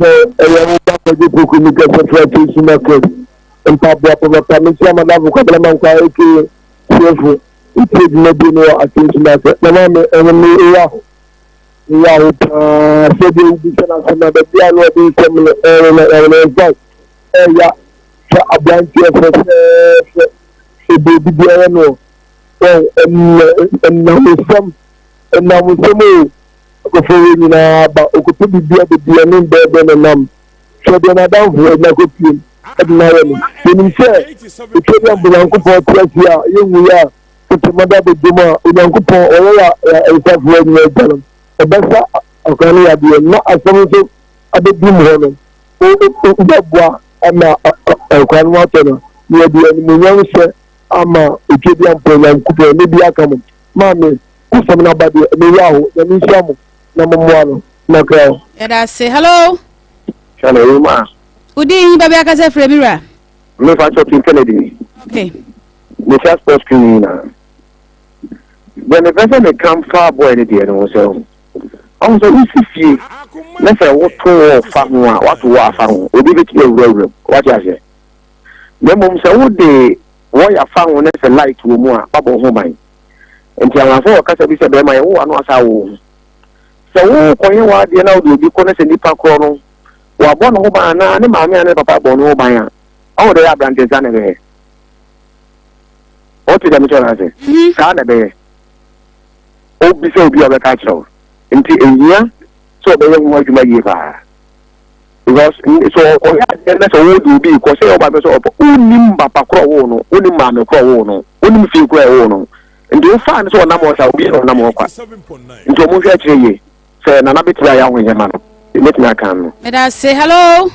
Sɛ ɛyɛ wo ba kwadwo poku mi kɛsɛ firi ati suma kɛ mpaboa pɔpɔpa me nsia madamfo kwabena mankwa eke tiefo wotie dwumadie no wɔ ati suma kɛ na maame ɛno me ewa ho ewa ho paa sɛdeɛ wobisa no asɛm na baabi a na ɔde nsɛm no ɛno no ɛno no ɛnfa ɛya sɛ aberanteɛ fɛfɛɛfɛ sɛ biribi biara no wɔn ɛnna ɛnamsɛm ɛnamsɛm o akɔfo wɔ nyinaa ba okɔpɛ biribi abɛdi ɛne bɛɛbɛ na nam hwɛ deɛ n'adamfo ɛde n'akɔpiem ɛde n'ayɛ no yɛnim sɛ ɛtwa bi a Onyankopɔn te ase a yɛnwu yɛ a tete mada bɛdwom a Onyankopɔn ɔyɛ yɛ nsafoɔ nyina agya no ɔbɛsa akora no yadeɛ na asɛm nso abɛdum hɔ no wobɛboa ama nkwa no atɔ no na yɛde animuonyam hyɛ ama otwa bi ampɔ Nyankopɔn ne bi aka mo maame kusɛm no aba deɛ meyɛ aho Nyame nhyira mo na mommoa no makra o. Yɛda ase. Hello. Hello, ma. Udi baabi akasa firi mi wura. Me fa kyɛ King Kennedy. Okay. Mehyia sports crew nyinaa. Deɛ mepɛ sɛ meka fa boy no deɛ no ho sɛ ɔhu sɛ wosi fie na sɛ woto wɔ fa ho a wato wɔ afa ho obi bɛtumi awurawura mu wate aseɛ na mmom sɛ wode wɔya fa ho na sɛ light wɔ mu a wabɔ ho ban nti anafo wɔ kasa bi sɛ bɛrima yɛwo wano asa wo ho sɛ wokɔyɛ w'adeɛ na wode obi kɔ na sɛ nipa korɔ no wabɔ ne ho ban anaa ne maame anaa ne papa bɔ ne ho ban a ɔwɔ dɛ yɛ aberante saa na ɛbɛyɛ Wote deɛ mekyerɛ no ase? Mhm. Saa na ɛbɛyɛ. Wobisa obi a ɔbɛka akyerɛ wo. Nti ehia sɛ ɔbɛyɛ ho adwuma yie paa. Because sɛ ɔyɛ adeɛ na sɛ wode obi kɔ sɛ ɔba bɛ sɛ ɔpɔ wonim papa korɔ woo no, wonim maame korɔ woo no, wonim fie korɔ ɛwoo no. Nti wofaa no sɛ ɔnam hɔ saa obi na ɔnam hɔ kwa. Nti ɔmo nhwɛ akyerɛ yie sɛ nana bɛtumi ayɛ ahoyɛ ma no. Mɛtumi aka no. Meda ase. Hello.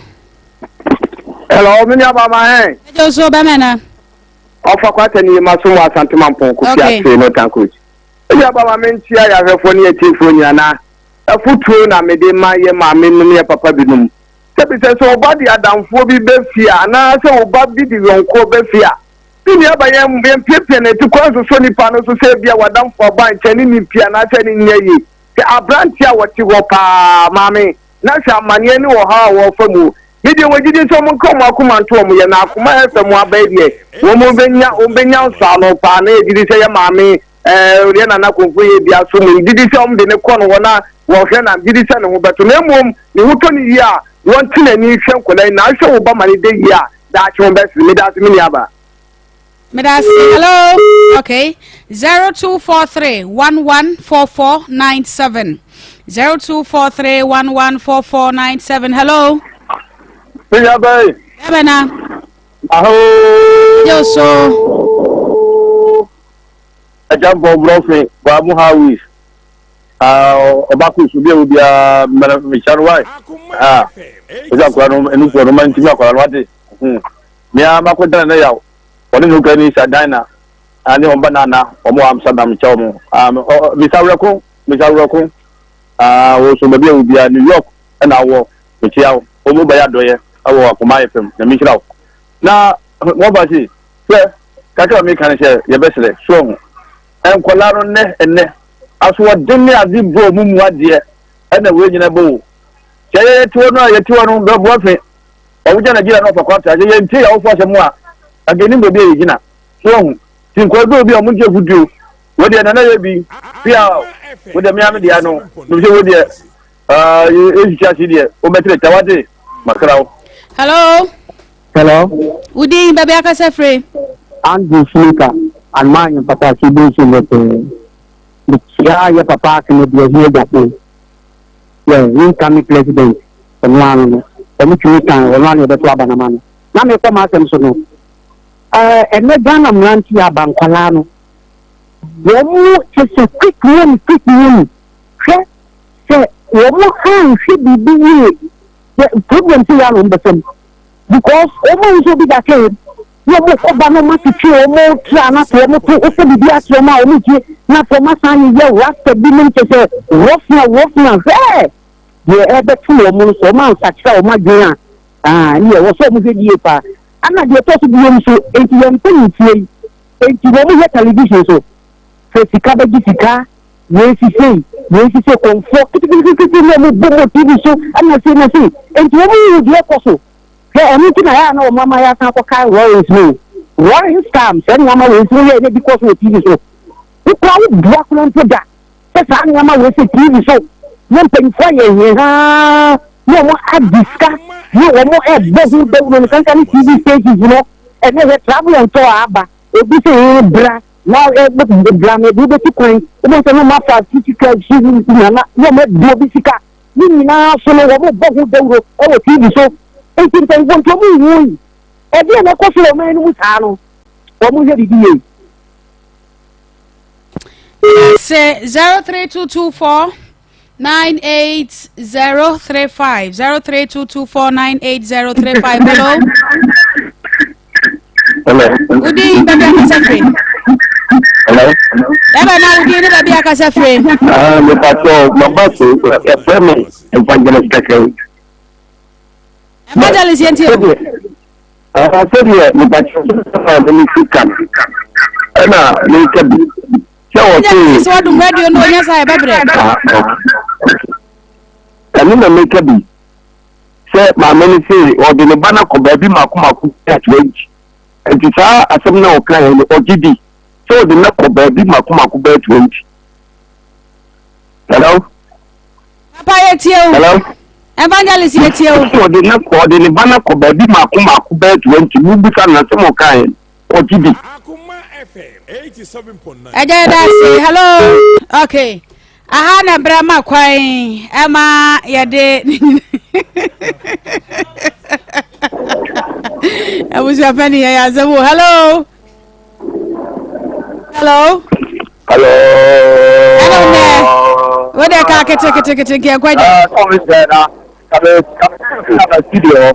Hello, me nua ba ma hɛn. Ɛjɔ so bɛmɛ na. Ɔfa kwata ni ma so mu Asante Mampɔn Kofi Okay. Ase no tan coach. Me nua ba ma me nkyia yɛ ahwɛfoɔ ne atiefoɔ nyina na afutuo na mede ma yɛ maame nom yɛ papa binom. Sɛbi sɛ sɛ ɔba de adamfoɔ bi bɛ fie a anaa sɛ ɔba bi de yɔnkoɔ bɛ fie a me nua ba yɛn yɛn piapia na ti kwan sosɔ nipa no so sɛ ebia wadamfo aba nkyɛn ne ne pie anaasɛ ne nyɛ yie. Sɛ aberanteɛ a wɔte hɔ paa maame na hwɛ amaneɛ ne ɔhaw a wɔrefa mu. Me deɛ wɔgye di sɛ wɔnka wɔn akoma nto wɔn yɛ na akoma ɛfɛ mu aba yi deɛ wɔn bɛnya wɔn bɛnya nsɔano paa na yɛgye di sɛ yɛ maame ɛɛ yɛ nana kɔnfo yɛ bi aso mu gye di sɛ wɔn de ne kɔ no hɔ na wɔhwɛ na gye di sɛ ne ho bɛto na mmom ne ho tɔ ne yie a wɔnte n'ani hwɛ nkɔla yi na ahwɛ wo ba ma ne de yie a daakye wɔn bɛsere meda ase me nuaba. Medase. Hello. Okay. 0243 114497. 0243 114497. Hello. Minya bɛyi. Bɛbɛ na. Aho. Yo so. Ɛgya bɔ brɔfe wa mu ha wis. Ɔba ko so bi a obi a mɛrɛ mehyɛ no wae. Ah. Ɛsɛ akora no ɛnufoɔ no ma ntumi akora no wate. Mea makɔ dana ne yaw. Wɔne ne hokani Sir Dinah ne wɔn ba Nana, wɔn wɔ Amsterdam kyɛ wɔn. Ah, Mr. Awerɛko, Mr. Awerɛko, ah, wɔ so baabi a wɔ biara, New York na wɔ, mekyia wo. Wɔn mu bɛyɛ adɔyɛ wɔ akoma ayɛ fam, Nyame nhyira wo. Na wɔba se, hwɛ, kakra a meka ne sɛ yɛbɛsrɛ, so ahu, nkwadaa no nnɛ, nnɛ, asoɔden ne ade bɔ wɔn mu adeɛ, ɛna wei nyina bɔ wo. Sɛ yɛyɛ te hɔ no a, yɛte hɔ no, bɛboa fe. Ɔwogya Nigeria na ɔfa kwata sɛ yɛntie yɛn awofo asɛm a, anka yɛnnim baabi a yɛgyina. So wahu? Nti nkwadaa bi wɔ bi a wɔntie afotuo. Wei deɛ nana yɛ bi, pia wo deɛ mea me deɛ ano, nim sɛ wei deɛ yɛsisi ase deɛ wobɛtere kyɛ wate makra wo. Hello. Hello. Wodin baabi akasa firi. Andrew Smita, anmaa nyɛ papa ase bi nso mbɛpɛɛ. Mekyia yɛ papa ase no deɛ hia gyapo. Yɛ incoming president ɔno ano no wɔn tumi kan ɔno ano yɛbɛto aba n'ama no na mekɔ m'asɛm so no ɛɛ ɛnɛ Ghana mmeranteɛ aba nkwadaa no wɔn mu kyɛ sɛ quick money quick money hwɛ sɛ wɔn anhwɛ biribi yie yɛ problem sɛ yɛ ano wɔn bɛfam because wɔn ahu sɛ obi da kɛn na wɔn kɔ ba na wɔn atwitwi wɔn tra na afei wɔn to wofɛ biribi akyerɛ wɔn a wɔn tie na afei wɔn asan yɛ rasta bi nom kyɛ sɛ rɔfna rɔfna hwɛ deɛ ɛbɛto wɔn no sɛ wɔn ansakyera wɔn adwene a aa ne ɛwɔ sɛ wɔn hwɛ yie paa ana deɛ ɛtɔ so bio nso enti yɛn mpanyinfoɔ yi enti wɔn hwɛ television so sɛ sika bɛgye sika wei si sei wei si sei kɔnfoɔ ketekete ne wɔn bɔ mu tv so ɛna sei na sei enti wɔn hu deɛ ɛkɔ so. Hwɛ, ɛno nti na ɛyɛ a na wɔn ama yɛasan akɔkae Lawrence no o. Lawrence Tam, saa nneɛma wei nso woyɛɛ na ebi kɔ so wɔ TV so. Wo koraa wo bua koraa mpo da sɛ saa nneɛma wei sɛ TV so na mpanyinfoɔ ayɛ hehaa na wɔn adi sika na wɔn ɛbɔ ho dawuro no kankan ne TV stations no ɛnɛ hwɛ travel and tour aba obi sɛ ee bra na ɛ bra na ebi wobɛtu kwan wobɛhu sɛ na wɔn afa sika si na na wɔn abu obi sika. Ne nyinaa so no, wɔbɔ ho dawuro wɔ TV so. Enti mpanyinfoɔ nti wɔn nhu yi. Ɛdeɛn na ɛkɔ so wɔ ɔman no mu saa no? Wɔn nhwɛ biribi yie. Sɛ 03224 98035 03224 98035 hello. Hello. Wodin baabi akasa firi. Hello. Bɛbɛ na wodin ne baabi akasa firi. Ah, mepatɔ maba so yɛfrɛ me evangelist kɛkɛ. Evangelist yɛn ti o. Sɛdeɛ mepatɔ sɛ me ne sika no. Ɛna meka bi sɛ wɔte. Sɛ wadum radio no ɔnyɛ saa yɛbɛbrɛ. Ɛno na meka bi sɛ maame no se ɔde ne ba no akɔ baabi mako mako bɛyɛ 20. Nti saa asɛm no a ɔkaeɛ no ɔgye di sɛ ɔde no akɔ baabi mako mako bɛyɛ 20. Hello? Papa yɛ tie o. Hello? Evangelist yɛ tie o. Ɔde ne kɔ ɔde ne ba no kɔ baabi mako mako bɛyɛ 20. Mu bisa no asɛm ɔkaeɛ no ɔgye di. Ɛgya yɛ da ase. Hello? Okay. Aha na brɛ ma kwan ɛma yɛde abusuapɛni yɛ yɛ asɛm o. Hello? Hello? Hello. Hello nɛ. Wo de ka kete kete kete nkɛ nkwa gya. Ah, kɔmi sɛ na kame kame na studio hɔ.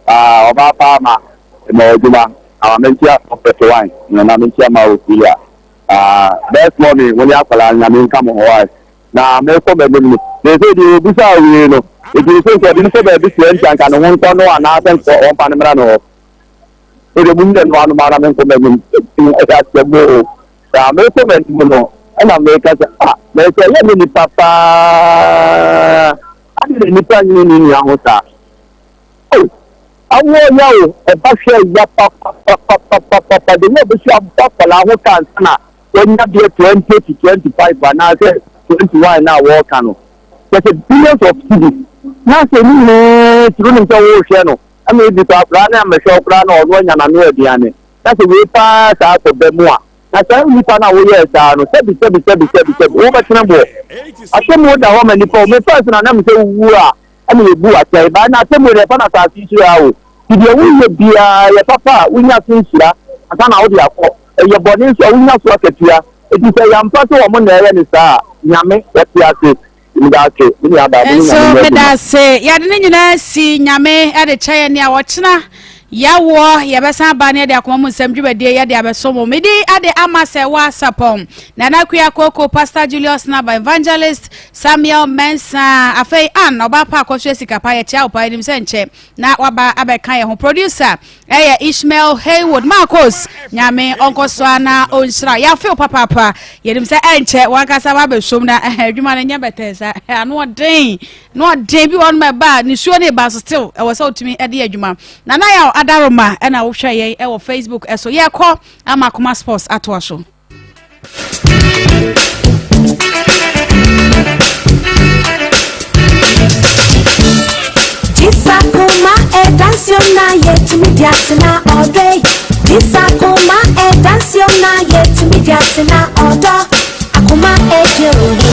Ah, ɔbaa paa ma ma adwuma. Ama menkyia ɔpɛtɛ wine na na menkyia ma Ophelia. Ah, best mommy, wo ne akwadaa nyame nka mo ho wae. Na mekɔ m'anim no, seesei deɛ obisaa wie no, ɛtumi sɛ nka ɔde no kɔ baabi 20 anka ne ho ntɔ no anaasɛ nka ɔmfa no mmra ne hɔ. Wode mo nyɛ no anom ara menkɔ m'anim. Ɛyɛ asɛm o. Na mekɔ m'anim no, ɛna meka sɛ, ah, na ɛsɛ ɛyɛ me nipa paa. Ade na nipa nyene ne nua ho saa. Oh, awoɔ ya o, ɛba hwɛ ya papapapapapa. De wɔ bɛsi abɔ akwadaa ho ka ansa na wanya deɛ 20 to 25 anaasɛ 21 na wɔreka no. Kyɛ sɛ billions of cedis. Na sɛ ne nyinaa tiri nim sɛ wohwɛ no. Ɛna ebi koraa akwadaa no ammɛhwɛ wo koraa na ɔno anya n'ano aduane. Na sɛ wei paa saa kɔ ba mu a, na saa nipa no a woyɛɛ saa no, sɛbi sɛbi sɛbi sɛbi sɛbi, wobɛtena boɔ. Atemmuo da hɔ ma nipa o. Me first na na me sɛ wowu a ɛna yɛbu wo atɛn. But na atemmuo deɛ ɛfa no asase yi so ha o. Nti deɛ woyɛ biara ɛyɛ papa a, wonya so nhyira ansa na wode akɔ. Ɛyɛ bɔne nso a, wonya so akatua. Nti sɛ ɛyɛ ampa sɛ wɔn na ɛyɛ no saa a, Nyame, ɔte ase. Medase me nua baa mo ne Nso nyame nyɛ adwuma. medase yɛde ne nyinaa si nyame de kyɛ yɛn nea ɔkyena yɛwoɔ yɛbɛsan aba ne yɛde akoma mu nsɛm dwumadie yɛde abɛso mo medi ade ama sɛ wɔ asapɔn Nana Akua Koko Pastor Julius Naba Evangelist Samuel Mensah afei Ann ɔbaa pa akɔso asika pa yɛkyea wo pa yɛnim sɛ nkyɛ na waba abɛka yɛn ho producer Ɛyɛ Ishmael Haywood Marcos Nyame ɔnkɔ so ara na ɔnhyira yɛafew papaapa yɛnim sɛ ɛnkyɛ wankasa wabɛsom na adwuma no nyɛ bɛtɛɛ sa ano ɔden na ɔden bi wɔnom ɛba a nisuo ne ba so still ɛwɔ sɛ wotumi ɛde adwuma Nana Yaw Adaroma ɛna wohwɛ yɛn ɛwɔ Facebook ɛso yɛkɔ ama Akoma Sports atoa so.